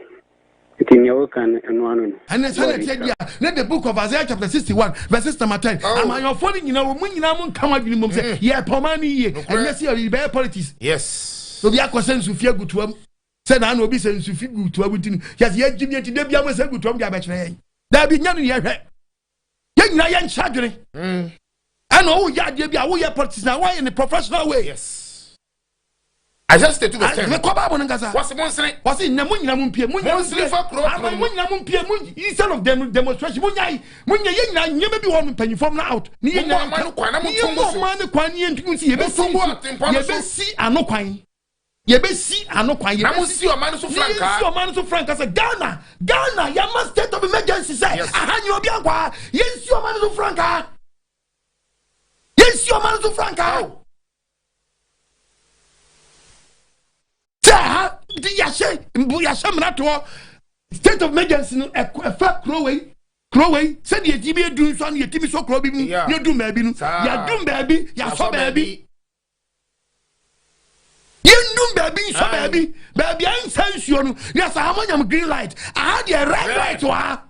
Nti nea wɔka no ɛno ano no. Ɛnɛ sɛ na ɛteɛ di a na the book of Isaiah chapter 61 verses number 10. Oh. Amanyɔfoɔ no nyinaa wɔn mu nyinaa mo nka mo adwene mmom sɛ yɛ pɔma no yie. Nokorɛ. Ɛnyɛ sɛ yɛde bɛyɛ politics. Yes. Obi akɔ sɛ nsufi agu toa mu. Sɛ na ano obi sɛ nsufi gu toa mu nti no yɛsɛ yɛgye mi nti da bia mo sɛ gu toa mu de abɛkyerɛ yɛn. Daabi nyɛ no yɛhwɛ. Yɛn nyinaa yɛnkyɛ adwene. Ɛna ɔwɔ yɛ adeɛ bi a woyɛ politics na woayɛ ne professional way. Yes. Isaiah 62 verse 10. Mekɔ Bible no nkasa. Wɔsi mo nsene. Wɔsi na mo nyina mo mpie. Mo nyina mo mpie. Fa kuro Ama mo nyina mo mpie. Mo instead of dem demonstration mo nya mo nya yɛ nyina nneɛma bi wɔ no mpanyinfoɔ na out. Ne yɛ nyina mo ɔman no kwan na mo ntungu so. Mo ɔman no kwan ne yɛ ntungu si yɛbɛsi yɛbɛsi ano kwan. Yɛbɛsi ano kwan. Na mo nsi ɔman no so frankaa. Ne yɛnsi ɔman no so frankaa sɛ Ghana Ghana yɛama state of emergency sɛ aha nyina obi ankɔ ha. Yɛnsi ɔman no so frankaa. Yɛnsi ɔman no so frankaa. Sɛ ha nti yɛahyɛ yɛahyɛ mmaratoɔ state of emergency no ɛfa kuro wei kuro wei sɛdeɛ yɛtumi edu nso ano yɛtumi sɔ kuro bi mu yɛdum baabi no yɛdum baabi yɛasɔ baabi yɛndum baabi nsɔ baabi baabi a nsa nsuo no yɛsɛ ha monyam green light aha deɛ red light wɔ ha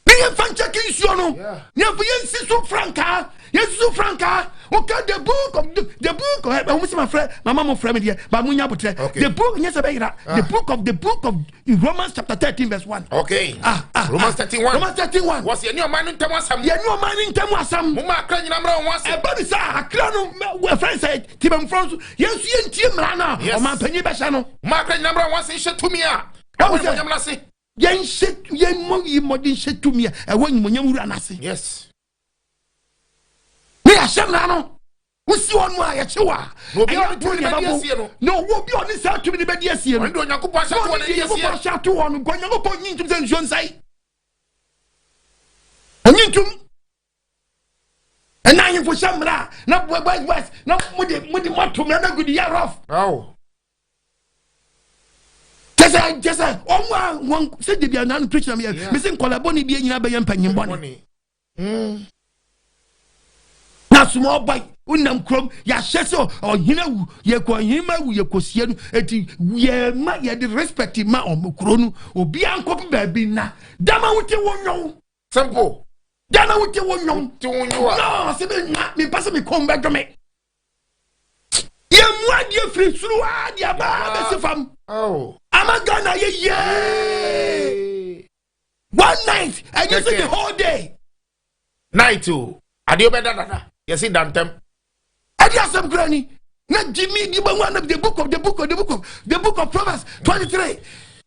ne yɛmfa nkyɛke nsuo no ne yɛmfa yɛnsi so frankaa yɛnsi so frankaa woka the book of the, the book of ɛho sɛ mafrɛ mama mo frɛ me deɛ ba mo nya abotrɛ the book nyɛ sɛ bɛyera the book of the book of Romans chapter 13 verse 1 okay ah, ah, Romans 13 1 Romans 13 1 wɔsi yɛne ɔman no ntam asɛm yɛne ɔman no ntam asɛm mo ma akra nyina mmra wɔn ase ɛba ne sɛ akra no ɛfrɛ sɛ tibamfoɔ nso yɛn nso yɛntie mmara no a ɔmanpanyin bɛhyɛ no mo ma akra nyina mmra wɔn ase nhyɛ tumi a ɛwɔ animuonyam no ase. Yɛnhyɛ yɛmmɔ yi mmɔden hyɛ tumi a ɛwɔ animuonyam wura no ase. Yes. Ne yɛahyɛ mmara no wosi hɔ no a yɛkye wɔ a. Na obi a ɔne tumi no bɛdi asie no. Na ɔwɔ obi a ɔne saa tumi no bɛdi asie no. Ɔne deɛ Onyankopɔn ahyɛ ato hɔ no adi asie. Onyankopɔn ahyɛ ato hɔ no nka Onyankopɔn nyi ntum sɛ nsuo nsɛe. Ɔnyi ntum. Ɛna ahemfo hyɛ mmara a na boys boys na mo de mo de mo ato mmara no agu de yɛ rough. Awo. Kyɛsɛ kyɛsɛ ɔmo a wɔn sɛ debi a nanu preach na mi yɛ mesi nkɔla bɔne bi nyina bɛyɛ mpanyin bɔne. Hmm. Na small boy wonam kurom yɛahyɛ sɛ ɔhene awu yɛkɔ ɔhene ma awu yɛkɔsie no eti yɛma yɛde respect ma ɔmo kuro no obiara nkɔpi baabi na dama wote wo nwɔn. Simple. Dama wote wo nwɔn. Te wo nwɔn. Nɔɔ sɛ mi nwa mi mpa sɛ mi kɔn bɛ dwome. Yɛn mu adeɛ firi soro a de aba abɛsi fam. Oh. Ama Ghana yɛ yie. One night ɛnyɛ sɛ the whole day. Night o adeɛ bɛ da dada yɛsi da ntɛm. Ɛdi asɛm kura ni na Jimmy di bɛ mu the book of the book of the book of the book of Proverbs 23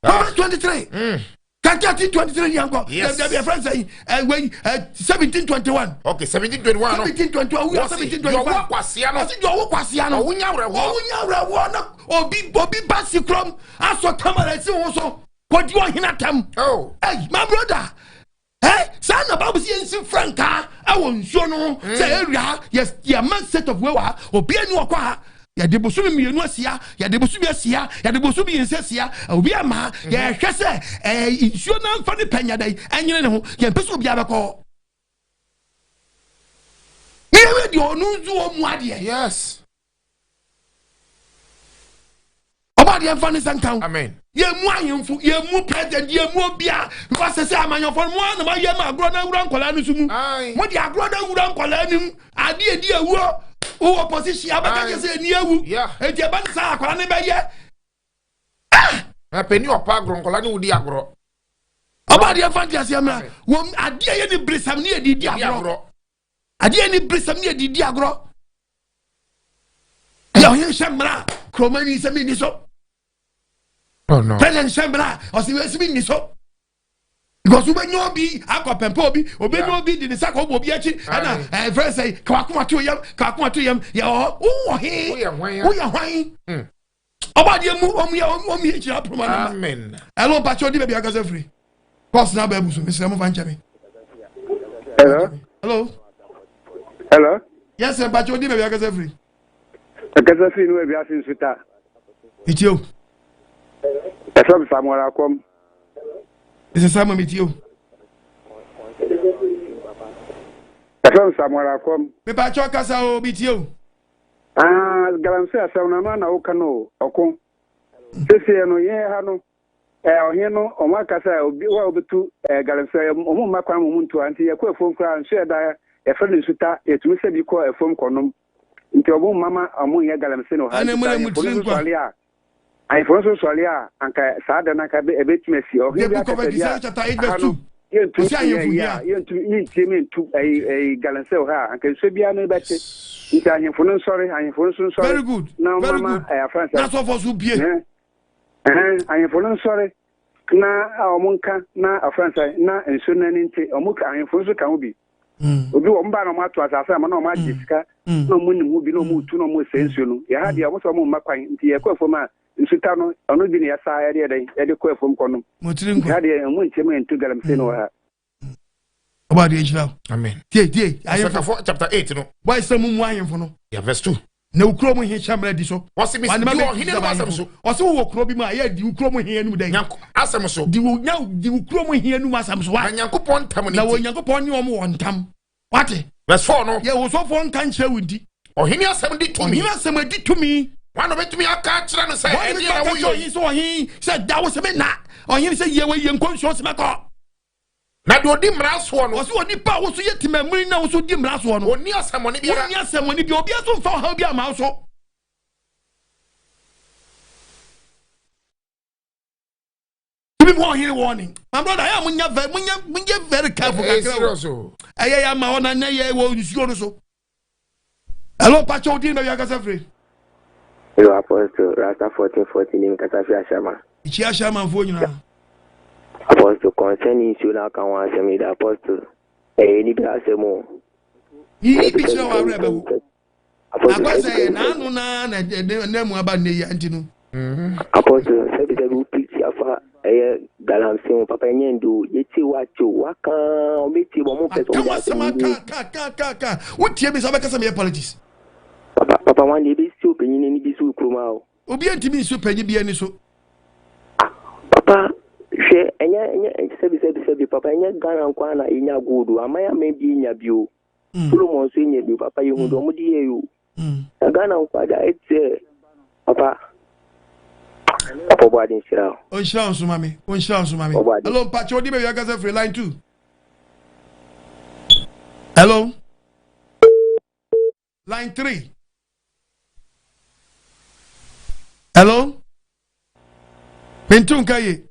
Proverbs 23. Mm. 13 23 ni yankɔ. Yes. Dabi ɛfɛn sɛ ɛwɛ 17 21. Okay 17 21 no. 17 21 wuya 17 25. Wɔsi kwasia no. Wɔsi jɔwɔ kwasia no. Ɔwɔ nya awurɛwɔ. Ɔwɔ nya awurɛwɔ na obi obi ba si kurom asɔ tamara esi wɔn so kɔdi ɔhene atam. Oh. Hey, my brother. Eh, saa na Bible sɛ yɛnsi frankaa ɛwɔ nsuo no ho sɛ area yɛ yɛma state of way wɔ ha obi ani ɔkɔ ha yɛde bosomi mmienu asia yɛde bosomi asia yɛde bosomi mmiɛnsa asia obi ama ha yɛhwɛ sɛ ɛɛ nsuo no amfa ne pɛ nyada yi ɛnyene ne ho yɛmpɛ sɛ obiara bɛkɔ hɔ ne yɛwɛ deɛ ɔno nso wɔ mu adeɛ. Yes. Ɔba adeɛ nfa ne nsa nka ho. Amen. Yɛn mu ahemfo, yɛn mu president, yɛn mu obia. Because sɛ sɛ amanyɔfo no mo ara na mo ayɛ ma agorɔ no awura nkwadaa no so mu. Mo de agorɔ no awura nkwadaa no mu. Ade edi awuo. Wowɔ opposition abɛka kyɛ sɛ ɛni awu. Eti ɛba ne saa akwadaa no bɛyɛ. Ah! Na panyin ɔpa agorɔ nkwadaa no wodi agorɔ. Ɔba adeɛ nfa nti aseɛ mra. Wɔn adeɛ yɛ ne beresam ne yɛ de di agorɔ. Adeɛ ni beresam ne yɛ de di agorɔ. Yɛ ɔhene hyɛ mmara kuromani sɛ mi ni so. Oh, no. President hyɛ mmara ɔsi wei si mi ni so. Because wobɛnya obi akɔ pɛmpɛ obi obɛnya obi de ne nsa kɔ bɔ obi akyi ɛna ɛfrɛ sɛ kawakoma to yam kawakoma to yam yɛ ɔhɔ wowɔ he woyɛ hwan ɔba adeɛ mu ɔmu yɛ ɔmu yɛ kyerɛ apoma no ma Amen. ɛlò mpakyɛ ɔdi baabi akasa firi kɔɔso na abɛɛbu so mesrɛ mo fa nkyɛ me. Hello. Hello. Hello. Yes, sir, mpakyɛ ɔdi baabi akasa firi. Akasa firi no ebi ase nsuta. Metie o. Ɛfɛ mi Samuel Akɔm. Ɛsɛ Samuel metie o. Ɛfɛ mi Samuel Akɔm. Mepakyɛ kasa o metie o. Ah, galamsey asɛm no ano na woka no ɔko. Seseɛ no yɛn ha no ɔhen no ɔmo aka sɛ obi wa obetu galamsey ɔmo mma kwan mo ntu nti yɛkɔ afuom koraa nsu ɛda yɛfrɛ no nsuta yɛtumi sɛ bi kɔ afuom kɔnom nti ɔmo mma ma ɔmo nyɛ galamsey no ha nti sɛ ahemfo no nso sɔre a ahemfo no nso sɔre a anka saa da no anka ɛbɛtumi asi ɔhen bi akasa bi a aha no. Yɛntumi Ɔsi ahemfo yɛ hia. a yɛntumi yɛntie mi ntu ɛyi ɛyi galamsey wɔ ha a anka nsuo biara no bɛte. Nti ahemfo no nsɔre ahemfo no nso nsɔre. Very good. Na Very ɔmama good. ɛyɛ afransa. Na asɔfo so bie. Ɛhɛn ɛhɛn ahemfo no nsɔre na a wɔn nka na afransa na nsuo no ani nte wɔn ka ahemfo nso ka ho bi. Obi wɔ wɔn ba na wɔn ato asase ama na wɔn agye sika na wɔn nim ho bi na wɔn tu na wɔn sɛ nsuo no. Yɛ ha deɛ wɔn sɛ wɔn mma kwan nti yɛkɔ afuom a nsuta no ɔno bi na yɛsa yɛde yɛ dɛn yɛde kɔ afuom kɔ nom. Mo tiri Nti ha nkwa. deɛ wɔn nkyɛn mu yɛntu galamsey no wɔ ha. Ɔba adeɛ nhyira wo. Amen. Tie tie ahemfo. Ɔsɛnkafo chapter 8 no. Boy sɛ mo mu ahemfo no. Yeah, verse 2. Na wo kurom he hyɛ mmara di so. Wɔsi mi Wane ma di bɛ ɔhene no asɛm so. Ɔsɛ wowɔ kuro bi mu a yɛ di wo kurom he anim dɛn? Nyanko asɛm so. Di wo nya di wo kurom he anim asɛm so wa. Na Nyankopɔn ntam ne Na wɔ nti. Nyankopɔn ne wɔn wɔ ntam. Wate? Verse 4 no. Yɛ wosɔfoɔ nka nkyerɛ wo nti. Ɔhene asɛm di tumi. Ɔhene asɛm adi tumi. Wɔn na obetumi aka akyerɛ no sɛ Wɔn ɛdeɛ ne na bɛka woyɛ kyerɛ yi. ɔhene sɛ ɔhene sɛ da wo sɛ me na ɔhene sɛ yie wɔ yie nkɔ nsuo sɛ mɛkɔ. Na deɛ ɔdi mmara soɔ no. Ɔsɛ onipa a woso yɛ temamuni na woso di mmara soɔ no. Ɔnni asɛmmɔne biara. Ɔnni asɛmmɔne biara. Obiara so mfa ɔhaw bi ama wo so. Tumi mu ɔhene warning. My brother, ayɛ a munya very munya munya very careful Ɛyɛ kakra o. serious o. Ɛyɛ yɛ ama ɔna nɛ yɛ wɔ nsuo no so. Hello, Pacho, odin baabi akasa firi. Yo, Apostle, Rasta 1414 ni mkasa fi Ashama. Ikyia Ashamanfoɔ nyinaa. Apostle, concerning nsuo no aka ho asɛm yi de, Apostle, ɛyɛ nipa asɛm o. Yiyi bi kyerɛ wɔ awerɛ bɛwo. Apostle, Akɔ sɛ yɛ sɛbi n'ano naa na ɛnam mu aba nnɛ yi nti no. Apostle, sɛbi sɛbi wo preach afa ɛyɛ galamsey ho, papa ɛnyɛ ndo, yɛtie wakye o, waka, ɔmɛtie bɔ, ɔmo pɛ sɛ Aka ɔmo de w'asɛm asɛm aka yi. ka ka ka ka. Wotie mi sɛ wobɛka sɛ meyɛ politics. Papa, papa, wɔn deɛ ebesi ɔpanyin ani bi so wɔ kurom ha o. Obi ntumi nsi panyin bi ani so. Papa, hwɛ, ɛnyɛ, ɛnyɛ, sɛbi sɛbi sɛbi, papa, ɛnyɛ Ghana nko ara na yɛnya gold o, aman aman bi nya bi o. Solomon nso nya bi o, papa, yɛhu deɛ ɔmo de yɛɛ o. Na Ghana nko ara deɛ ayɛ te sɛ, papa, papa ɔbɔ ade nhyira o. Ɔnhyira wo nso ma me. Ɔnhyira wo nso ma me. Ɔbɔ ade. Hello, Mpacho, odi baabi akasa firi line 2. Hello. Line 3. Hello. Mentu nka ye.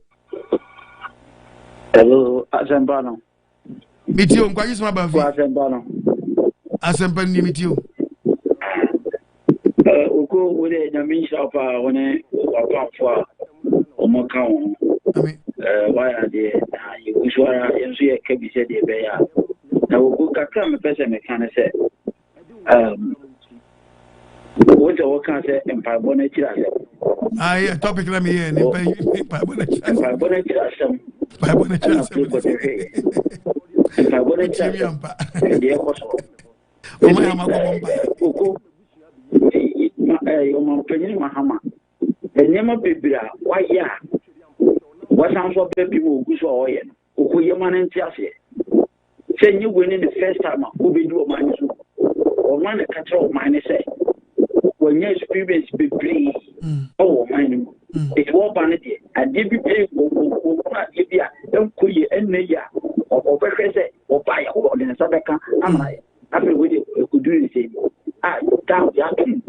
Hello, asɛmpa no. Metie o, nkwagye soma ba Kɔ fi. asɛmpa no. Asɛmpa ni metie o. Eh, oko wo de nyame nhyira wo paa wo ne w'apamfo a wɔn ka wo ho. Amen. Eh, wayɛ adeɛ na yɛgu so ara yɛn nso yɛka bi sɛ deɛ ɛbɛyɛ a. Na oko kakra a mepɛ sɛ meka ne sɛ um, wo sɛ wɔka sɛ mpaebɔ no akyiri asɛm. Ah, yeah, topic na me yɛ ne mpa mpaebɔ na kyerɛ asɛm. Mpaebɔ no akyiri asɛm. Mpaebɔ na kyerɛ Ɛna asɛm. afei kɔtɛ hwɛ yɛ. Mpaebɔ no akyiri Wotie mi asɛm. ampa. Deɛ ɛkɔ so. Ɔmo yɛ ama kɔbɔ mpa. Oko ɔmampanyin Mahama nneɛma bebree a wayɛ a wasan so aba bi mu ogu so a ɔyɛ no oko yɛma no nte aseɛ sɛ nyɛ wei ne ne first time a wobɛdi ɔman no so ɔno a na ka kyerɛ ɔman no sɛ wanya experience bebree ɛwɔ ɔman no mu ɛti wɔba no deɛ adeɛ bi pɛ wɔkunu adeɛ bi a ɛnkɔ yie ɛnnɛ yi a ɔbɛhwɛ sɛ ɔba yɛ ɔde ne nsa bɛka ama yɛ afei wei deɛ ɛkɔduru ne sɛ a down yɛato mu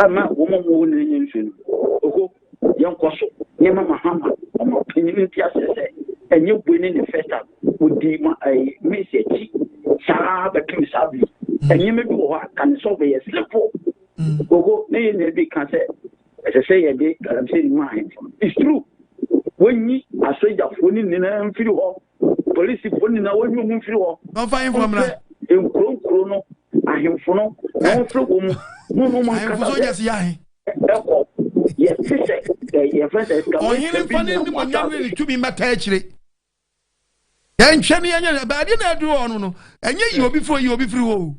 ama wɔn a wɔwɔ nyinaa nya nsuo no oko yɛnkɔ so nneɛma Mahama ɔma panyin nti aseɛ sɛ ɛnyɛ bue ne ne first time wɔdi ma ɛyi minsi akyi saa bɛpem saa bi nneɛma bi wɔ hɔ a ka ne sɛ ɔbɛyɛ simple oko ne yɛ nua bi ka sɛ ɛsɛ sɛ yɛde galamsey no mu ahemfo no it's true wɔnyi asogyafoɔ no nyinaa mfiri hɔ polisifoɔ nyinaa wɔnyi wɔn mfiri hɔ Ɔmfa ahemfo mmra. Wɔmfrɛ nkuro nkuro no ahemfo no na wɔmfrɛ wɔn mu na wɔn Ahemfo ankasa sogya sɛ si yɛ ahe. ɛkɔ yɛte sɛ ɛ yɛfrɛ sɛ Ɔhene mfa ne nimonyam ne ne tumi mmɛta akyire. Yɛnhwɛ ne yɛnyɛ baabi na aduru hɔ no no ɛnyɛ yi obi firi hɔ yi obi firi hɔ o.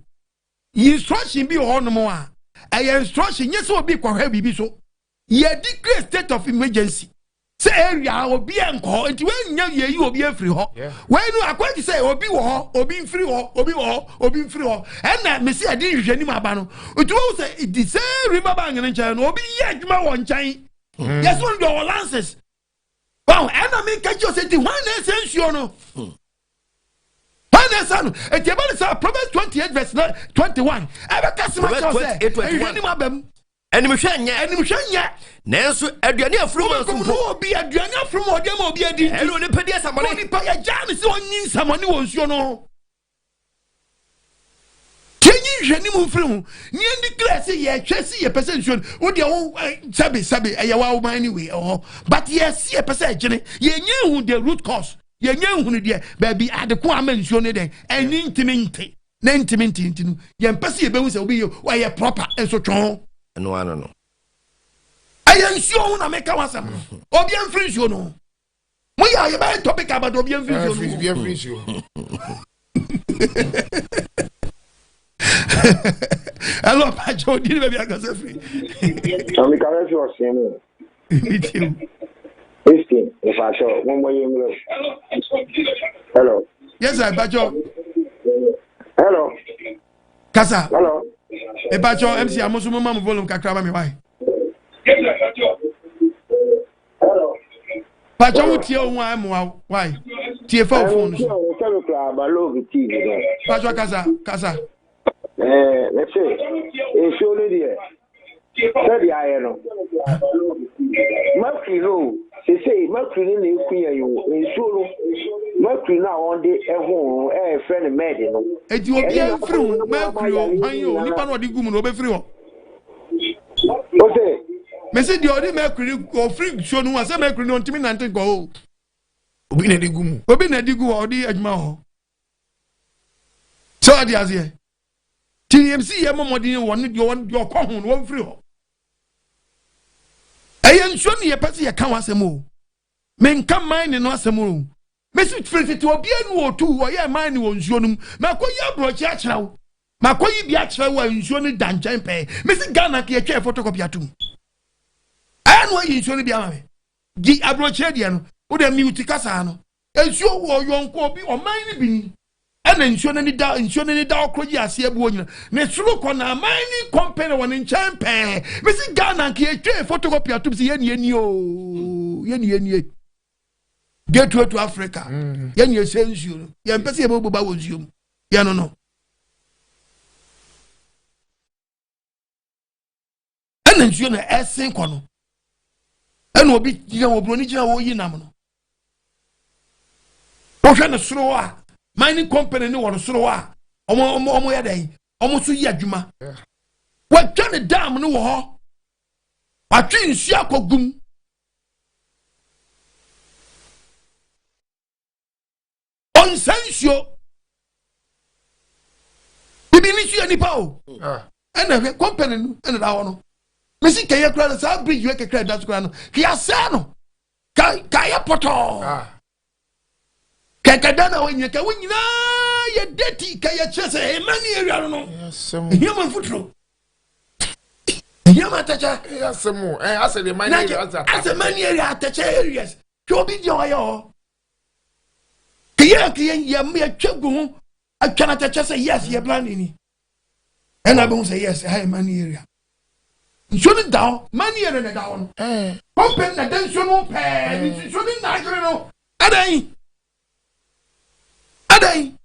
Instruction bi wɔ hɔnom a ɛyɛ instruction nyɛ sɛ obi kɔhwɛ biribi so. Yɛ declare state of emergency sɛ area a obi nkɔ hɔ nti wɔnyɛ yɛyi obi afiri hɔ. Wei no akɔyɛ te sɛ obi wɔ hɔ obi mfiri hɔ obi wɔ hɔ obi mfiri hɔ ɛna mesi ɛde nhwehwɛ nim aba no nti wɔn sɛ the same river bank no nkyɛn no obi yɛ adwuma wɔ nkyɛn yɛsɛ wɔn deɛ ɔwɔ lances wɔn ɛna mi nka kyerɛ sɛ ti hwan na ɛsɛ nsuo no hwan na ɛsɛ no eti ɛbɛ ne sɛ Proverbs 28 verse 21 ɛbɛ kasi ma kyerɛ sɛ Proverbs 28, nhwehwɛ nim aba mu. Animhwɛ nyɛ. Animhwɛ nyɛ. Nanso aduane afurum nso mpo. Wobɛkum obi aduane afurum a ɔde ama obi adi nti. Ɛne onipa di asamɔne. Onipa yɛgyaa no sɛ ɔnyi nsamɔne wɔ nsuo no ho. Yɛnyi nhwɛnim mfiri ho ne yɛn declare sɛ yɛhwɛ si yɛpɛ sɛ nsuo no wo deɛ wo sɛbe sɛbe ɛyɛ wa woman anyway ɛwɔ hɔ but yɛsi yɛpɛ sɛ ɛgyene yɛnyɛ ehu the root cause yɛnyɛ ehunu deɛ baabi adeko ama nsuo no dɛn ɛni ntumi nte na ntumi nte nti no yɛmpɛ sɛ yɛbɛhu sɛ obi yɛ ɔyɛ proper nso twɔn. Ɛno ano no. Ɛyɛ nsuo ho na meka wasɛm no obi mfiri nsuo no ho. Mo yɛ a yɛbɛyɛ topic about obi mfiri nsuo no. Obi mfiri nsuo. Hello, Pacho, odi ni baabi akasa firi. Ami kasa fi ɔsɛn mu. Christian, ìfàṣọ, mo mọ yẹn wúlò. Hello. Yes, sir, Pacho. Hello. Kasa. Hello. Pacho, MC, amoso mo ma mo volume kakra ba mi why. Pacho wo tie ohun a ɛmoa why tie fa wo phone so. Pacho kasa kasa. Ɛɛ mese nsuo no deɛ sɛdeɛ ayɛ no mercury no sesei mercury no na eku yɛn o nsuo no mercury no a wɔde ɛho no ɛyɛ no med no. Eti obi mfiri ho mercury o hwan yi o nipa na ɔde gu mu na ɔbɛfiri hɔ. Ose. Mesi deɛ ɔde mercury ɔfiri nsuo no ho a sɛ mercury no ɔntumi nante nkɔ hɔ. Obi na ɛde gu mu. Obi na ɛde gu hɔ ɔde adwuma hɔ. Sɛ ɔde aseɛ. Ti yɛm si yɛ mmɔmɔden wɔ ne deɛ deɛ ɔkɔ ho no wɔmfiri hɔ. Ɛyɛ nsuo ne yɛpɛ sɛ yɛka ho asɛm o. Menka mine no asɛm o. Mesi firi tete obiara nu otu ɔyɛ mine wɔ nsuo no mu. Makɔyi aborɔkye akyerɛ wo. Makɔyi bi akyerɛ wo a nsuo no da nkyɛn pɛɛ. Mesi Ghana ka yɛtwa yɛ photocopy atom. Ɛyɛ na wayi nsuo no bi ama me. Di aborɔkyerɛ deɛ no. Wo deɛ mute kasaa no. Nsuo wɔ yɔnko obi ɔman no bi ni. Ɛna nsuo no ani da nsuo no ani da ɔkoro yi aseɛ buo nyina. Ne soro kɔ na aman ne company wɔ ne nkyɛn pɛɛ. Mesi Ghana nka yɛtwa yɛ photocopy atom sɛ yɛn nie nie o. Yɛn nie nie. Gateway to Africa. Mm. Yɛn nie sɛ nsuo no. Yɛn pɛ sɛ yɛbɛbɔ ba wɔ nsuo mu. Yɛn no no. Ɛna nsuo na ɛsen kɔ no. Ɛna obi gyina wɔ buroni gyina wɔ yi nam no. Wohwɛ ne soro hɔ a mining company ne wɔ no soro hɔ a wɔn wɔn wɔn yɛ dɛn wɔn nso yɛ adwuma. Wɔatwa ne dam no wɔ hɔ. Watwe nsuo akɔ gum. Ɔnsa nsuo. Bibi ni nso yɛ nipa o. Ah. Ɛna hwɛ company no ɛna da hɔ no. Mesi kɛyɛ kura no saa bridge wɛ kɛkɛ ɛda so kura no. Kɛ asɛ no. Ka ka yɛ pɔtɔɔ. Ah. Kɛkɛ da na wɔnyɛ kɛ wɔn nyinaa yɛ dirty kɛ yɛ kyerɛ sɛ ɛma ni area no no. Ehia ma mfuturo. Ehia ma atɛkyɛ. Ɛyɛ asɛm o. Ɛyɛ asɛ de mani area asɛ mani area atɛkyɛ areas. Hwɛ obi deɛ ɔyɛ hɔ. Kɛyɛ kɛyɛ yɛ yɛtwa gu ho atwa no atɛkyɛ sɛ yes yɛ brand ni. Ɛna abɛhu sɛ yes ɛha yɛ money area. Nsuo no da hɔ money area na ɛda hɔ no. Company na ɛda nsuo no pɛɛ ne nsuo no na adwene no. Adɛn? Adɛn?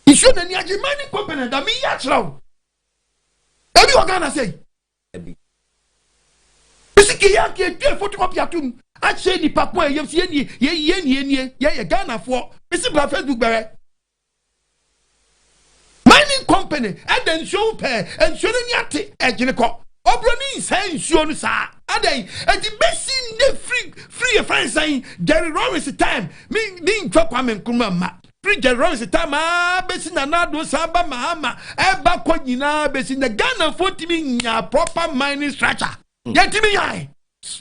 Nsuo na ani agye money company da meyɛ akyerɛ wo. Ebi wɔ Ghana sɛ yi. Bisi ke yɛ ke twe photocopy atum akyerɛ nipa ko a yɛ si yɛ nie yɛ yɛ nie nie yɛ yɛ Ghana foɔ bisi bra Facebook bɛrɛ mining company ɛda nsuo ho pɛɛ nsuo no ni ate ɛgyene kɔ obroni nsɛn nsuo no saa adɛn ɛti bɛsi ne firi firi yɛ fɛn sɛn Jerry Rawlings time mi mi ntwa Kwame Nkrumah ma Firi Jerry Rawlings time aa bɛsi Nana Addo san ba Mahama ɛba kɔ nyinaa bɛsi nnɛ Ghanafoɔ ntumi nyaa proper mining structure hmm. yɛntumi nyae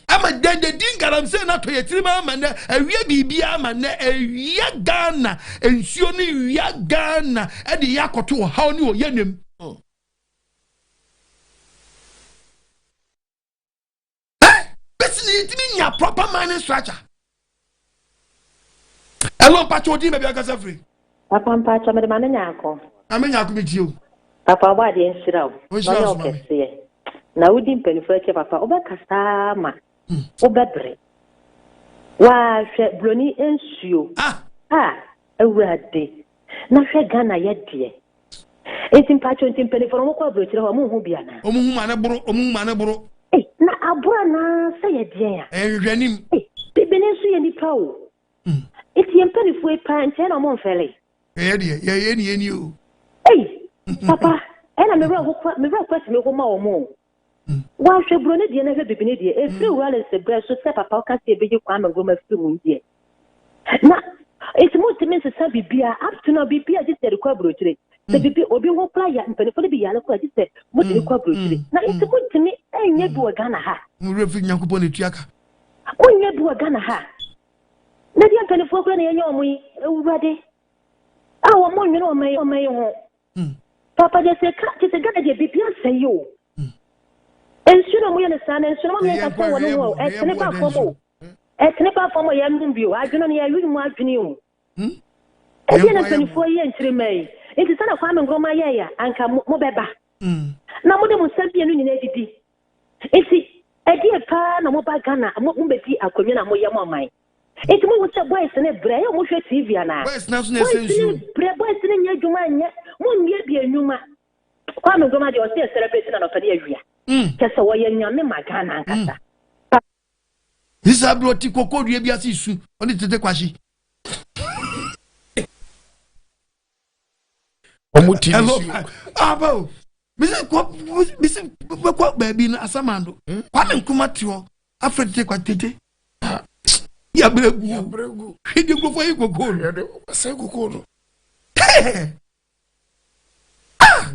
ama dɛdɛdi galamsey no atɔ yɛ tirim ama nnɛ awia biribiara ama nnɛ awia Ghana nsuo no wia Ghana ɛde yɛ akɔto ɔhaw ne ɔyɛ nem hmm. Eh, bɛsi na yɛntumi nya proper mining structure. Ɛlɔ mpakyɛ odin baabi ankasa firi. Papa mpakyɛ mede ma me nyaako. Na me nyaako me tie o. Papa ɔbɔ adeɛ nhyira wo. Na ɔnyɛ wo kɛseɛ. Na wodi mpanimfoɔ akyi papa wobɛkasa ma hmm. wobɛbrɛ. Waa hwɛ buroni nsuo. Ah. Ah awurade. Na hwɛ Ghana yɛ deɛ. Nti mpakyɛw nti mpanyinfoɔ no wɔn kɔ aburokyire hɔ wɔn nhu bi anaa. Wɔn hu ma ne boro wɔn hu ma ne boro. Ei na aboro anaa sɛ yɛ deɛn a. Ɛyɛ nhwehwɛnim. Ei bibini nso yɛ nipa o. Nti yɛn mpanyinfoɔ yi paa nti ɛna wɔn nfɛle. Yɛyɛ deɛ yɛyɛ ni yɛ ni o. Ei papa ɛna me werɛ ho kora me werɛ kora tumi ho ma wɔn o. Wahwɛ buroni deɛ na hwɛ bibini deɛ ɛfiri mm. Rawlings berɛ so sɛ papa woka sɛ yɛbɛyi Kwame Nkrumah firi mu deɛ na nti montumi nsesa biribiara up to now biribiara gye sɛ yɛde kɔ aburokyire sɛ mm. biribi obi ho kora ya mpanimfoɔ no bi yare kora gye sɛ mode ne kɔ aburokyire mm. na nti montumi nyɛ bi wɔ Ghana ha. Mo werɛ firi Nyankopɔn na ɛtua ka. Monyɛ bi wɔ Ghana ha na deɛ mpanimfoɔ kora na yɛnyɛ wɔn yi awurade a wɔn nwene ɔman yi ho. Papa deɛ sɛ ka kyɛ sɛ Ghana deɛ biribi asɛe yi o. Nsuo na wɔyɛ no saa na nsuo no ma yɛn kasa wɔ ne ho o. Ɛtene ba fam o. Ɛtene ba fam o yɛn nom bi o. Adwene no yɛwe mu adwene o. Ɛdeɛ na mpanimfoɔ yɛ nkyirima yi. Nti sɛ na Kwame Nkrumah yɛɛ ya anka mo bɛba. Na mo de mo nsa mmienu nyinaa didi. Nti ɛdeɛ paa na mo ba Ghana mo bɛdi akonnwa na mo yɛ mo aman. Nti mo hu sɛ boys ne brɛ yɛ mo hwɛ TV anaa? Boys na so na ɛsɛ nsuo. Boys ne brɛ boys ne nyɛ adwuma nyɛ mo mmie bie nnwuma. Kwame Nkrumah deɛ ɔsɛ yɛ celebrate na nɔpɛ ne awia. Mm. Kyɛ sɛ wɔyɛ nyame ma Ghana ankasa. Mm. Sisa bro ti koko dua bi ase su ɔne tete kwahye. Ɔmo ti ne su. Aba o. Mesi kɔ mesi bɛkɔ baabi no asamando. Hmm? Kwame Nkrumah te hɔ afrɛ tete kwa tete. Yabregu. Yabregu. Hwɛ di nkurɔfoɔ yi koko no. Yɛde wɔsɛ koko no. Ah!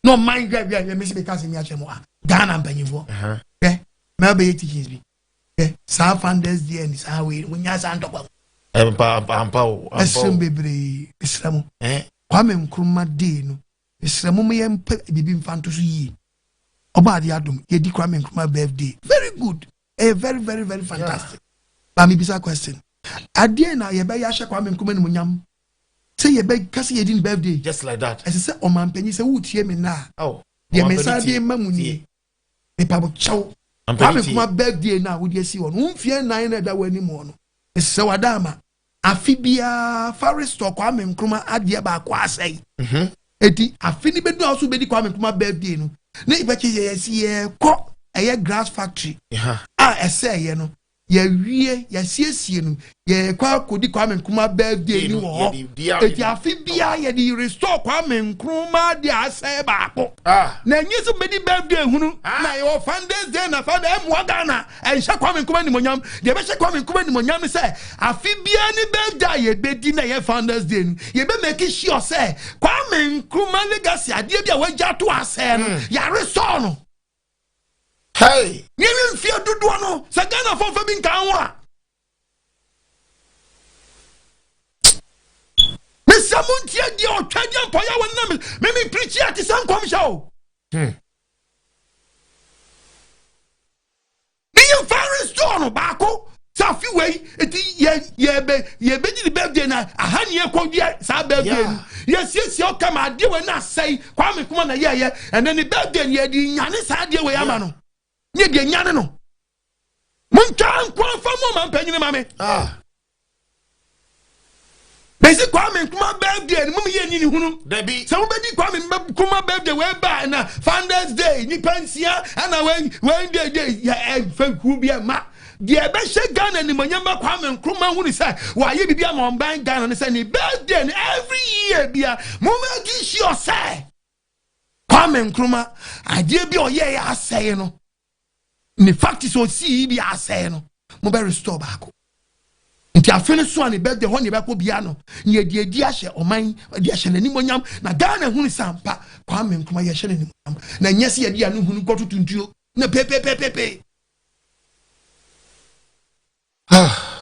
Na ɔman hwɛ hwɛ hwɛ mesi bɛka asɛm yi akyerɛ mo a Ghana mpanyinfoɔ. Hwɛ mɛ bɛyɛ teachings bi. Hwɛ saa founders deɛ ni saa wei wonya saa ntɔkwa mu. Ampa ampa o. Ɛsrɛ mu bebree mesrɛ mo. Kwame Nkrumah day no mesrɛ mo yɛ mpɛ biribi mfa nto so yie. Ɔbɔ adeɛ adom yɛdi Kwame Nkrumah birthday very good ɛyɛ very very very fantastic. Maame bisa question adeɛ na yɛbɛyɛ ahyɛ Kwame Nkrumah animuonyam sɛ yɛbɛka sɛ yɛdi ne birthday. Just like that. Ɛsɛ sɛ ɔmanpanyin sɛ wotie me nna a. Oh, deɛ me nsa de ma mu nie. Mepa mo kyɛw. Kwame Nkrumah birthday no a wode asi hɔ no, wo mfeɛ nnan na ɛda w'anim hɔ no, mesrɛ wo ada ama. Afe biara fa restore Kwame Nkrumah adeɛ baako asɛe. Mhm. Eti afe no bɛdu a wo so wobɛdi Kwame Nkrumah birthday no, ne yɛbɛkye yɛ yɛsi yɛkɔ ɛyɛ grass factory a ɛsɛeɛ no, yɛawie, yɛasiesie no, yɛrekɔ akɔdi Kwame Nkrumah birthday ni wɔ hɔ. Eti afe biara yɛde restore Kwame Nkrumah adeɛ a asɛe baako. Ah. Na ɛnyɛ sɛ mobɛdi birthday hunu ah. na yɛwɔ Founders Day na Founders ɛmmoa Ghana ɛnhyɛ Kwame Nkrumah animonyam. Deɛ ɛbɛhyɛ Kwame Nkrumah animonyam ne sɛ afe biara ne birthday a yɛbɛdi na ɛyɛ Founders Day no, yɛbɛ make sure sɛ Kwame Nkrumah legacy adeɛ bi a wagya ato asɛe no, hmm. yɛarestore no. Hey! Nneɛma mfie dodoɔ no sɛ Ghanafoɔ mfa bi nka ho a. Mesɛ mo ntie deɛ ɔtwa deɛ mpɔyɛ wɔ nam me me pirikyi a te sɛ nkɔmhyɛ o. Hmm. Ne yɛ mfa restore no baako sɛ afi wei eti yɛ yɛbɛ yɛbɛgye ne birthday na aha ne yɛkɔ dua saa birthday no yɛsiesie ɔkama adeɛ wei na asɛe Kwame Nkrumah na yɛɛyɛ ɛnɛ ne birthday no yɛde nyane saa adeɛ wei ama no ne yɛde nyane no montwa nko afa mu ɔma mpanyini ma me ah. Bɛsi Kwame Nkrumah birthday no mom yɛ ni ne hunu. Sɛ wobɛdi Kwame Nkrumah birthday wei ba na Founders Day nipa nsia ɛna wei wei day day yɛ ɛfɛ kuo bi ɛma. Deɛ ɛbɛhyɛ Ghana animonyam ma Kwame Nkrumah hunu sɛ wayɛ biribi ama ɔman Ghana ne sɛ ne birthday no every year bia mo make sure sɛ Kwame Nkrumah adeɛ bi a ɔyɛɛ asɛe no ne fact sɛ ɔsii yi bi asɛe no mobɛ restore baako nti afe no so a ne birthday hɔ ne yɛbɛkɔ bia no ne yɛde adi ahyɛ ɔman de ahyɛ n'animonyam na Ghana hunu sɛ ampa Kwame Nkrumah yɛhyɛ n'animonyam na nyɛ sɛ yɛde ano hunu kɔtoto ntuo na pepepepepe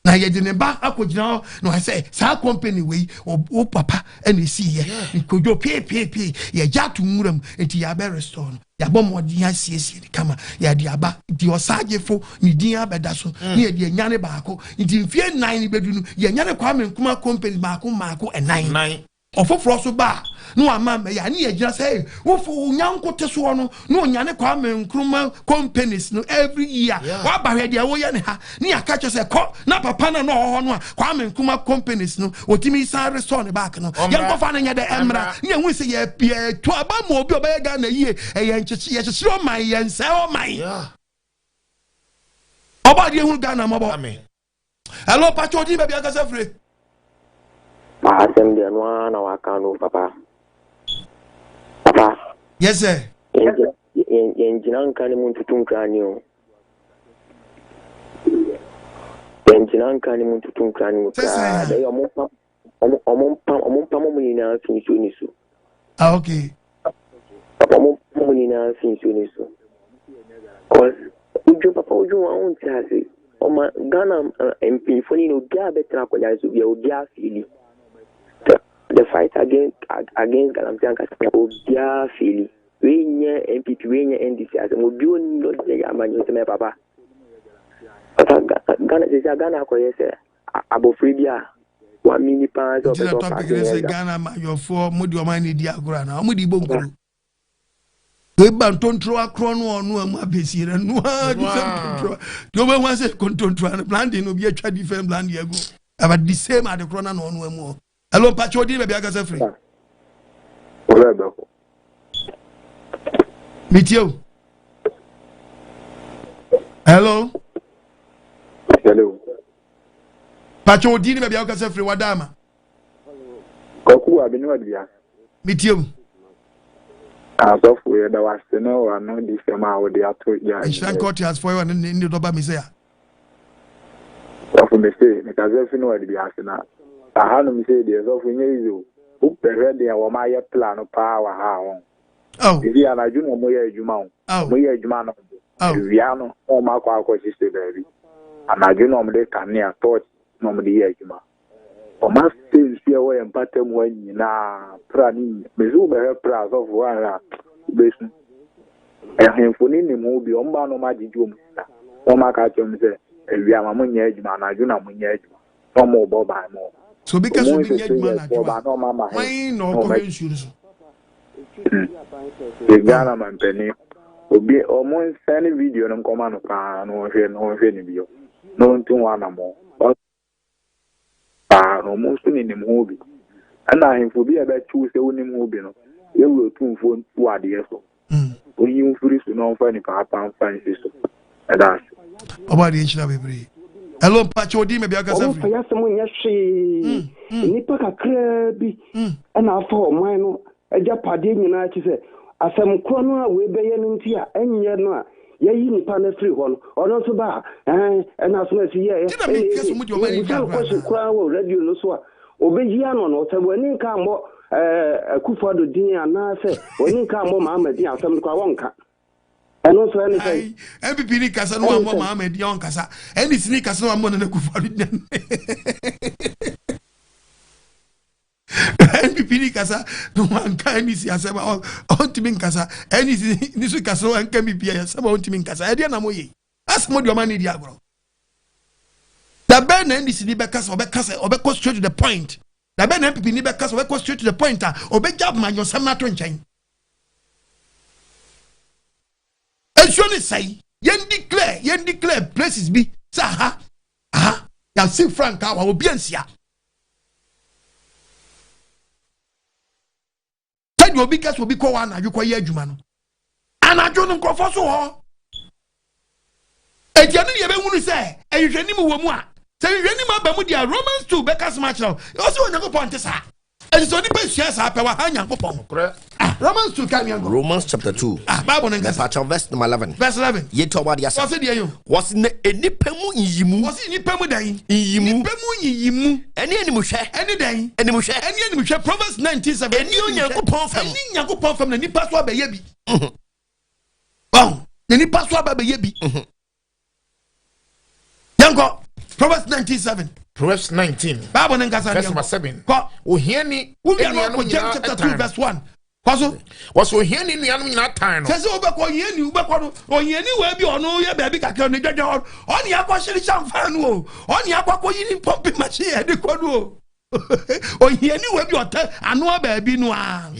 na yɛde ne ba akɔgyina hɔ na wayɛ sɛ saa company wei wo papa ɛna ɛsiiɛ nkodwo peepeepee yɛgya ato nwura mu nti yɛabɛ restore no yɛabɔ mmɔden asiesie ne kama yɛde aba nti ɔsagyefo ne din abɛda so mm. ne yɛde anyane baako nti mfie nnan no bɛdu no yɛnyane Kwame Nkrumah company baako mmaako ɛnan. Ɔfoforɔ nso ba a, na wama mmɛyɛ a, ne yɛgyina sɛ hey, wofo wo nyanko te soɔ no, na ɔnyane Kwame Nkrumah companies no every year. Yeah. Waba hwɛ deɛ woyɛ ne ha, ne yɛaka kyerɛ sɛ kɔ na papa no a na ɔwɔ hɔ no a Kwame Nkrumah companies no ɔtumi san restore ne back no. Ɔmmra. Yɛnkɔfa no nyɛ dɛ ɛmmra. Ɛmmra. Ne yɛhu sɛ yɛ yɛto aba ma obi a ɔbɛyɛ Ghana yie. Ɛyɛ nkyekye yɛkyekyere ɔman, yɛnsɛe ɔman. Yeah. Ɔbɔ adeɛ hunu Ghana mmɔbɔ. Amen. Hello, Pacho, odin baabi ankasa firi. Ma asɛm deɛ no ara na waka no papa. Papa. Yes sir. Yɛn gyina nka ne mu ntutu nkra ni o. Yɛn gyina nka ne mu ntutu nkra ni mu koraa. Bɛyɛ ɔmo mpam ɔmo ɔmo mpam ɔmo mpam ɔmo nyinaa fi nsuo ni so. Ah okay. Papa ɔmo mpam ɔmo nyinaa fi nsuo ni so. Cause wodwen papa wodwen wɔn ho nte ase. Ɔma Ghana eh, mpanyinfoɔ no nyinaa obiara bɛtena akonnwa no so bia obiara feeli. The, the fight against against galamsey ankasa obiara feeli. Wei nyɛ NPP wei nyɛ NDC asɛm obi onim na ɔde yɛ amanyɔsɛm ɛ papa. Papa Ghana sisi a Ghana akɔyɛ sɛ abɔfra bi a wamini paa sɛ ɔpɛ Nti sɛ na topic ɔpaase ne ne sɛ exam. Ghana amanyɔfoɔ mo de ɔman no di agorɔ anaa ɔmo de bɔ nkuro. Wei ba ntontoro akorɔ no ɔno a mu abɛsi no no ara de sɛ ntontoro deɛ wobɛhu ase kontontoro no blandi no obi atwa different blandi agu ɛba the same ade korɔ no na ɔno amu hɔ. Hello mpakyɛ odin baabi akasa firi. Metie o. Hello. Hello. Pakyɛ odin ne baabi a wokasa firi wada ama. Kwaku Abenu Adua. Metie wo. Asɔfo yɛda wase ne wano di sɛm a wode ato gya. Nhyira nka ɔte asefoɔ yɛ ɔne ne dɔba Mesia. Sɔfo mese mekasa fi no adua ase na ahanom sei deɛ sɔfo nyɛ easy o. Wobɛhwɛ deɛ wɔn ayɛ pla no paa wɔ ha a wɔn. Ebi anadwo na wɔyɛ adwuma o. Wɔyɛ adwuma no awia no na wɔn akɔ akɔhyehyɛ baabi. Anadwo na wɔde kanea torch na wɔde yɛ adwuma. Wɔn asɛ nsuo a ɛwɔ yɛn mpata mu ha nyinaa pra ne nyinaa. Mesi wobɛhwɛ pra asɔfo woanhwɛ a wobɛsu. Ahemfo no nim ho bi wɔn ba na wɔn agyegye wɔn sika na wɔn aka akyerɛ wɔn sɛ awia ma monyɛ adwuma anadwo na monyɛ adwuma na wɔn rebɔ ban ma wɔn. So obi ka sɛ Wɔn obi nyɛ sɛ adwuma soldiers anadwo fo ba a, na wɔn ama he hwan na na wɔn ɔkɔhwɛ nsuo no so? Yɛ Ghana mampanin obi ɔmo nsɛne video no nkɔma no paa na ɔnhwɛ na ɔnhwɛ no bio na ɔntu ho anamɔ paa na ɔmo nso nenim ho bi ɛna ahemfo bi a ɛbɛkyew sɛ wonim ho bi no yɛwura otumfoɔ ntu adeɛ so Onyi wo mfiri so na ɔmfa nipa apa mfa nsi so. Ɛda ase. Ɔbɔ adeɛ nhyira bebree. Hello mpakyɛ odin baabi akasa Wɔmfa firi. yɛn asɛm nyɛ hwee. Nnipa kakraa bi na afa ɔman no agyapadeɛ nyinaa akyi sɛ asɛm korɔ no a wei bɛyɛ no nti a ɛnyɛ no a yɛayi nipa no afiri hɔ no, ɔno nso ba a, ɛn, ɛna asɛm a ɛsi yɛeɛ, Ti na ɛna meka ɛyɛ sɛ wɔde ɔman yi di Yɛbusa no agorɔ question anaa? koraa wɔ radio no so a, ɔbɛyi ano no, sɛ w'ani nka ammɔ ɛɛ Akufo Addo din anaasɛ w'ani nka ammɔ Mahama din a, asɛm no koraa wɔnka. Ɛno nso ɛne sɛn? Ayi, NPP ni kasa no Ɛne wammɔ sɛn? Mahama din a ɔnkasa. NDC ni kasa no wammɔ Nana Akufo Addo din. NPP ni kasa no wanka NDC asɛm a ɔntumi nkasa. NDC ni so kasa no wanka NPP asɛm a ɔntumi nkasa. Ɛdeɛ na moyɛ yi. Asɛ mo de ɔman no di agorɔ. Da bɛn na NDC ni bɛka sɛ ɔbɛka sɛ ɔbɛkɔ straight to the point. Da bɛn na NPP ni bɛka sɛ ɔbɛkɔ straight to the point a ɔbɛgya amanyɔsɛm no ato nkyɛn. Nsuo no sɛe. Yɛn declare yɛn declare places bi sɛ aha aha yɛasi frankaa wɔ obi ansia. Sɛdeɛ obi ka sɛ obi kɔ hɔ anadwo kɔyɛ adwuma no, anadwo no nkurɔfoɔ so hɔ. Enti ɛno deɛ ɛbɛhunu sɛ nhwehwɛnim wɔ mu a, sɛ nhwehwɛnim aba mu deɛ Romans 2 bɛka sɛm akyerɛ wo. Ɔsɛ Onyankopɔn nte saa. Enti sɛ onipa sua saa pɛ, waha Nyankopɔn. Ah, Romans 2 ka nea nkɔ. Romans chapter 2. Ah, Bible no nkasa. Mepakyɛw verse number 11. Verse 11. Yɛtɔ ɔbɔ adeɛ asɛm. Wɔse deɛ yo. Wɔse na nnipa mu nyiyimu. Wɔse nnipa mu dɛn? Nyiyimu. Nnipa mu nyiyimu. Ɛne animhwɛ. Ɛne dɛn? Animhwɛ. Ɛne animhwɛ. Proverbs 19 7. Ɛne Onyankopɔn fam. Ɛne Nyankopɔn fam na nipa so abɛyɛ bi. Ɔn, na nipa so aba abɛyɛ bi. Yɛnkɔ Proverbs 19 7. Proverbs 19. Bible ne nkasa Verse number 7. Kɔ. Ohiani Wowia no akɔ James chapter 2 verse 1. Kɔ so. Wɔsɛ ohiani nuanom nyinaa tan no. Sɛ sɛ wobɛkɔ ohiani wobɛkɔ no ohiani wɔ bi ɔno yɛ baabi kakra no dwadwa hɔ ɔne akɔ hyere hyɛmfa no o ɔne akɔ akɔyi ne pɔmpe machine ɛde kɔ no o. Ohiani wɔ bi ɔtɛ anoa baabi no a.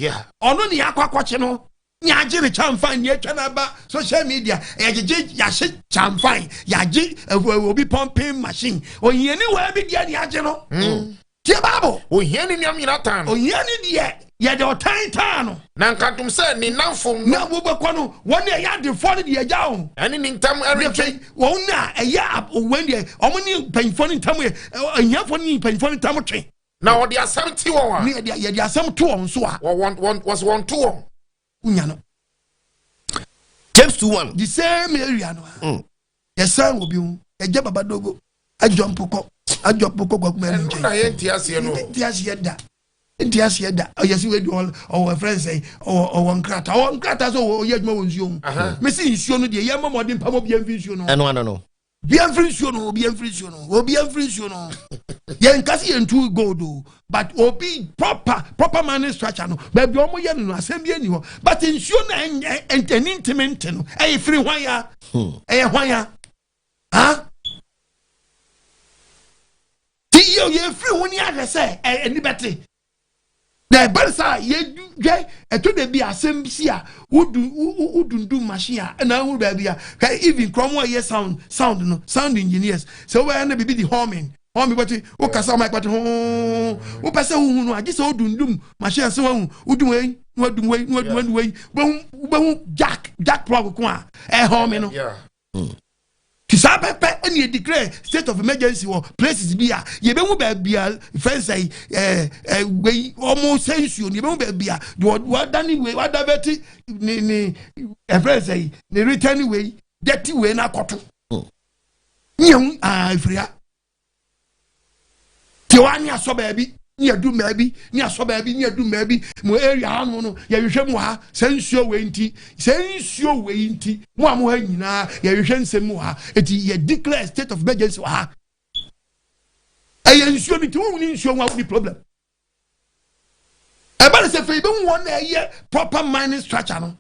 Ɔno ne akɔ akɔkye no. Ne agye ne kyamfan ne atwa no aba social media. Yɛgyegye yɛahye kyamfan yɛagye obi pumping machine. Ohiani wɔ bi deɛ ne agye no. Tie Bible. Ohiani nuam nyina tan no. Ohiani deɛ yɛde ɔtan taa no. Na nkantom sɛ ne nnamfo no. Na wobɛkɔ no wɔn a ɛyɛ adefoɔ no deɛ agya wɔn. Ɛne ne ntam ɛrentwe. Wɔn a ɛyɛ wɔn deɛ wɔn ne mpanyinfoɔ no ntam yɛ ahiafoɔ ne mpanyinfoɔ no ntam twe. Na wɔde asɛm te wɔn a. Ne yɛde yɛde asɛm to wɔn so a. Wɔn wɔn wɔn wɔn to wɔn. Wonya no. James 2:1. The same area no a. Mm. Yɛsan wɔ bi ho yɛgya baba dogo adwɔmpo kɔ adwɔmpo kɔ kwakuma no nkyɛn. Ɛno na yɛnte aseɛ no. Yɛnte aseɛ da nte aseɛ da ɔyɛ sɛ wadi ɔwɔ ɛfrɛ nsɛn ɔwɔ ɔwɔ nkrataa ɔwɔ nkrataa sɛ ɔwɔ ɔyɛ adwuma wɔ nsuo ho mesi nsuo no deɛ yɛmmɔ mmɔden pam obiara mfiri nsuo no ɛno ano no obiara mfiri nsuo no obiara mfiri nsuo no obiara mfiri nsuo no yɛn kasi yɛn tu gold o but obi proper proper money structure no baabi wɔn yɛ no no asɛm bi ani hɔ but nsuo no ɛni ntumi nte no ɛyɛ firi hwan ya ɛyɛ hwan ya ha ti yɛ yɛ firi ho ni ahwɛ sɛ ɛni bɛte. Na ɛba no saa a, yɛdwɛ ɛtɔ da bi asɛm si a wodu wodundum machine a ɛna ahuru baabi a hwɛ even kura wɔn a ɛyɛ sound sound no sound engineers sɛ wobɛyɛ na biribi di humming humming bɛte wokasa mic bɛte hoo wopɛ sɛ wohu no a gye sɛ wodundum machine a sɛ wahu wodum wei na wadum wei na wadum wei wobɛhu wobɛhu jack jack plug ko a ɛhɔme no. Ti saa pɛpɛ ɛna yɛ declare state of emergency wɔ places bi a yɛbɛhu baabi a fɛnsa yi ɛɛ ɛɛ wei wɔn sɛ nsuo no yɛbɛhu baabi a deɛ wadane wei wadavɛti ne ne ɛfɛnsa yi ne return wei dirty wei n'akɔto ne yɛn ho aa efiri ha. Te hɔ ne asɔ baabi ne adu baabi ne asɔ baabi ne adu baabi mo area ha no no yɛhwehwɛ mu ha sɛ nsuo wei nti sɛ nsuo wei nti mo a mo ha nyinaa yɛhwehwɛ nsɛm mu ha eti yɛ declare state of emergency wɔ ha ɛyɛ nsuo no nti wɔn ni nsuo ho a wɔn ni problem ɛba ne sɛ fɛ yɛbɛhu wɔn na ɛyɛ proper mining structure no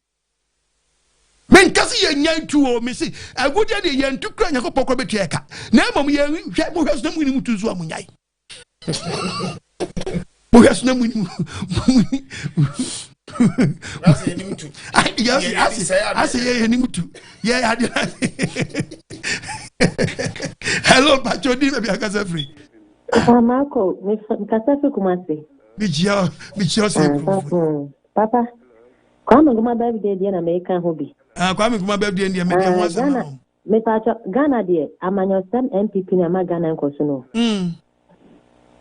menka sɛ yɛnya ntu o mese agudeɛ deɛ yɛntu kura nyankopɔn kora bɛtua ɛka na mmom yɛhwɛ mohwɛ so na muni mu tu nso a monyae mohwɛ so na muni mu asɛ yɛ yɛnim tu yɛ adeɛ hello patro di baabi akasa firi Marco, mekasa fi Kumasi. Mekyia mekyia ɔsɛ kurofo. Papa, Kwame Nkrumah birthday deɛ na meka ho bi. Ah, Kwame Nkrumah birthday deɛ mede ho asɛm na. Mepatwa Ghana deɛ amanyɔsɛm NPP na ama Ghana nkɔ so no. Mm.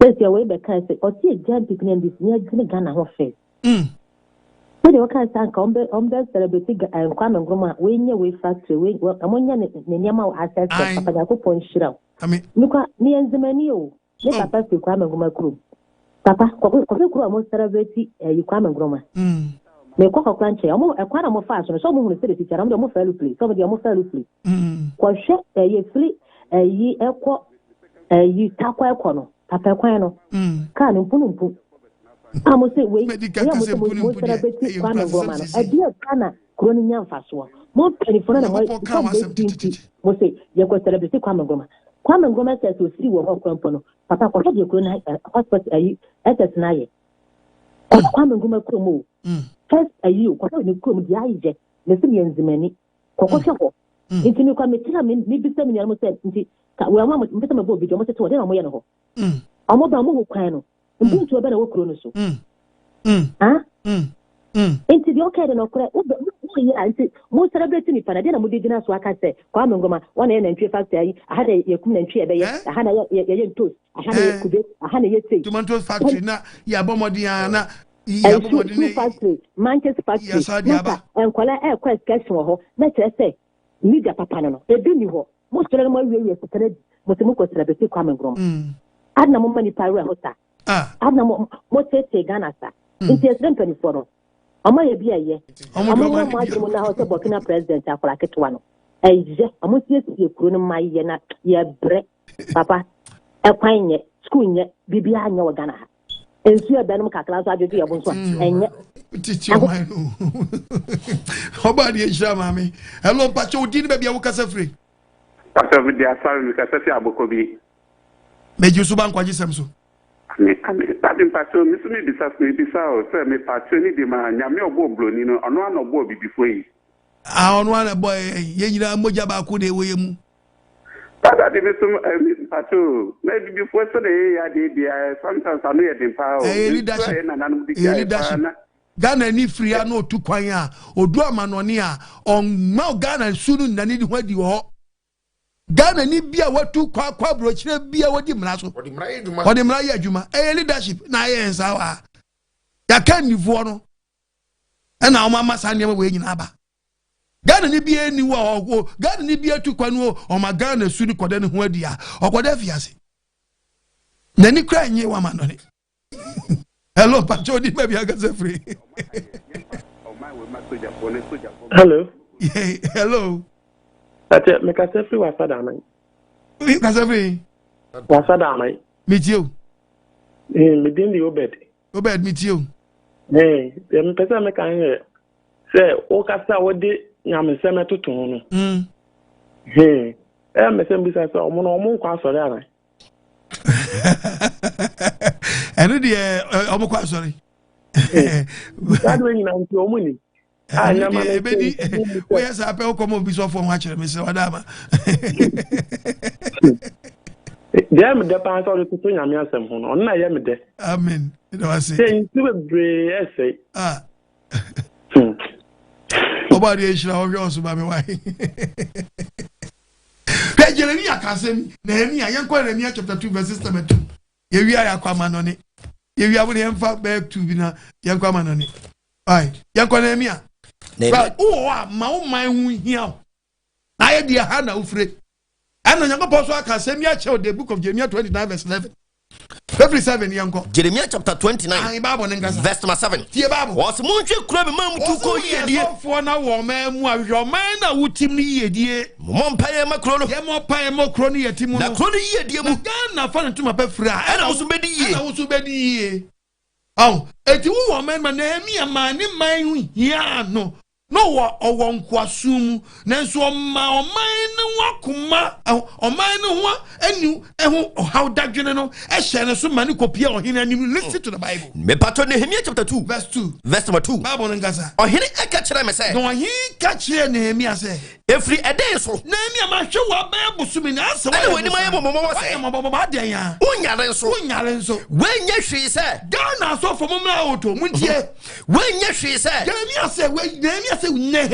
Sɛsi a wei bɛka sɛ ɔsi egya NPP na NDC ne adwene Ghana ho first. Mm. Sɛdeɛ ɔka sɛ anka ɔmbɛ ɔmbɛ celebrate eh, Kwame Nkrumah wei nyɛ wei factory wei ɔmo nyɛ ne ne nneɛma wɔ asɛsɛ papa Nyankopɔn nhyira wo. Mekwa meyɛ nzemani o. Me oh. papa firi Kwame Nkrumah kurom. Papa, kɔhwɛ kuro a wɔn celebrate ɛyi eh, Kwame Nkrumah. Mm. Mekɔ hɔ kora nkyɛn, wɔn ɛkwan a wɔn faa so no, sɛ wɔn hunu sɛ de titi anam deɛ wɔn fa alupile, sɛ wɔn deɛ wɔn fa alupile. Mm. Kɔhwɛ ɛyɛ eh, firi ɛyi eh, ɛkɔ ɛyi takwa ɛkɔ no, papa ɛkwan no. Mm. Kaa no mpu no mpu. A mo sɛ wei, wei a mo sɛ mo mo celebrate Kwame Nkrumah no, ɛdeɛ ɛkwan na kuro no nya nfasoɔ. Mo mpanyinfoɔ no na mo sɛ mo bɛ ti nti, mo sɛ yɛkɔ celebrate Kwame Nkrumah. Kwame Nkrumah SS osii wɔ hɔ koraa mpo no, papa kɔhwɛ deɛ kuro no hospital ayi SS no ayɛ. Kɔhwɛ Kwame Nkrumah kurom o. Mm. First ayi o, kɔhwɛ ne kurom deɛ ayɛ. Mesi meyɛ nzimani. Kɔkɔhwɛ hɔ. Mm. Nti mekɔ mekyerɛ me mebisa me nuanom sɛ nti ka wɔn a mepɛ sɛ mebɔ obi deɛ wɔn tete hɔ deɛ na wɔyɛ no hɔ. Mm. Wɔn ba wɔn ho kwan no. Mpuntuo bɛ na ɛwɔ kuro no so. Ah? Nti deɛ ɔka de nɔkorɛ woyɛ a nti mo celebrate nipa na deɛ na mode gyina so aka sɛ Kwame Nkrumah wɔn na yɛ nantwie factory ayi aha na yɛkum nantwie ɛbɛyɛ aha na yɛyɛ ntos aha na yɛ kube aha na yɛ sei. Tomatoes factory na yɛabɔ mmɔden a na yɛabɔ mmɔden na factory Manchester factory na ka nkwadaa ɛrekɔ excursion wɔ hɔ na kyerɛ sɛ leader papa no no ebi ni hɔ. Mo sɔre no mo awiawia sika no adi mo se mo kɔ celebrate Kwame Nkrumah. Mm. Adi na mo ma nipa werɛ ho sa. Ah. Adi na mo mo tete Ghana sa. Mm. Nti ɛsrɛ mpanimfoɔ no. Ɔmo ayɛ bi ɛyɛ. Ɔmo mo mo adwene mu na hɔ sɛ Burkina president akwadaa ketewa no. Ɛyɛ ɔmo siesie kuro no ma yɛ na yɛ brɛ. Papa ɛkwan nyɛ school nyɛ biribiara nyɛ wɔ Ghana ha. Nsuo ɛbɛnom kakra nso adwodwo yɛ bo nso a ɛnyɛ. Titi ɔman no. Ɔba adeɛ nhyira maame. Hello mpakyɛ wo din ne baabi a wokasa firi. Pastor mede asare mekasa fi abɔkɔ bi. Megye so ba nkwagye sɛm so. Ame ame daddy mpakyɛw me nso me bisa me bisa o sɛ me pakyɛw ne deɛ ma nyame ɔbɔɔ broni no ɔno ara na ɔbɔɔ bibifoɔ yi. Ah ɔno ara na ɛbɔɔ yɛn yɛn nyinaa mogya baako na ɛwɔ yɛn mu. Pa daddy me nso eh, me mpakyɛw o na bibifoɔ sɛ na yɛyɛ adeɛ biara sometimes ano yɛ den paa o Ɛyɛ nsuo a leadership yɛn nananom de ɛyɛ gyaeɛ paa leadership na Ghana ni firi ha na ɔtu kwan a ɔdu amanɔne a ɔmma Ghana su no nna ne ho adi wɔ hɔ. Ghana ni bi a watu kwan kɔ aburokyerɛ bi a wɔdi mmara so. Wɔde mmara yɛ adwuma. Wɔde mmara yɛ adwuma. Ɛyɛ leadership na ayɛ yɛn saa wɔ ha. Yɛaka nnifoɔ no ɛna wɔn ama saa nneɛma wɔ nyinaa aba. Ghana ni bi ani wɔ ɔwɔ Ghana ni bi atu kwan no ɔma Ghana su ne kɔdɛ ne ho adi a ɔkɔdɛ afiase. N'ani kura nye wɔn amanɔne. Hello, Pacho, di baabi akasa firi. Hello. Yeah, hello. Ate, mekasa firi Wasada aman. Kasa firi? Wasada aman. Metie o. Eh, me din de Obed. Obed, metie o. Eh, deɛ mepɛ sɛ meka yɛ sɛ wokasa wode nyamesɛm ɛtoto ho no. Mm. Hmm. Ɛyɛ mɛ sɛ mbisa sɛ ɔmo no ɔmo nkɔ asɔre anan. ɛno deɛ ɔmo kɔ asɔre. saa deɛ nyinaa nti ɔmo ni. ɛno deɛ ebedi woyɛ saa pɛ wokɔ ma obi sɔfoɔ ho akyerɛ me sɛ wada ama. deɛ me dɛ paa sɛ ɔde toto nyame asɛm ho no ɔno na ɛyɛ me dɛ. amen ɛda wase. sɛ nsu bebree ɛsɛe. ah ɔbɔ adeɛ nhyira ɔhwɛ ɔso ba me wae. Hwɛ Jeremia ka asɛm yi, Nehemia, yɛnkɔ Nehemia chapter 2 verses number 2. Yɛwia yɛakɔ amanɔne. Yɛwia mo ne yɛmfa bɛyɛ 2 bi na yɛnkɔ amanɔne. Aye, yɛnkɔ Nehemia. Right, wowɔ hɔ a ma wo man ho hia wo. Na ayɛ deɛ ha na wofire. Ɛna Onyankopɔn so aka asɛm yi akyerɛ wo the book of Jeremiah 29 verse 11. February 7 yɛnkɔ. Jeremiah chapter 29. Ayi Bible ne nkasa. Verse number 7. Tie Bible. Wɔsi mo nhwɛ kura mi maa mu tu kɔ yiedie. Wɔsi sɔfoɔ na wɔ ɔman mu a hwehwɛ ɔman na wotim no yiedie. Mo mɔ mpaeɛ ma kuro no. Yɛ mɔ mpaeɛ mɔ kuro no yɛ ti mu no. Na kuro no yiedie mu. Na Ghana fa ne ntoma pɛ fira. Ɛna woso bɛdi yie. Ɛna woso bɛdi yie. Ɔn eti wo wɔ ɔman ma Nehemia maa ne man ho hia no. Na ɔwɔ ɔwɔ nkoasom mu, nanso ɔmaa ɔman no ho akoma, ɔman no ho ani ho ɔhaw dadwene no hyɛɛ ne so ma no kɔpia ɔhene anim. Listen to the Bible. Mepatɔ Nehemia chapter 2. Verse 2. Verse number 2. Bible no nkasa. Ɔhene ɛka kyerɛ me sɛ. Na ɔhene ka kyerɛɛ Nehemia sɛ. Ɛfiri ɛdɛn so? Nehemia mahwɛ wo abɛyɛ bosome na asɛ woayɛ Ɛna w'anim ayɛ mmɔbɔmmɔbɔ sɛ. Woayɛ mmɔbɔmmɔbɔ adɛn a? Wonyare nso. Wonyare nso. Woanyɛ hwee sɛ. Ghana asɔfo mommra oto, montie. Woanyɛ hwee sɛ. Nehemia sɛ, Nehemia sɛ, Nehemia.